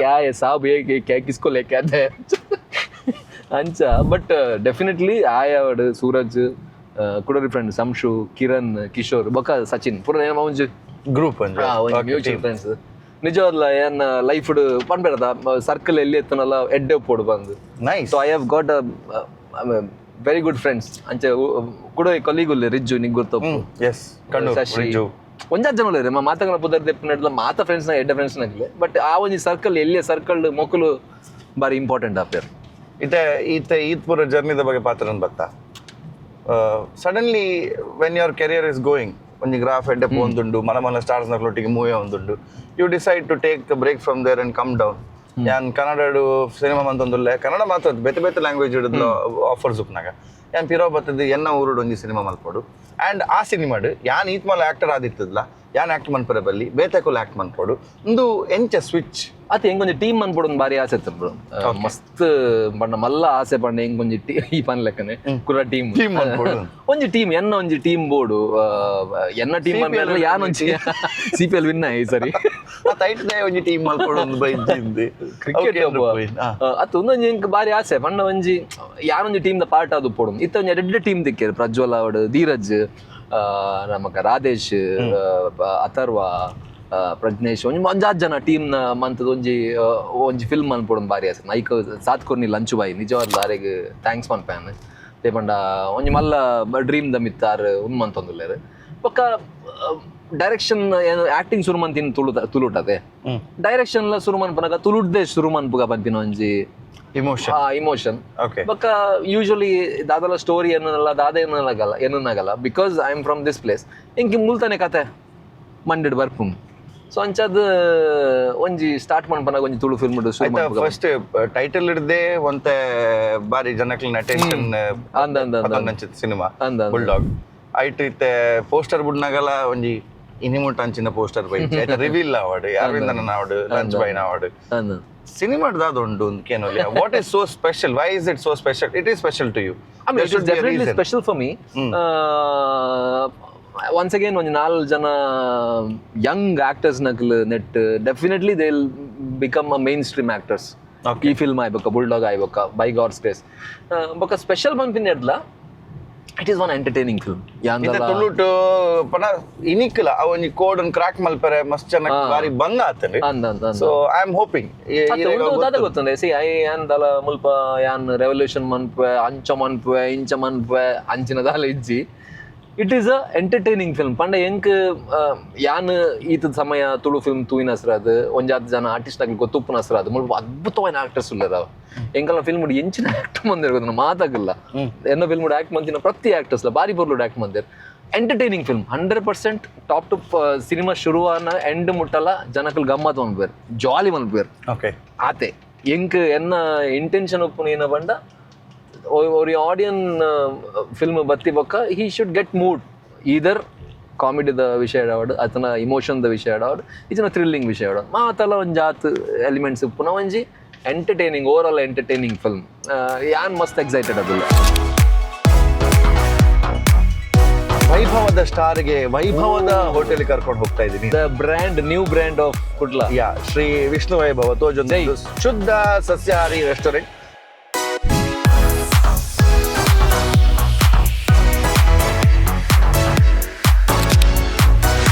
क्या है साहब, ये क्या किसको लेके आते हैं ಅಂಚ. ಬಟ್ ಡೆಫಿನೆಟ್ಲಿ ಆಯಾವಡ್ ಸೂರಜ್ ಕುಡರಿ ಫ್ರೆಂಡ್ ಸಂಶು ಕಿರಣ್ ಕಿಶೋರ್ ಬೊಕ ಸಚಿನ್ ಪೂರ ಏನೋ ಒಂಜಿ ಗ್ರೂಪ್ ಒಂಜಿ ಮ್ಯೂಚುವಲ್ ಫ್ರೆಂಡ್ಸ್. ನಿಜವಲ್ಲ ಏನ್ ಲೈಫ್ ಪನ್ಬೇಡದ ಸರ್ಕಲ್ ಎಲ್ಲಿ ಎತ್ತನಲ್ಲ ಎಡ್ಡೆ ಪೋಡು ಬಂದು. Nice. So I have got very good friends. ಅಂಚೆ ಕುಡ ಕೊಲೀಗ್ ಉಲ್ಲೆ ರಿಜ್ಜು ನಿಂಗೆ ಗೊತ್ತಪ್ಪು. ಎಸ್, ಕಣ್ಣು ಶಶಿ. ರಿಜ್ಜು. ಒಂಜಾತ್ ಜನ ಉಲ್ಲೆರ್ ಮಾತಂಗಳ ಪುದರ್ ದೆಪ್ಪುನೆಡ್ಲ ಮಾತ ಫ್ರೆಂಡ್ಸ್ ನ ಎಡ್ಡೆ ಫ್ರೆಂಡ್ಸ್ ನಗ್ಲೆ. ಬಟ್ ಆ ಒಂಜಿ ಸರ್ಕಲ್ ಎಲ್ಲಿಯ ಸರ್ಕಲ್ ಮೊಕುಲು ಬಾರಿ ಇಂಪಾರ್ಟೆಂಟ್ ಆಪೇರ್. ಇತ್ತೆ ಈತ ಈತ್ ಪೂರ ಜರ್ನಿದ ಬಗ್ಗೆ ಪಾತ್ರ ಬತ್ತ suddenly when your career is going ಒಂಜಿ ಗ್ರಾಫ್ ಎಡ್ಡೆ ಪೋಂದುಂಡು ಮನ ಮನ ಸ್ಟಾರ್ಸ್ ನಕ್ಲೊಟ್ಟಿಗೆ ಮೂವಿ ಒಂದುಂಡು, you decide to take break from there and come down. ಯಾನ್ ಕನ್ನಡ ಸಿನಿಮಾ ಮಂತೊಂದುಲ್ಲೆ, ಕನ್ನಡ ಮಾತ್ರ ಅತ್ತ್, ಬೇತೆ ಬೇತೆ ಲ್ಯಾಂಗ್ವೇಜ್ ಹಿಡಿದು ಆಫರ್ಸ್ ಉಪ್ಪುನಾಗ ಯಾನ್ ಪಿರೋ ಬತ್ತದ ಎನ್ನ ಊರುಡು ಒಂಜಿ ಸಿನಿಮಾ ಮಲ್ಪೊಡು. ಆ್ಯಂಡ್ ಆ ಸಿನಿಮಾಡ್ ಯಾನ್ ಈತ್ ಮಲ್ಲ ಆಕ್ಟರ್ ಆದಿತ್ತದಲ್ಲ ಯಾನ್ ಆಕ್ಟ್ ಮನ್ಪರೆ ಬಲ್ಲಿ ಬೇತೆಕುಲು ಆಕ್ಟ್ ಮನ್ಪೋಡು ಇಂದು ಎಂಚ ಸ್ವಿಚ್. ಅತ್ತೆ ಎಂಕೊಂಜಿ ಟೀಮ್ ಮನ್ಪೊಡು ಬಾರಿ ಆಸೆ ಇತ್ತು ಬ್ರೋ. ಮಸ್ತ್ ಪಂಡ ಮಲ್ಲ ಆಸೆ ಪಂಡ ಎಂಕೊಂಜಿ ಈ ಪನ್ ಲೆಕ್ಕನೆ ಕುರ ಟೀಮ್. ಟೀಮ್ ಮನ್ಪೊಡು. ಒಂಜಿ ಟೀಮ್, ಎನ್ನ ಒಂಜಿ ಟೀಮ್ ಬೋಡು, ಎನ್ನ ಟೀಮ್ CPL. ಯಾನ್ ಒಂಜಿ ಸಿಪಿಎಲ್ ವಿನ್ ಈ ಸರಿ. ತೈಟ್ ಒಂಜಿ ಟೀಮ್ ಮಲ್ಪೊಡು ಒಂದು ಬೈಜಿಂದು. ಕ್ರಿಕೆಟ್ ಅತ್ತು ಒಂದೊಂಜಿ ಎಂಕ್ ಬಾರಿ ಆಸೆ ಪಂಡ ಒಂಜಿ ಯಾರೊಂಜಿ team the part ಅದು ಪೋಡು. ಇತ್ತ ಒಂಜಿ ಎಡ್ಡೆ ಟೀಮ್ ದಿಕ್ಕೇರು, ಪ್ರಜ್ವಲ್ ಅವಡು, ಧೀರಜ್, ನಮಕ ರಾಧೇಶ್, ಅಥರ್ವ, ಪ್ರಜ್ನೇಶ್, ಒಂಜಿ ಒಂಜಾತ್ ಜನ ಟೀಮ್ ನ ಮಂತದ ಒಂಜಿ ಒಂಜಿ ಫಿಲ್ಮ್ ಮನ್ಪೊಡು ಬಾರಿ ಆಸೆ. ನೈಕ್ ಸಾತ್ ಕೊರ್ನಿ ಲಂಚು ಬಾಯಿ ನಿಜವಾದ ಆರೆಗ್ thanks ಮನ್ಪ್ಯಾನ್. They ಪಂಡ ಒಂಜಿ ಮಲ್ಲ ಡ್ರೀಮ್ ದ ಮಿತ್ತಾರ್ ಉಂದು ಮಂತೊಂದುಲ್ಲೆರ್. ಬೊಕ್ಕ ಡೈರೆಕ್ಷನ್ ಆಕ್ಟಿಂಗ್ ಶುರು ಮಂತಿನ ತುಳು ತುಳುಟದೆ ಡೈರೆಕ್ಷನ್ ಲ ಶುರು ಮನ್ಪನಗ ತುಳುಡ್ದೆ ಶುರು ಮನ್ಪುಗ ಪನ್ಪಿನ ಒಂಜಿ emotion. Emotion. Okay. ಬೊಕ್ಕ ಯೂಶಲಿ ದಾದಲ ಸ್ಟೋರಿ ಎನ್ನಲ್ಲ, ದಾದ ಎನ್ನಲಾಗಲ್ಲ ಎನ್ನನಾಗಲ್ಲ, because I am from this place. ಇಂಕಿ ಮುಲ್ತಾನೆ ಕತೆ ಮಂಡೆಡ್ ಬರ್ಪುಂಡು. ಸೊ ಅಂಚಾದ್ ಒಂಜಿ ಸ್ಟಾರ್ಟ್ ಮನ್ಪನಾಗ ಒಂಜಿ ತುಳು ಫಿಲ್ಮ್ ಶುರು ಮನ್ಪುಗ. ಫಸ್ಟ್ ಟೈಟಲ್ ಹಿಡ್ದೆ ಒಂತೆ ಬಾರಿ ಜನಕ್ಲೆನ ಅಟೆನ್ಷನ್ ಅಂದ್ ಅಂದ್ ಅಂದ್ ಅಂದ್. ಸಿನಿಮಾ ಅಂದ್ ಅಂದ್. ಬುಲ್ಡಾಗ್ ಐಟ್ ಇತ್ತೆ ಪೋಸ್ಟರ್ ಬುಡ್ನಾಗಲ ಒಂಜಿ ಇನಿಮುಟ್ ಅಂಚಿನ ಪೋಸ್ಟರ್ ಬೈಜಿ ಐತ ರಿವೀಲ್ ಆವಡ್, ಅರವಿಂದನ ಆವಡ್, ಲಂಚ್ ಬೈನ ಆವಡ್, ಅಂದ್. ಸಿನಿಮಾ ದಾದ ಉಂಡು ಕೇನೊಲಿ, what is so special, why is it so special? It is special to you. I mean, it is definitely special for me. Once again, ಒಂಜಿ ನಾಲ್ ಜನ ಯಂಗ್ ಆಕ್ಟರ್ಸ್ ನಕಲ್ net definitely they will become a mainstream actors. ಈ film ಆಯ್ಬೊಕ್ಕ, bulldog ಆಯ್ಬೊಕ್ಕ, by God's grace. ಬೊಕ್ಕ special ಪನ್ಪಿನ ಎಡ್ಲ it is one entertaining film. ಇತ್ತೆ ತುಳುಟು ಪನ ಇನಿಕ್ಲ ಆ ಒಂಜಿ ಕೋಡ್ ಅನ್ ಕ್ರಾಕ್ ಮಲ್ಪರೆ ಮಸ್ತ್ ಜನ ಬಾರಿ ಬಂಗ ಆತಂಡ್. ಅಂದ್ ಅಂದ್ ಅಂದ್. So I am hoping. ದಾದ ಗೊತ್ತುಂಡೆ, ಸಿ I ಯಾನ್ ದಾಲ ಮುಲ್ಪ ಯಾನ್ ರೆವಲ್ಯೂಷನ್ ಮನ್ಪುವೆ, ಅಂಚ ಮನ್ಪುವೆ, ಇಂಚ ಮನ್ಪುವೆ ಅಂಚಿನ ದಾಲ ಇಜ್ಜಿ. It is a entertaining film. ಪಂಡ ಎಂಕ್ ಯಾನ್ ಈತ ಸಮಯ ತುಳು ಫಿಲ್ಮ್ ತೂಯಿನ ಅದು ಒಂಜಾತ್ ಜನ ಆರ್ಟಿಸ್ಟ್ ಆಗಿ ಗೊತ್ತುಪ್ಪುನ ಅದು ಮುಲ್ಪ ಅದ್ಭುತವಾದ ಆಕ್ಟರ್ಸ್ ಉಲ್ಲೆರ್. ಅವ ಎಂಕಲ್ನ ಫಿಲ್ಮ್ ಎಂಚಿನ ಆಕ್ಟ್ ಮಂದಿರ್ ಗೊತ್ತುಂಡು ಮಾತಾಗಲ್ಲ. ಎನ್ನ ಫಿಲ್ಮ್ ಆಕ್ಟ್ ಮಂತಿನ ಪ್ರತಿ ಆಕ್ಟರ್ಸ್ ಬಾರಿ ಪೊರ್ಲುಡು ಆಕ್ಟ್ ಮಂದೆರ್. Entertaining film 100% top to cinema ಶುರುವಾನ end ಮುಟ್ಟಲ ಜನಕಲ್ ಗಮ್ಮತ್ ಮನ್ಪುವೆರ್, ಜಾಲಿ ಮನ್ಪುವೆರ್. ಓಕೆ. ಆತೆ ಎಂಕ್ ಎನ್ನ ಇಂಟೆನ್ಷನ್ ಉಪ್ಪುನ ಏನ ಪಂಡ ಒರಿ ಆಡಿಯನ್ ಫಿಲ್ಮ್ ಬತ್ತಿ ಬೊಕ್ಕ he should get mood, either ಕಾಮಿಡಿದ ವಿಷಯ ಆವಡ್, ಆತನ ಇಮೋಷನ್ದ ವಿಷಯ ಆವಡ್, ಇಜನ ಥ್ರಿಲ್ಲಿಂಗ್ ವಿಷಯ ಆವಡ್, ಮಾತಲ ಒಂಜಾತ್ ಎಲಿಮೆಂಟ್ಸ್ ಉಪ್ಪುನ ಒಂಜಿ entertaining, over all entertaining film. ಯಾನ್ ಮಸ್ತ್ ಎಕ್ಸೈಟೆಡ್ ಅದಿಲ್ಲ. ವೈಭವದ ಸ್ಟಾರ್ಗೆ ವೈಭವದ ಹೋಟೆಲ್ ಕರ್ಕೊಂಡು ಹೋಗ್ತಾ ಇದ್ದೀನಿ. The brand new brand of Kudla. Yeah, Shri Vishnu Vaibhava ತೋಜೊಂದು ಶುದ್ಧ ಸಸ್ಯಾಹಾರಿ ರೆಸ್ಟೋರೆಂಟ್.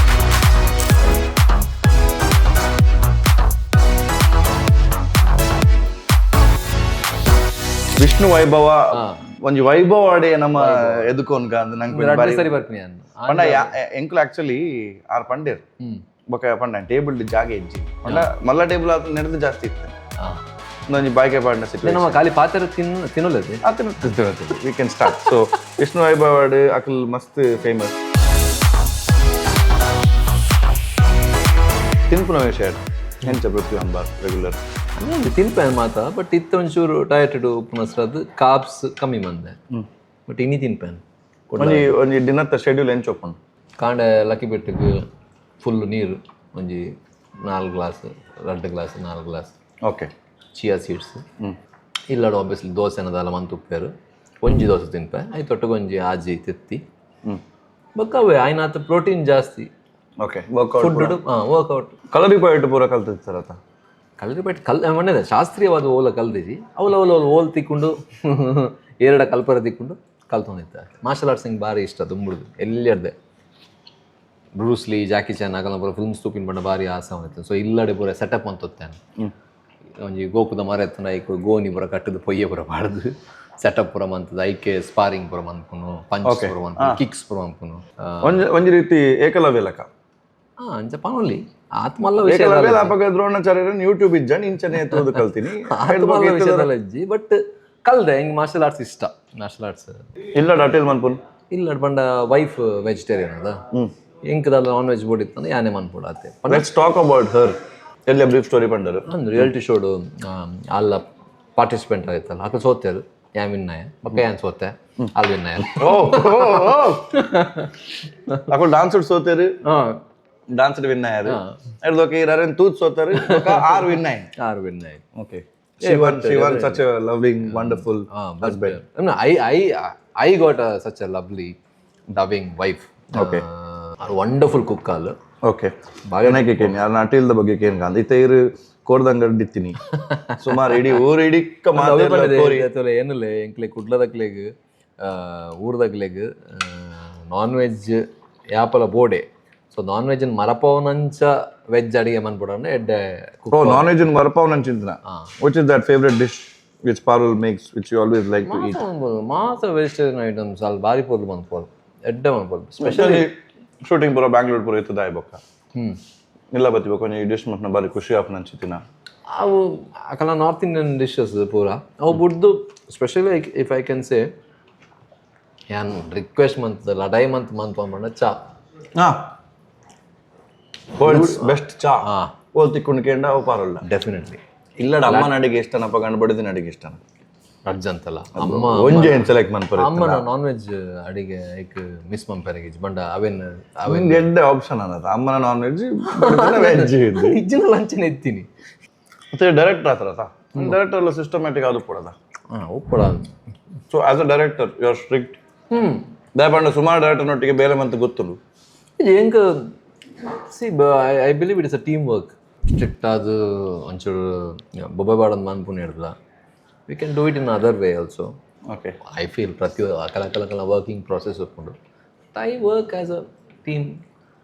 ವಿಷ್ಣು ವೈಭವ ಒಂಜಿ ವೈಭವ ಅಡೆ ನಮ್ಮ ಎದುಕೋನ್ಗ ಅಂದ್ ನಂಗೆ ಒಂಜಿ ಬಾರಿ ಸರಿ ಬರ್ತೀನಿ ಯಾನ್. ಪಂಡ ಎಂಕುಲು ಆಕ್ಚುಲಿ ಆರ್ ಪಂಡೇರ್ ಬೊಕ ಪಂಡ ಟೇಬಲ್ ಜಾಗ ಇಜ್ಜಿ ಪಂಡ ಮಲ್ಲ ಟೇಬಲ್ ಆತ ನಡೆದು ಜಾಸ್ತಿ ಇತ್ತು. ಒಂಜಿ ಬಾಯ್ಕೆ ಪಾಡಿನ ಸಿಚುವೇಶನ್. ನಮ್ಮ ಖಾಲಿ ಪಾತ್ರೆ ತಿನ್ನಲದೆ. We can start. So Vishnu ವೈಭವಡ್ Akal ಮಸ್ತ್ ಫೇಮಸ್ ತಿನ್ಪುನ ವಿಷಯ ಎಂಚ ಪೃಥ್ವಿ ಅಂಬಾರ್ ರೆಗ್ಯುಲರ್? ತಿನ್ಪೆ ಮಾತ, ಬಟ್ ಇತ್ತ ಒಂಚೂರು ಡಯಟ್ ಉಪ್ಪುನ ಅದು ಕಾಬ್ಸ್ ಕಮ್ಮಿ ಮಂದೆ, ಬಟ್ ಇನಿ ತಿನ್ಪೇನ್. ಒಂಜಿ ಒಂಜಿ ದಿನತ್ತ ಶೆಡ್ಯೂಲ್ ಎಂಚ ಓಪನ್? ಕಾಂಡೆ ಲಕ್ಕಿ ಬೆಟ್ಟಕ್ಕೆ ಫುಲ್ ನೀರು, ಒಂಜಿ 4 glass, 2 glass, 4 glass. Okay. Chia seeds ಇಲ್ಲಡ obviously dosa ಅನ್ನದಲ್ಲ ಮಂತ್ ಉಪ್ಪೇರು, ಒಂಜಿ ದೋಸೆ ತಿನ್ಪೆ, I ತೊಟ್ಟಗೆ ಒಂಜಿ ಆಜಿ ತೆತ್ತಿ ಬೊಕ್ಕ ಅವೇ ಆಯ್ನಾತ ಪ್ರೋಟೀನ್ ಜಾಸ್ತಿ. Okay, workout. Food workout. ಕಲರಿ ಪಯಟ್ ಪೂರ ಕಲ್ತಿರ್ತಾರ? ಕಲರಿ ಪಯಟ್ ಕಲ್ ಮಣ್ಣದ ಶಾಸ್ತ್ರೀಯವಾದ ಓಲ ಕಲ್ದಿಜಿ, ಅವಲ ಅವಲ ಅವಲ ಓಲ್ ತಿಕ್ಕೊಂಡು ಎರಡ ಕಲ್ಪರ ತಿಕ್ಕೊಂಡು ಕಲ್ತೊಂದಿತ್ತ. ಮಾರ್ಷಲ್ ಆರ್ಟ್ಸ್ ಹಿಂಗೆ ಭಾರಿ ಇಷ್ಟ ದುಂಬುಡುದು ಎಲ್ಲಿಯರ್ದೆ Bruce Lee, Jackie Chan ಆಗಲ್ಲ ಪೂರ ಫಿಲ್ಮ್ ತೂಪಿನ ಬಣ್ಣ ಭಾರಿ ಆಸೆ ಅವನಿತ್ತು. ಸೊ ಇಲ್ಲಡೆ ಪೂರ ಸೆಟಪ್ ಅಂತ ಒಂಜಿ ಗೋಕುದ ಮರ ಎತ್ತನ ಐಕ್ ಗೋನಿ ಪೂರ ಕಟ್ಟದು ಪೊಯ್ಯೆ ಪೂರ ಪಾಡ್ದು ಸೆಟಪ್ ಪೂರ ಮಂತದ ಐಕೆ ಸ್ಪಾರಿಂಗ್ ಪೂರ ಮನ್ಪುನು, ಪಂಚ್ ಪೂರ ಮನ್ಪುನು, ಕಿಕ್ಸ್ ಪೂರ ಮನ್ಪುನು. ಒಂಜಿ ಒಂಜಿ ರೀತಿ ಏಕಲವ್ಯ ಲೆಕ್ಕ. ಅಂಚ ಪನೊಲಿ ಆತ್ಮಲ್ಲ ವಿಷಯ. ಏಕಲವ್ಯ ಅಪಗ ದ್ರೋಣಾಚಾರ್ಯರನ್ನು ಯೂಟ್ಯೂಬ್ ಇಜ್ಜಾಂಡ್ ಇಂಚನೆ ತೂದು ಕಲ್ತೀನಿ. ಆತ್ಮಲ್ಲ ವಿಷಯದಲ್ಲ ಇಜ್ಜಿ, ಬಟ್ ಕಲ್ದೆ ಹಿಂಗೆ ಮಾರ್ಷಲ್ ಆರ್ಟ್ಸ್ ಇಷ್ಟ, ಮಾರ್ಷಲ್ ಆರ್ಟ್ಸ್. ಇಲ್ಲ ಡಾಟೇಲ್ ಮನ್ಪುನು? ಇಲ್ಲ ಪಂಡ ವೈಫ್ ವೆಜಿಟೇರಿಯನ್ ಅದ, ಎಂಕದಲ್ಲ ನಾನ್ ವೆಜ್ ಬೋರ್ಡ್ ಇತ್ತಂದ್ರೆ ಯಾನೆ ಮನ್ಪುಡು ಆತೆ. Let's talk about her. ಎಲ್ಲ ಬ್ರೀಫ್ ಸ್ಟೋರಿ ಪಂಡರು. ಅಂದ್ ರಿಯಾಲಿಟಿ ಶೋಡು ಅಲ್ಲ ಪಾರ್ಟಿಸಿಪೆಂಟ್ ಆಯ್ತಲ್ಲ, ಅಕ್ಕ ಸೋತೇರು, ಯಾನ್ ವಿನ್ನಾಯ, ಬೊಕ್ಕ ಯಾನ್ ಸೋತೆ ಅಲ್ ವಿನ್ನಾಯ. ಓ ಅಕುಲು ಡಾನ್ಸ್ ಸೋತೇರು. Dance win ಆಯಾರು. ಎಡ್ದೊಕ ಈರ್ ಅರೆನ್ ತೂತ್ ಸೋತಾರು, ಬೊಕ ಆರ್ win I. R win I. Okay, Shivan, Shivan such a loving, wonderful husband. I got such a lovely, loving wife. Okay. Wonderful cook all. Okay, ಬಾಗನಕ್ಕೆ ಕೇನಿ ಅರ್ನ ಅಟಿಲ್ದ ಬಗ್ಗೆ ಕೇನ್ ಗಾಂಧಿ ಇತ್ತೆ ಇರು ಕೋರ್ದಂಗಡ್ ದಿತ್ತಿನಿ ಸುಮಾರು ಇಡೀ ಊರು ಇಡೀಕ್ಕ ಮಾತೆರ್ಲ ಕೋರಿ. ಏನಿಲ್ಲ, ಎಂಕ್ಲೆ ಕುಡ್ಲದಕ್ಲೆಗ್, ಊರ್ದಕ್ಲೆಗ್ ನಾನ್ ವೆಜ್ ಯಾಪಲ ಬೋಡೆ. So non veg ಮರಪವನಂಚ veg ಅಡಿಗೆ ಮನ್ಪುಡನ್ನ ಎಡ್ಡೆ. ಓ, ನಾನ್ ವೆಜ್ ಮರಪಾವ್ ನಂಚಿಂತನ. Which is that favourite dish which Parul makes, which you always like to eat? ಮಾತ್ರ ವೆಜಿಟೇರಿಯನ್ ಐಟಮ್ಸ್ ಅಲ್ಲಿ ಬಾರಿ ಪೊರ್ಲು ಮನ್ಪೋದು, ಎಡ್ಡೆ ಮನ್ಪೋದು special. Specially shooting ಪೂರ ಬ್ಯಾಂಗ್ಳೂರ್ ಪೂರ ಇತ್ತದ ಬೊಕ್ಕ ಇಲ್ಲ ಬತ್ತಿ ಬೊಕ್ಕ ಈ ಡಿಶ್ ಮಟ್ನ ಬಾರಿ ಖುಷಿ ಆಪ್ ನಂಚಿತಿನ. ಅವು ಅಕಲ north Indian dishes ಪೂರ ಅವು ಬುಡ್ದು, specially if I can say, ಯಾನ್ ರಿಕ್ವೆಸ್ಟ್ ಮಂತ್ ಲಡಾಯಿ ಮಂತ್ ಮಂತ್ ಪಂಡ ಚಾ. ಹಾ, ವರ್ಲ್ಡ್ಸ್ ಬೆಸ್ಟ್ ಚಾ. ಹಾ. ಓಲ್ ತಿಕ್ಕೊಂಡು ಕೇಂಡ ಅವು ಪಾರುಲ್ಲ. ಡೆಫಿನೆಟ್ಲಿ. ಇಲ್ಲಡ ಅಮ್ಮನ ಅಡಿಗೆ ಇಷ್ಟನಪ್ಪ, ಗಂಡ ಬಡದಿನ ಅಡಿಗೆ ಇಷ್ಟನ? ಅರ್ಜಂತಲ್ಲ ಅಮ್ಮ. ಒಂಜೆ ಏನ್ ಸೆಲೆಕ್ಟ್ ಮನ್ಪರೆ? ಅಮ್ಮನ ನಾನ್ ವೆಜ್ ಅಡಿಗೆ ಐಕ್ ಮಿಸ್ ಮನ್ಪೆರೆಗೆ ಬಂಡ ಅವೇನ್ ಅವೇನ್. ಎಡ್ಡೆ ಆಪ್ಷನ್ ಅನ್ನದ, ಅಮ್ಮನ non veg, veg. ಇಜ್ಜಿನ ಲಂಚನ ಎತ್ತೀನಿ. ಮತ್ತೆ ಡೈರೆಕ್ಟರ್ ಆತರ ಡೈರೆಕ್ಟರ್ ಎಲ್ಲ ಸಿಸ್ಟಮ್ಯಾಟಿಕ್ ಅದು ಕೊಡದ. ಹಾಂ, ಒಪ್ಪಡ. So as a director you are strict. ದಯಪಂಡ ಸುಮಾರು ಡೈರೆಕ್ಟರ್ನೊಟ್ಟಿಗೆ ಬೇರೆ ಮಂತ್ ಗೊತ್ತುಂಡು. ಎಂಕ್ see, I believe it is a team work. Strict ಅದು ಒಂಚೂರು ಬೊಬ್ಬೆ ಬಾಡೊಂದು ಮನ್ಪುನ ಹಿಡ್ದಲ, we can do it in other way also. Okay. I feel ಪ್ರತಿ ಅಕಲ ಅಕಲ ಅಕಲ ವರ್ಕಿಂಗ್ ಪ್ರಾಸೆಸ್ ಉಪ್ಪುಂಡು. I work as a team,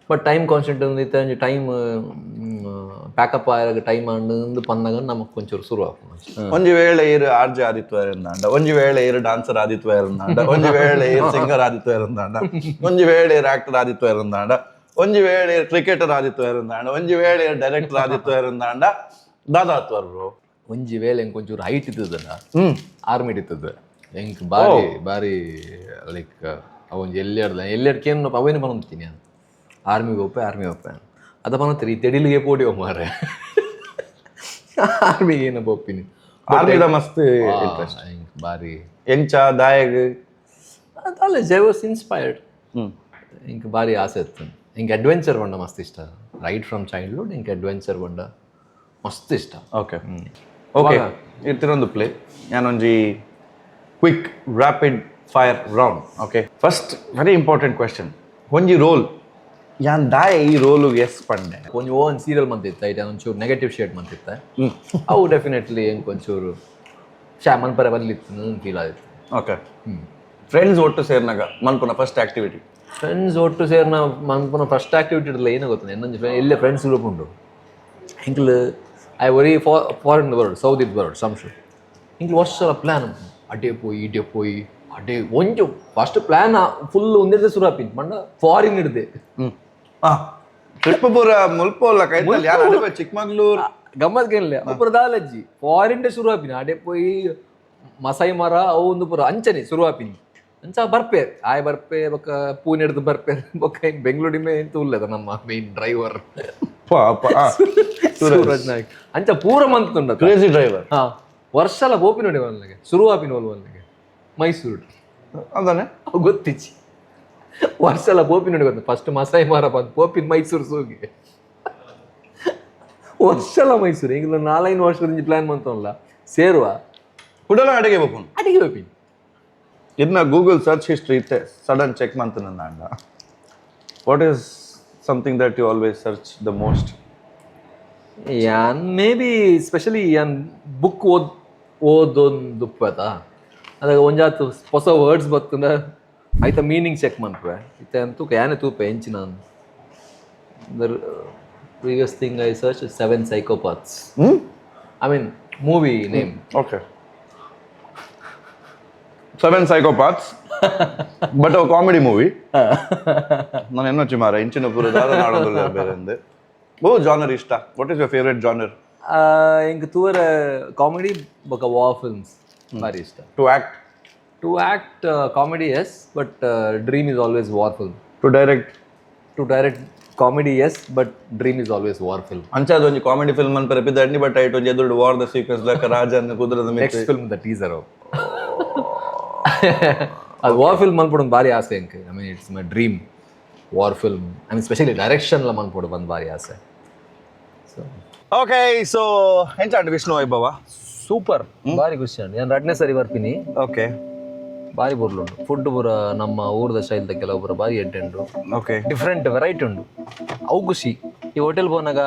but time constant ಇತ್ತೆ ಒಂಜಿ time pack up ಆಯಗ time ಅಂದು ಪನ್ನಗ ನಮಕ್ ಒಂಚೂರು ಶುರು ಆಪುಂಡು. ಒಂಜಿ ವೇಳೆ ಇರು ಆರ್ ಜೆ ಆದಿತ್ಯ ಇರಂದಾಂಡ, ಒಂಜಿ ವೇಳೆ ಇರು ಡಾನ್ಸರ್ ಆದಿತ್ಯ ಇರಂದಾಂಡ, ಒಂಜಿ ವೇಳೆ ಇರು ಸಿಂಗರ್ ಆದಿತ್ಯ ಇರಂದಾಂಡ, ಒಂಜಿ ವೇಳೆ ಇರು ಆಕ್ಟರ್ ಆದಿತ್ಯ ಇರಂದಾಂಡ, ಒಂಜಿ ವೇಳೆ ಇರು ಕ್ರಿಕೆಟರ್ ಆದಿತ್ಯ ಇರಂದಾಂಡ, ಒಂಜಿ ವೇಳೆ ಇರು ಡೈರೆಕ್ಟರ್ ಆದಿತ್ಯ ಇರಂದಾಂಡ, ದಾದಾತ್ವರ್ ಬ್ರೋ? ಒಂಜಿ ವೇಳೆ ಎಂಕ್ ಒಂಚೂರು ಹೈಟ್ ಇತ್ತದಲ್ಲ, ಹ್ಮ್ ಆರ್ಮಿ ಇತ್ತದ ಎಂಕ್ ಬಾರಿ ಬಾರಿ ಲೈಕ್ ಅವೊಂಜಿ ಎಲ್ಲೆಡ್ದ ಎಲ್ಲೆಡ್ಕೆ ಅವೇನು ಪನೊಂತೀನಿ ನಾನು, ಆರ್ಮಿಗೆ ಒಪ್ಪೆ, ಆರ್ಮಿ ಒಪ್ಪೆ ಅದ ಪನೊತ್ತೀರಿ. ಈ ತೆಡಿಲಿಗೆ ಪೋಡಿ ಮಾರೆ, ಆರ್ಮಿಗೆ ಏನಪ್ಪ ಒಪ್ಪಿನಿ. ಆರ್ಮಿದ ಮಸ್ತ್ ಇಂಟ್ರೆಸ್ಟ್? ಎಂಕ್ ಬಾರಿ. ಎಂಚ ದಾಯಗ್? College I was inspired. Hmm ಇಂಕ್ ಬಾರಿ ಆಸೆ ಇತ್ತು. ಇಂಕ್ ಅಡ್ವೆಂಚರ್ ಬಂಡ ಮಸ್ತ್ ಇಷ್ಟ. Right from childhood ink adventure ಬಂಡ ಮಸ್ತ್ ಇಷ್ಟ. ಓಕೆ ಓಕೆ, ಇರ್ತಿರೊಂದು ಪ್ಲೇ ಯಾನೊಂಜಿ quick rapid fire round. Okay, first very important question. ಒಂಜಿ ರೋಲ್ ಯಾನ್ ದಾಯ ಈ ರೋಲು ಎಸ್ ಪಂಡೆ? ಒಂಜಿ ಓನ್ ಸೀರಿಯಲ್ ಮಂತಿತ್ತ, ಐಟ್ ಒಂಚೂರು ನೆಗೆಟಿವ್ ಶೇಡ್ ಮಂತಿತ್ತ. ಅವು ಡೆಫಿನೆಟ್ಲಿ ಎಂಕ್ ಒಂಚೂರು ಶಾ ಮನ್ಪರೆ ಬದಲಿತ್ತು ಫೀಲ್ ಆಯ್ತು. ಓಕೆ, ಫ್ರೆಂಡ್ಸ್ ಒಟ್ಟು ಸೇರ್ನಾಗ ಮನ್ಪುನ first activity? Friends ಒಟ್ಟು ಸೇರ್ನ ಮನ್ಪುನ ಫಸ್ಟ್ ಆಕ್ಟಿವಿಟಿ ಇರಲ್ಲ, ಏನು ಗೊತ್ತ, ಇನ್ನೊಂದು ಎಲ್ಲೇ ಫ್ರೆಂಡ್ಸ್ ಗ್ರೂಪ್ ಉಂಟು ಎಂಕ್ಲು. I worry foreign ಬರೋಡು, ಸೌದಿದ್ ಬರೋಡು ಸಂಶು. ಇಂಕ್ಲು ವರ್ಷ ಪ್ಲ್ಯಾನ್ ಅಡ್ಡೆ ಪೋಯಿ ಇಡ್ಡೆ ಪೋಯಿ ಅಡ್ಡೆ ಒಂಜು first plan full ಒಂದಿರ್ದೆ ಶುರು ಆಪಿನ್ ಮಂಡ ಫಾರಿನ್ ಹಿಡ್ದೆ. ಟ್ರಿಪ್ ಪೂರ ಮುಲ್ಪೋಲ್ಲ ಕೈತಲ್ ಯಾರು ಅಡುಗೆ ಚಿಕ್ಕಮಗಳೂರು. ಗಮ್ಮತ್ಗೇನಿಲ್ಲ, ಒಬ್ಬರು ದಾಲಜ್ಜಿ ಫಾರಿನ್ ಶುರು ಆಪಿನ ಅಡೆ ಪೋಯಿ ಮಸಾಯಿ ಮರ ಅವು ಒಂದು ಪೂರ ಅಂಚನೆ ಶುರು ಆಪಿನಿ. ಅಂಚ ಬರ್ಪೆ ಆಯ್ ಬರ್ಪೆ ಬೊಕ್ಕ ಪೂನೆ ಹಿಡ್ದು ಬರ್ಪೆ ಬೊಕ್ಕ ಇನ್ ಬೆಂಗಳೂರಿನ ಎಂತ ಉಲ್ಲದ ನಮ್ಮ ಮೈನ್ ಡ್ರೈವರ್ ಪಾಪ. ಸೂರಜ್ ನಾಯ್ಕ್ ಅಂಚ ಪೂರ ಮಂತ್. Crazy driver. ಹಾ, ವರ್ಷಲ ಬೋಪಿ ನೋಡಿ ಒನ್ಲೆಗೆ ಶುರು ಆಪಿನ ಒಲ್ ಒನ್ಲೆಗೆ ಮೈಸೂರು. ಅದಾನೆ. ಅವು ಗೊತ್ತಿಚ್ಚಿ, ವರ್ಷಲ ಬೋಪಿ ನೋಡಿ ಗೊತ್ತ ಫಸ್ಟ್ ಮಸಾಯಿ ಮಾರ ಬಂದು ಪೋಪಿನ ಮೈಸೂರು ಸೂಗೆ ವರ್ಷಲ ಮೈಸೂರು. ಈಗ ನಾಲೈದು ವರ್ಷದಿಂದ ಪ್ಲಾನ್ ಮಂತವಲ್ಲ ಸೇರುವ. ಕುಡಲ ಅಡಿಗೆ ಬೋಪುನ್? ಅಡಿಗೆ ಬೋಪಿನ್. ಇದನ್ನ Google search history ಇತ್ತೆ ಸಡನ್ ಚೆಕ್ ಮಂತ್ ನನ್ನ ಅಂಡ. What is something that you always search the most? ಯಾನ್ may be specially ಯಾನ್ ಬುಕ್ ಓದ್ ಓದೊಂದು ಆತಾ, ಅದಾಗ ಒಂಜಾತ್ ಹೊಸ ವರ್ಡ್ಸ್ ಬತ್ತಂದ ಆಯ್ತಾ ಮೀನಿಂಗ್ ಚೆಕ್ ಮನ್ಪುವೆ. ಇತ್ತೆ ಅಂತೂ ಯಾನೆ ತೂಪೆ ಎಂಚಿನ. The previous thing I search, Seven Psychopaths, I mean movie name. Okay, Seven Psychopaths, but comedy movie. ನಾನು ಎನ್ನೊಚ್ಚಿ ಮಾರ ಇಂಚಿನ ಪೂರ ದಾದ ನಾಡೋದಿಲ್ಲ ಬೇರೆ ಅಂದೆ. ಓ, ಜಾನರ್ ಇಷ್ಟ? What is your favourite genre? ಎಂಕ್ ತೂವರ ಕಾಮಿಡಿ ಬೊಕ ವಾರ್ ಫಿಲ್ಮ್ಸ್ ಭಾರಿ ಇಷ್ಟ. To act? To act, comedy, yes, but dream is always war film. To direct? To direct, comedy, yes, but dream is always war film. ಅಂಚಾದ ಒಂಜಿ ಕಾಮಿಡಿ ಫಿಲ್ಮ್ ಅನ್ ಪೆರಪಿದ ಬಟ್ ಐಟ್ ಒಂಜಿ ಎದುರು ವಾರ್ the sequence ಲಕ ರಾಜನ್ ಕುದುರದ. Next film the teaser ಅದು. ವಾರ್ ಫಿಲ್ಮ್ ಮನ್ಪೊಡೊಂದು ಭಾರಿ ಆಸೆ ಎಂಕ್. I mean, it's my dream. War film, I mean, specially direction ಲ ಮನ್ಪೊಡು ಬಂದ್ ಬಾರಿ ಆಸೆ. So okay, so ಎಂಚಾಂಡ್ ವಿಷ್ಣು ವೈಭವ? Super, ಬಾರಿ ಖುಷಿ ಅಂಡ್ ಯಾನ್ ರಡ್ನೇ ಸರಿ ಬರ್ಪಿನಿ. ಬಾರಿ ಬೊರ್ಲುಂಡು. ಫುಡ್ ಪೂರ ನಮ್ಮ ಊರ್ದ ಶೈಲ್ದ ಕೆಲವು ಪೂರ ಬಾರಿ ಎಡ್ಡೆ ಉಂಡು. ಡಿಫ್ರೆಂಟ್ ವೆರೈಟಿ ಉಂಡು, ಅವು ಖುಷಿ. ಈ ಹೋಟೆಲ್ ಪೋನಾಗ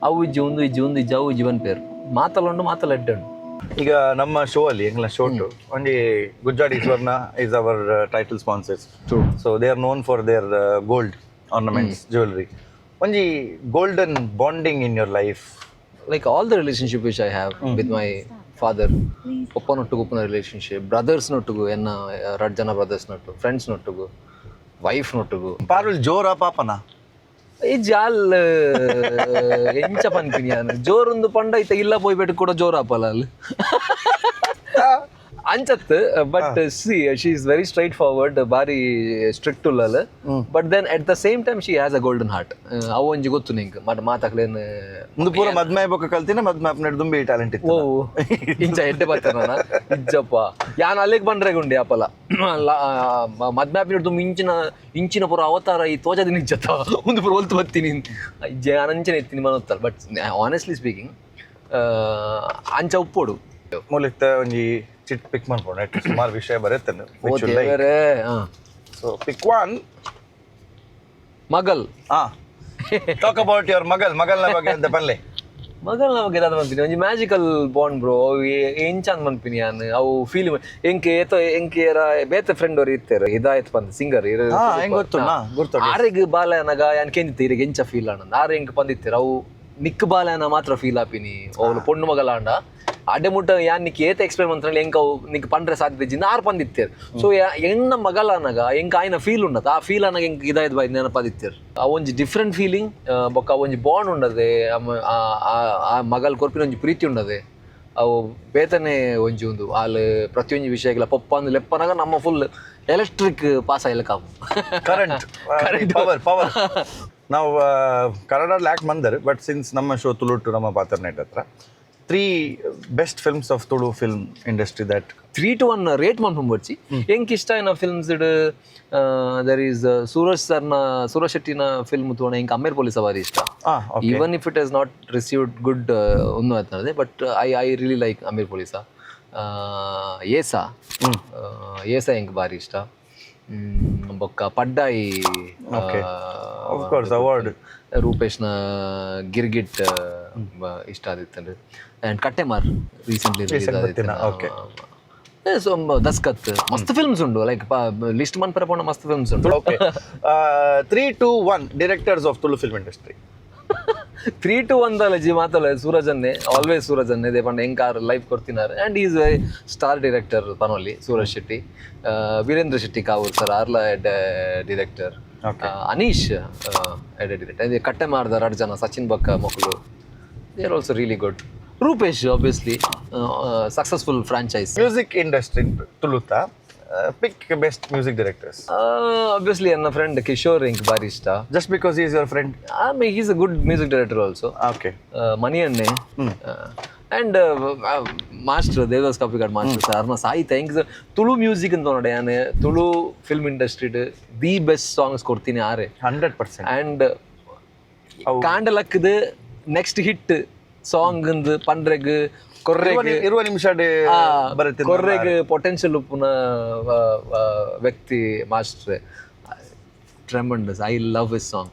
ಅವು ಇಜ್ಜಿ, ಉಂದು ಇಜ್ಜಿ, ಉಂದು ಇಜ್ಜಿ, ಅವು ಇಜ್ಜಿ ಪನ್ಪೇರು. ಮಾತಲ್ಲ ಉಂಡು, ಮಾತಲ್ಲ ಎಡ್ಡೆ ಉಂಡು. ಈಗ ನಮ್ಮ ಶೋ ಅಲ್ಲಿ, ಎಂಗ್ಲ ಶೋಟ್ ಒಂಜಿ Gujjadi Swarna is our title sponsors, so they are known for their gold ornaments, jewellery. ಒಂಜಿ golden bonding in your life? Like all the relationship which I have with my father, ಪೊಪ್ಪನೊಟ್ಟಿಗೆ ಉಪ್ಪುನ relationship, ಬ್ರದರ್ಸ್ನೊಟ್ಟಿಗೂ, ಎನ್ನ ರಡ್ ಜನ ಬ್ರದರ್ಸ್ನೊಟ್ಟು, ಫ್ರೆಂಡ್ಸ್ನೊಟ್ಟಿಗೂ, ವೈಫ್ನೊಟ್ಟಿಗೂ. ಪಾರುಲ್ ಜೋರಾ ಪಾಪನ? ಈ ಜಾಲ್ ಎಂಚ ಪನ್ಪಿನಿ ಯಾನ್, ಜೋರುಂದು ಪಂಡ ಇತ್ತ ಇಲ್ಲ ಪೋಯ್ಬೇಟು ಕೂಡ ಜೋರು ಆಪಲ ಅಲ್ಲಿ ಅಂಚತ್. But see, she is very straight forward, ಬಾರಿ strict ಉಲ್ಲಲ್, but then at the same time she has a golden heart. ಅವು ಒಂಜಿ ಗೊತ್ತು ನಿಂಕ್ ಮಟ್ ಮಾತಾಕ್ಲೇನ್. ಮುಂದೆ ಪೂರ ಮದ್ಮೆ ಬೊಕ್ಕ ಕಲ್ತಿನ, ಮದ್ಮೆ ಆಪ್ನೆಡ್ ದುಂಬಿ ಟ್ಯಾಲೆಂಟ್ ಇತ್ತು? ಓ, ಇಂಚ ಎಡ್ಡೆ ಬರ್ತಾನ ಇಜ್ಜಪ್ಪ. ಯಾನ್ ಅಲ್ಲಿಗೆ ಬಂದ್ರೆ ಗುಂಡಿ ಅಪ್ಪಲ ಮದ್ಮೆ ಆಪಿನ ಇಂಚಿನ ಇಂಚಿನ ಪೂರ ಅವತಾರ ಈ ತೋಜದಿನ ಇಜ್ಜತ್ತ ಒಂದು ಪೂರ ಒಲ್ತು ಬತ್ತೀನಿ ಇಜ್ಜೆ ಅಂಚನೆ ಇತ್ತೀನಿ ಮನೋತ್ತಲ್ಲ. But honestly speaking ಅಂಚ ಉಪ್ಪೋಡು. ಮೂಲಿತ್ತ ಒಂಜಿ ಚಿಟ್ ಪಿಕ್ ಮಾಡ್ಕೊಂಡು ಸುಮಾರು ವಿಷಯ ಬರುತ್ತೆ. ಓ ದೇವರೇ, ಹಾ. So pick one. ಮಗಲ್. ಹಾ, talk about your ಮಗಲ್. ಮಗಲ್ನ ಬಗ್ಗೆ ಅಂತ ಪನ್ಲೆ. ಮಗಲ್ ನಮಗೆ ದಾದ ಮನ್ಪಿನಿ, ಒಂಜಿ magical bond bro. ಅವು ಎಂಚ ಅಂದ್ ಮನ್ಪಿನಿ ಯಾನ್, ಅವು ಫೀಲ್ ಎಂಕೆ ಏತೋ ಎಂಕೆ ಏರ ಬೇತೆ ಫ್ರೆಂಡ್ ಅವ್ರು ಇರ್ತಾರೆ ಇದಾಯ್ತು ಪಂದ್ ಸಿಂಗರ್. ಹಾ, ಹೆಂಗ್ ಗೊತ್ತುಂಟಾ? ಗುರ್ತುಂಡು. ಆರೆಗ್ ಬಾಲನಗ ಯಾನ್ ಕೇಂದಿತ್ತೆ ಇರೆಗ್ ಎಂಚ ಫೀಲ್ ಆನಂದ್. ಆರೆ ಎಂಕ್ ಪಂದಿತ್ತೆರ್, ಅವು ನಿಕ್ ಬಾಲನ ಮಾತ್ರ ಫೀಲ್ ಆಪಿನಿ, ಅವ್ಲು ಪೊಣ್ಣು ಮಗಲಾಂಡ ಅಡೆ ಮುಟ್ಟ ಯಾನ್ ನಿಕ್ ಏತ ಎಕ್ಸ್ಪ್ಲೇನ್ ಮಂತ್ರ ಎಂಕ್ ಅವು ನಿಕ್ ಪಂಡ್ರೆ ಸಾಧ್ಯತೆ ಇಜ್ಜಿ ಆರ್ ಪಂದಿತ್ತೆರ್. ಸೊ ಎನ್ನ ಮಗಲಾನಗ ಎಂಕ್ ಆಯ್ನ ಫೀಲ್ ಉಂಡತ, ಆ ಫೀಲ್ ಆನಗ ಎಂಕ್ ಇದಾಯ್ತು ಬಾಯ್ ನೆನಪಾದಿತ್ತೆರ್. ಆ ಒಂಜಿ ಡಿಫ್ರೆಂಟ್ ಫೀಲಿಂಗ್ ಬೊಕ್ಕ ಆ ಒಂಜಿ ಬಾಂಡ್ ಉಂಡದೆ, ಆ ಮಗಲ್ ಕೊರ್ಪಿನ ಒಂಜಿ ಪ್ರೀತಿ ಉಂಡದೆ, ಅವು ಬೇತನೆ ಒಂಜಿ ಉಂದು. ಆಲ್ ಪ್ರತಿಯೊಂಜಿ ವಿಷಯಗಳ ಪೊಪ್ಪ ಅಂದ್ ಲೆಪ್ಪನಾಗ ನಮ್ಮ full electric pass ಆಯ್ಲಕ್ಕ. Current, power power. ನಾವು ಕನ್ನಡ ಲ್ಯಾಕ್ ಮಂದರ್, ಬಟ್ ಸಿನ್ಸ್ ನಮ್ಮ ಶೋ ತುಳುಟು ನಮ್ಮ ಪಾತ್ರನೇಟ್ ಹತ್ರ, three best films of Tulu film industry that 3 to 1 rate ಮನ್ಪೊಂಬೊಡ್ಚಿ. ಎಂಕ್ ಇಷ್ಟ ಆಯಿನ films there is Suraj ಸರ್ನ, ಸೂರಜ್ ಶೆಟ್ಟಿನ ಫಿಲ್ಮ್ ತೂವಣ ಎಂಕ್ ಅಮ್ಮೇರ್ ಪೊಲೀಸ್ ಬಾರಿ ಇಷ್ಟ. Even if it has not received good ಒಂದು ಆಯ್ತದೆ, but I really like Ammer ಪೊಲೀಸ. ಏಸ ಏಸ ಎಂಕ್ ಬಾರಿ ಇಷ್ಟ. ಬೊಕ್ಕ ಪಡ್ಡಾಯಿ. Of course, award. ರೂಪೇಶ್ನ ಗಿರ್ಗಿಟ್ ಇಷ್ಟ ಆದಿತ್ತಂಡ್. And Kattemar recently. ಬತ್ತಿನ, okay. So Daskat, ಮಸ್ತ್ ಫಿಲ್ಮ್ಸ್ ಉಂಡು. ಲೈಕ್ ಲಿಸ್ಟ್ ಮನ್ಪರೆ ಪೋಂಡ ಮಸ್ತ್ ಫಿಲ್ಮ್ಸ್ ಉಂಡು. Okay, 3, 2, 1 directors of Tulu film industry. 3, 2, 1 G ಮಾತಲ್ಲ ಸೂರಜನ್ನೇ, ಆಲ್ವೇಸ್ ಸೂರಜನ್ನೇ. They ಪಂಡ ಎಂಕಾರ್ ಲೈಫ್ ಕೊಡ್ತಿನಾರ್ and is star director ಪನೊಲಿ Suraj Shetty. Veerendra Shetty Kavoor sir Arla head director. Anish head director. ಕಟ್ಟೆ ಮಾಡ್ದ ಎರಡು ಜನ ಸಚಿನ್ ಬಕ್ಕ ಮಕ್ಕಳು, they are also really good. Rupesh obviously successful franchise. Music industry ತುಳುತ pick best music directors. Obviously ನನ್ನ ಫ್ರೆಂಡ್ ಕಿಶೋರ್ ಎಂಕ್ ಬಾರಿ ಇಷ್ಟ. Just because he's your friend? ಆಮೇಲೆ he's a good music director also. ಮನಿಯಣ್ಣೆ and master Devadas Kapikad master sir ಅರ್ನ ಸಾಹಿತ್ಯ ಹೆಂಗ್ ತುಳು music ಅಂತ ನೋಡಿ. ಯಾನೆ ತುಳು ಫಿಲ್ಮ್ ಇಂಡಸ್ಟ್ರಿಡ್ the best songs ಕೊಡ್ತೀನಿ ಆರೆ. 100%. ಆ್ಯಂಡ್ ಕಾಂಡಲಕ್ಕದ next hit song ಪಂಡ್ರೆಗ್ ಕೊರ್ರೆಗ್ ಇರುವ ನಿಮಿಷ ಬರುತ್ತೆ. ಕೊರ್ರೆಗ್ ಪೊಟೆನ್ಷಿಯಲ್ ಉಪ್ಪುನ ವ್ಯಕ್ತಿ master. Tremendous, I love his song.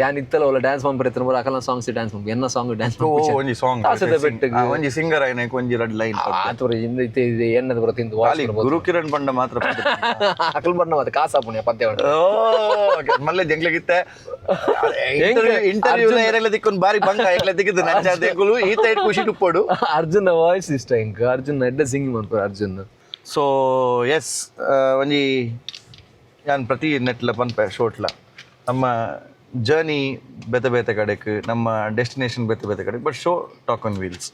ಯಾನ್ ಇತ್ತಲ್ಲ ಒಲ್ಲ ಡ್ಯಾನ್ಸ್ ಮನ್ಪರೆ ಬರ ಅಕಲ ಸಾಂಗ್ಸ್ ಡ್ಯಾನ್ಸ್ ಮನ್ಪು, ಎನ್ನ ಸಾಂಗ್ ಡ್ಯಾನ್ಸ್. ಒಂಜಿ ಸಾಂಗ್ ತಾಸದ ಬೆಟ್ಟಗ್. ಒಂಜಿ ಸಿಂಗರ್ ಆಯ್ನ ಒಂಜಿ ರಡ್ ಲೈನ್. ಆತುರ ಇಂದ ಇದೆ ಎನ್ನದ ಬರ ತಿಂದು. ಖಾಲಿ ಗುರುಕಿರಣ್ ಪಂಡ ಮಾತ್ರ. ಅಕಲ್ ಬಣ್ಣ ಮತ್ತೆ ಕಾಸಾಪುಣ್ಯ ಪದ್ಯ. ಓ, ಮಲ್ಲೆ ಜಂಗ್ಲಗಿತ್ತೆ ಇಂಟರ್ವ್ಯೂ ಏರೆಲ್ಲ ದಿಕ್ಕೊಂದು ಬಾರಿ ಬಂಗ ಎಕ್ಲೆ ದಿಕ್ಕಿದ್ದು ನಂಚ ದೇಗುಲು ಈ ತೈಟ್ ಖುಷಿ ಟುಪ್ಪೋಡು. ಅರ್ಜುನ್ ವಾಯ್ಸ್ ಇಷ್ಟ ಇಂಕ್. ಅರ್ಜುನ್ ಎಡ್ಡೆ ಸಿಂಗಿಂಗ್ ಮನ್ಪುರ ಅರ್ಜುನ್. ಸೊ ಎಸ್, ಒಂಜಿ ಯಾನ್ ಪ್ರತಿ ನೆಟ್ಲ ಪನ್ಪೆ ಶೋಟ್ಲ, ನಮ್ಮ ಜರ್ನಿ ಬೇತೆ ಬೇತೆ ಕಡೆಕ್, ನಮ್ಮ ಡೆಸ್ಟಿನೇಷನ್ ಬೇತೆ ಬೇತೆ ಕಡೆಕ್, but show talk on wheels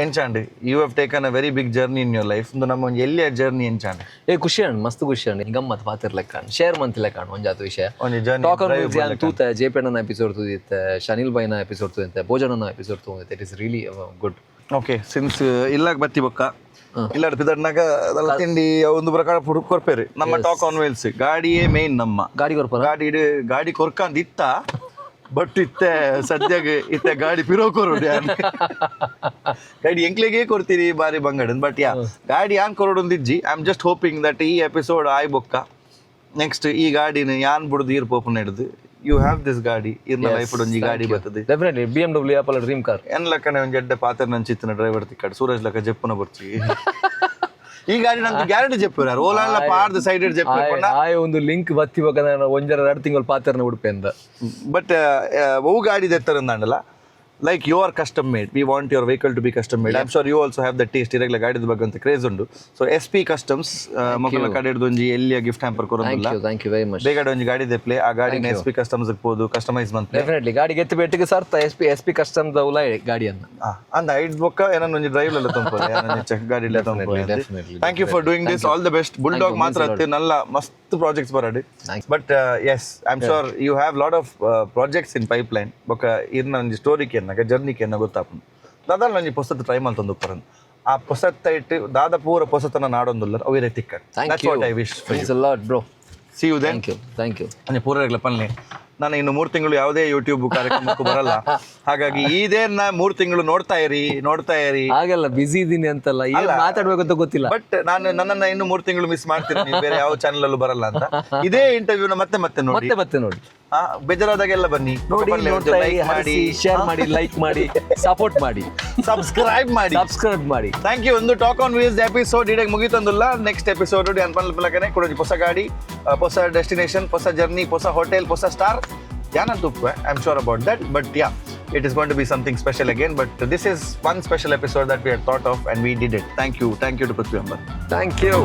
ಎಂಚಾಂಡ್? You have taken a very big journey in your life. ಒಂದು ನಮ್ಮ ಒಂಜಿ ಎಲ್ಲಿಯ ಜರ್ನಿ ಎಂಚಾಂಡ್? ಏ, ಖುಷಿ ಅಣ್ಣ, ಮಸ್ತ್ ಖುಷಿ ಅಣ್ಣ. ಗಮ್ಮತ್ ಪಾತಿರ್ಲೆಕ್ಕ ಶೇರ್ ಮಂತಿಲೆಕ್ಕ ಒಂಜಾತ ವಿಷಯ. ಒಂಜಿ journey. Talk on wheels ಯಾನ್ ತೂತೆ, ಜೆ ಪಿ ಅಣ್ಣನ ಎಪಿಸೋಡ್ ತೂದಿತ್ತೆ, ಶನಿಲ್ ಬೈನ ಎಪಿಸೋಡ್ ತೂದಿತ್ತೆ, ಭೋಜನನ ಎಪಿಸೋಡ್ ತೂದಿತ್ತೆ. It is really good. Okay, since ಇಲ್ಲಾಗ ಬತ್ತಿ ಬೊಕ್ಕ ಇಲ್ಲಾಡ್ ಪಿದಡ್ನಾಗ ಅದೆಲ್ಲ ತಿಂಡಿ ಒಂದು ಪ್ರಕಾರ ಫುಡ್ ಕೊರ್ಪೇರು. ನಮ್ಮ ಟಾಕ್ ಆನ್ ವೀಲ್ಸ್ ಗಾಡಿಯೇ ಮೇನ್ ನಮ್ಮ. ಗಾಡಿ ಕೊರ್ಪರ? ಗಾಡಿ ಗಾಡಿ ಕೊರ್ಕಂದ್ ಇತ್ತ, ಬಟ್ ಇತ್ತೆ ಸದ್ಯಗೆ ಇತ್ತೆ ಗಾಡಿ ಪಿರೋ ಕೊರೋಡು. ಗಾಡಿ ಎಂಕ್ಲೆಗೆ ಕೊಡ್ತೀರಿ ಬಾರಿ ಬಂಗಡ. ಬಟ್ ಯಾ, ಗಾಡಿ ಯಾನ್ ಕೊರೋಡೊಂದಿಜ್ಜಿ. I am just hoping that ಈ ಎಪಿಸೋಡ್ ಆಯ್ ಬೊಕ್ಕ ನೆಕ್ಸ್ಟ್ ಈ ಗಾಡಿನ ಯಾನ್ ಬುಡ್ದು ಈರ್ ಪೋಪುನ ಹಿಡ್ದು you have this ಗಾಡಿ, ಇರ್ನ ಲೈಫ್ ಒಂಜಿ ಗಾಡಿ ಬರ್ತದೆ. Definitely BMW apple dream car. ಎನ್ ಲಕ್ಕನೆ ಒಂಜಿ ಎಡ್ಡೆ ಪಾತ್ರ ನಂಚಿತ್ತಿನ ಡ್ರೈವರ್ ತಿಕ್ಕಡ್ ಸೂರಜ್ ಲಕ್ಕ ಜಪ್ಪುನ ಬರ್ತೀವಿ. ಈ ಗಾಡಿ ನಂದು ಗ್ಯಾರಂಟಿ ಜಪ್ಪು ಓಲಾನ್ಲ ಪಾರ್ದು ಸೈಡ್ ಜಪ್ಪು. ಆಯ್ ಒಂದು ಲಿಂಕ್ ಬತ್ತಿ ಬೊಕ್ಕ ನಾನು ಒಂಜರ ಎರಡು ತಿಂಗಳು ಪಾತ್ರನ ಉಡುಪೆ ಅಂದ. ಬಟ್ ಒವು ಗಾಡಿ ದೆತ್ತರಂದಾಂಡಲ, like, you are custom made. We want your vehicle to be custom made. I'm sure you also have the taste. ಇರಗ್ಲ ಗಾಡಿದ ಬಗ್ಗೆ ಅಂತ ಕ್ರೇಜ್ ಉಂಡು. ಸೊ ಎಸ್ ಪಿ ಕಸ್ಟಮ್ಸ್ ಮೊಕಲ ಕಡೆ ಹಿಡ್ದು ಒಂಜಿ ಎಲ್ಲಿಯ gift hamper thank ಕೊರೋದಿಲ್ಲ. You, thank you very much. ಬೇಗ ಒಂಜಿ ಗಾಡಿ ದೆಪ್ಲೆ, ಆ ಗಾಡಿನ ಎಸ್ ಪಿ ಕಸ್ಟಮ್ಸ್ ಪೋದು ಕಸ್ಟಮೈಸ್ ಮಂತ್. ಡೆಫಿನೆಟ್ಲಿ, ಗಾಡಿ ಗೆತ್ತು ಬೆಟ್ಟಿಗೆ ಸರ್ತ ಎಸ್ ಪಿ ಕಸ್ಟಮ್ ಉಲಾಯ್ ಗಾಡಿಯನ್ನ. ಅಂದ ಐಡ್ ಬೊಕ್ಕ ಏನನ್ನ ಒಂಜಿ ಡ್ರೈವ್ ಎಲ್ಲ ತಂಪು ಚೆಕ್ ಗಾಡಿ ಇಲ್ಲ ತಂಪು. Definitely. Thank you for doing this. All the best, Bulldog. ಮಾತ್ರ ಅತ್ತೆ ನಲ್ಲ ಮಸ್ತ್ projects ಬರಡಿ. But yes, I am sure you have lot of projects in pipeline. ಬೊಕ್ಕ ಇರ್ನ ಒಂಜಿ ಸ್ಟೋರಿ ಕೇನ್ನಾಗ ಜರ್ನಿ ಕೇನ್ನ ಗೊತ್ತಾಪುಂಡು. ದಾದಾಲ ಒಂಜಿ ಪೊಸತ್ ಟ್ರೈ ಮಲ್ತೊಂದು ಉಪ್ಪರನ್ ಆ ಪೊಸತ್ತ ಇಟ್ಟು ದಾದ ಪೂರ ಪೊಸತನ ನಾಡೊಂದುಲ್ಲ ಅವಿರೇ ತಿಕ್ಕ. Thank you. What I wish. Means a lot, bro. See you then. Thank you, thank you. ಅಂದ್ರೆ ಪೂರ ಪನ್ಲೆ, ನಾನು ಇನ್ನು 3 ತಿಂಗಳು ಯಾವುದೇ ಯೂಟ್ಯೂಬ್ ಕಾರ್ಯಕ್ರಮಕ್ಕೂ ಬರಲ್ಲ. ಹಾಗಾಗಿ ಇದೇ ನಾ 3 ತಿಂಗಳು ನೋಡ್ತಾ ಇರಿ, ನೋಡ್ತಾ ಇರಿ. ಹಾಗೆಲ್ಲ ಬಿಸಿ ಇದ್ದೀನಿ ಅಂತಲ್ಲ, ಏನ್ ಅಲ್ಲ. ಮಾತಾಡ್ಬೇಕು ಅಂತ ಗೊತ್ತಿಲ್ಲ. ಬಟ್ ನಾನು ನನ್ನನ್ನ ಇನ್ನು 3 ತಿಂಗಳು ಮಿಸ್ ಮಾಡ್ತೀನಿ, ನೀವು ಬೇರೆ ಯಾವ ಚಾನಲ್ ಅಲ್ಲೂ ಬರಲ್ಲ ಅಂತ. ಇದೇ ಇಂಟರ್ವ್ಯೂನ ಮತ್ತೆ ಮತ್ತೆ ನೋಡಿ. ಮತ್ತೆ ಮತ್ತೆ ನೋಡಿ. ಬೇಜಾರಾದಾಗೆಲ್ಲ ಬನ್ನಿ. ನೋಡಿ, ನೋಡ್ತಾ ಇರಿ, ಲೈಕ್ ಮಾಡಿ, ಶೇರ್ ಮಾಡಿ, ಲೈಕ್ ಮಾಡಿ, ಸಪೋರ್ಟ್ ಮಾಡಿ. ಸಬ್ಸ್ಕ್ರೈಬ್ ಮಾಡಿ. ಸಬ್ಸ್ಕ್ರೈಬ್ ಮಾಡಿ. Thank you. ಒಂದು ಟಾಕ್ ಆನ್ ವೀಲ್ಸ್ ಎಪಿಸೋಡ್ ಇಡೀ ಮುಗಿತಂದಿಲ್ಲ. ನೆಕ್ಸ್ಟ್ ಎಪಿಸೋಡ್ ಅನ್ಪನ್ ಕೊಡೋದು ಹೊಸ ಗಾಡಿ, ಹೊಸ ಡೆಸ್ಟಿನೇಷನ್, ಹೊಸ ಜರ್ನಿ, ಹೊಸ ಹೋಟೆಲ್, ಹೊಸ star ಯಾನಂತ. I am sure about that. But yeah, it is going to be something special again, but this is one special episode that we had thought of and we did it. Thank you, thank you to Prithvi Ambar. Thank you.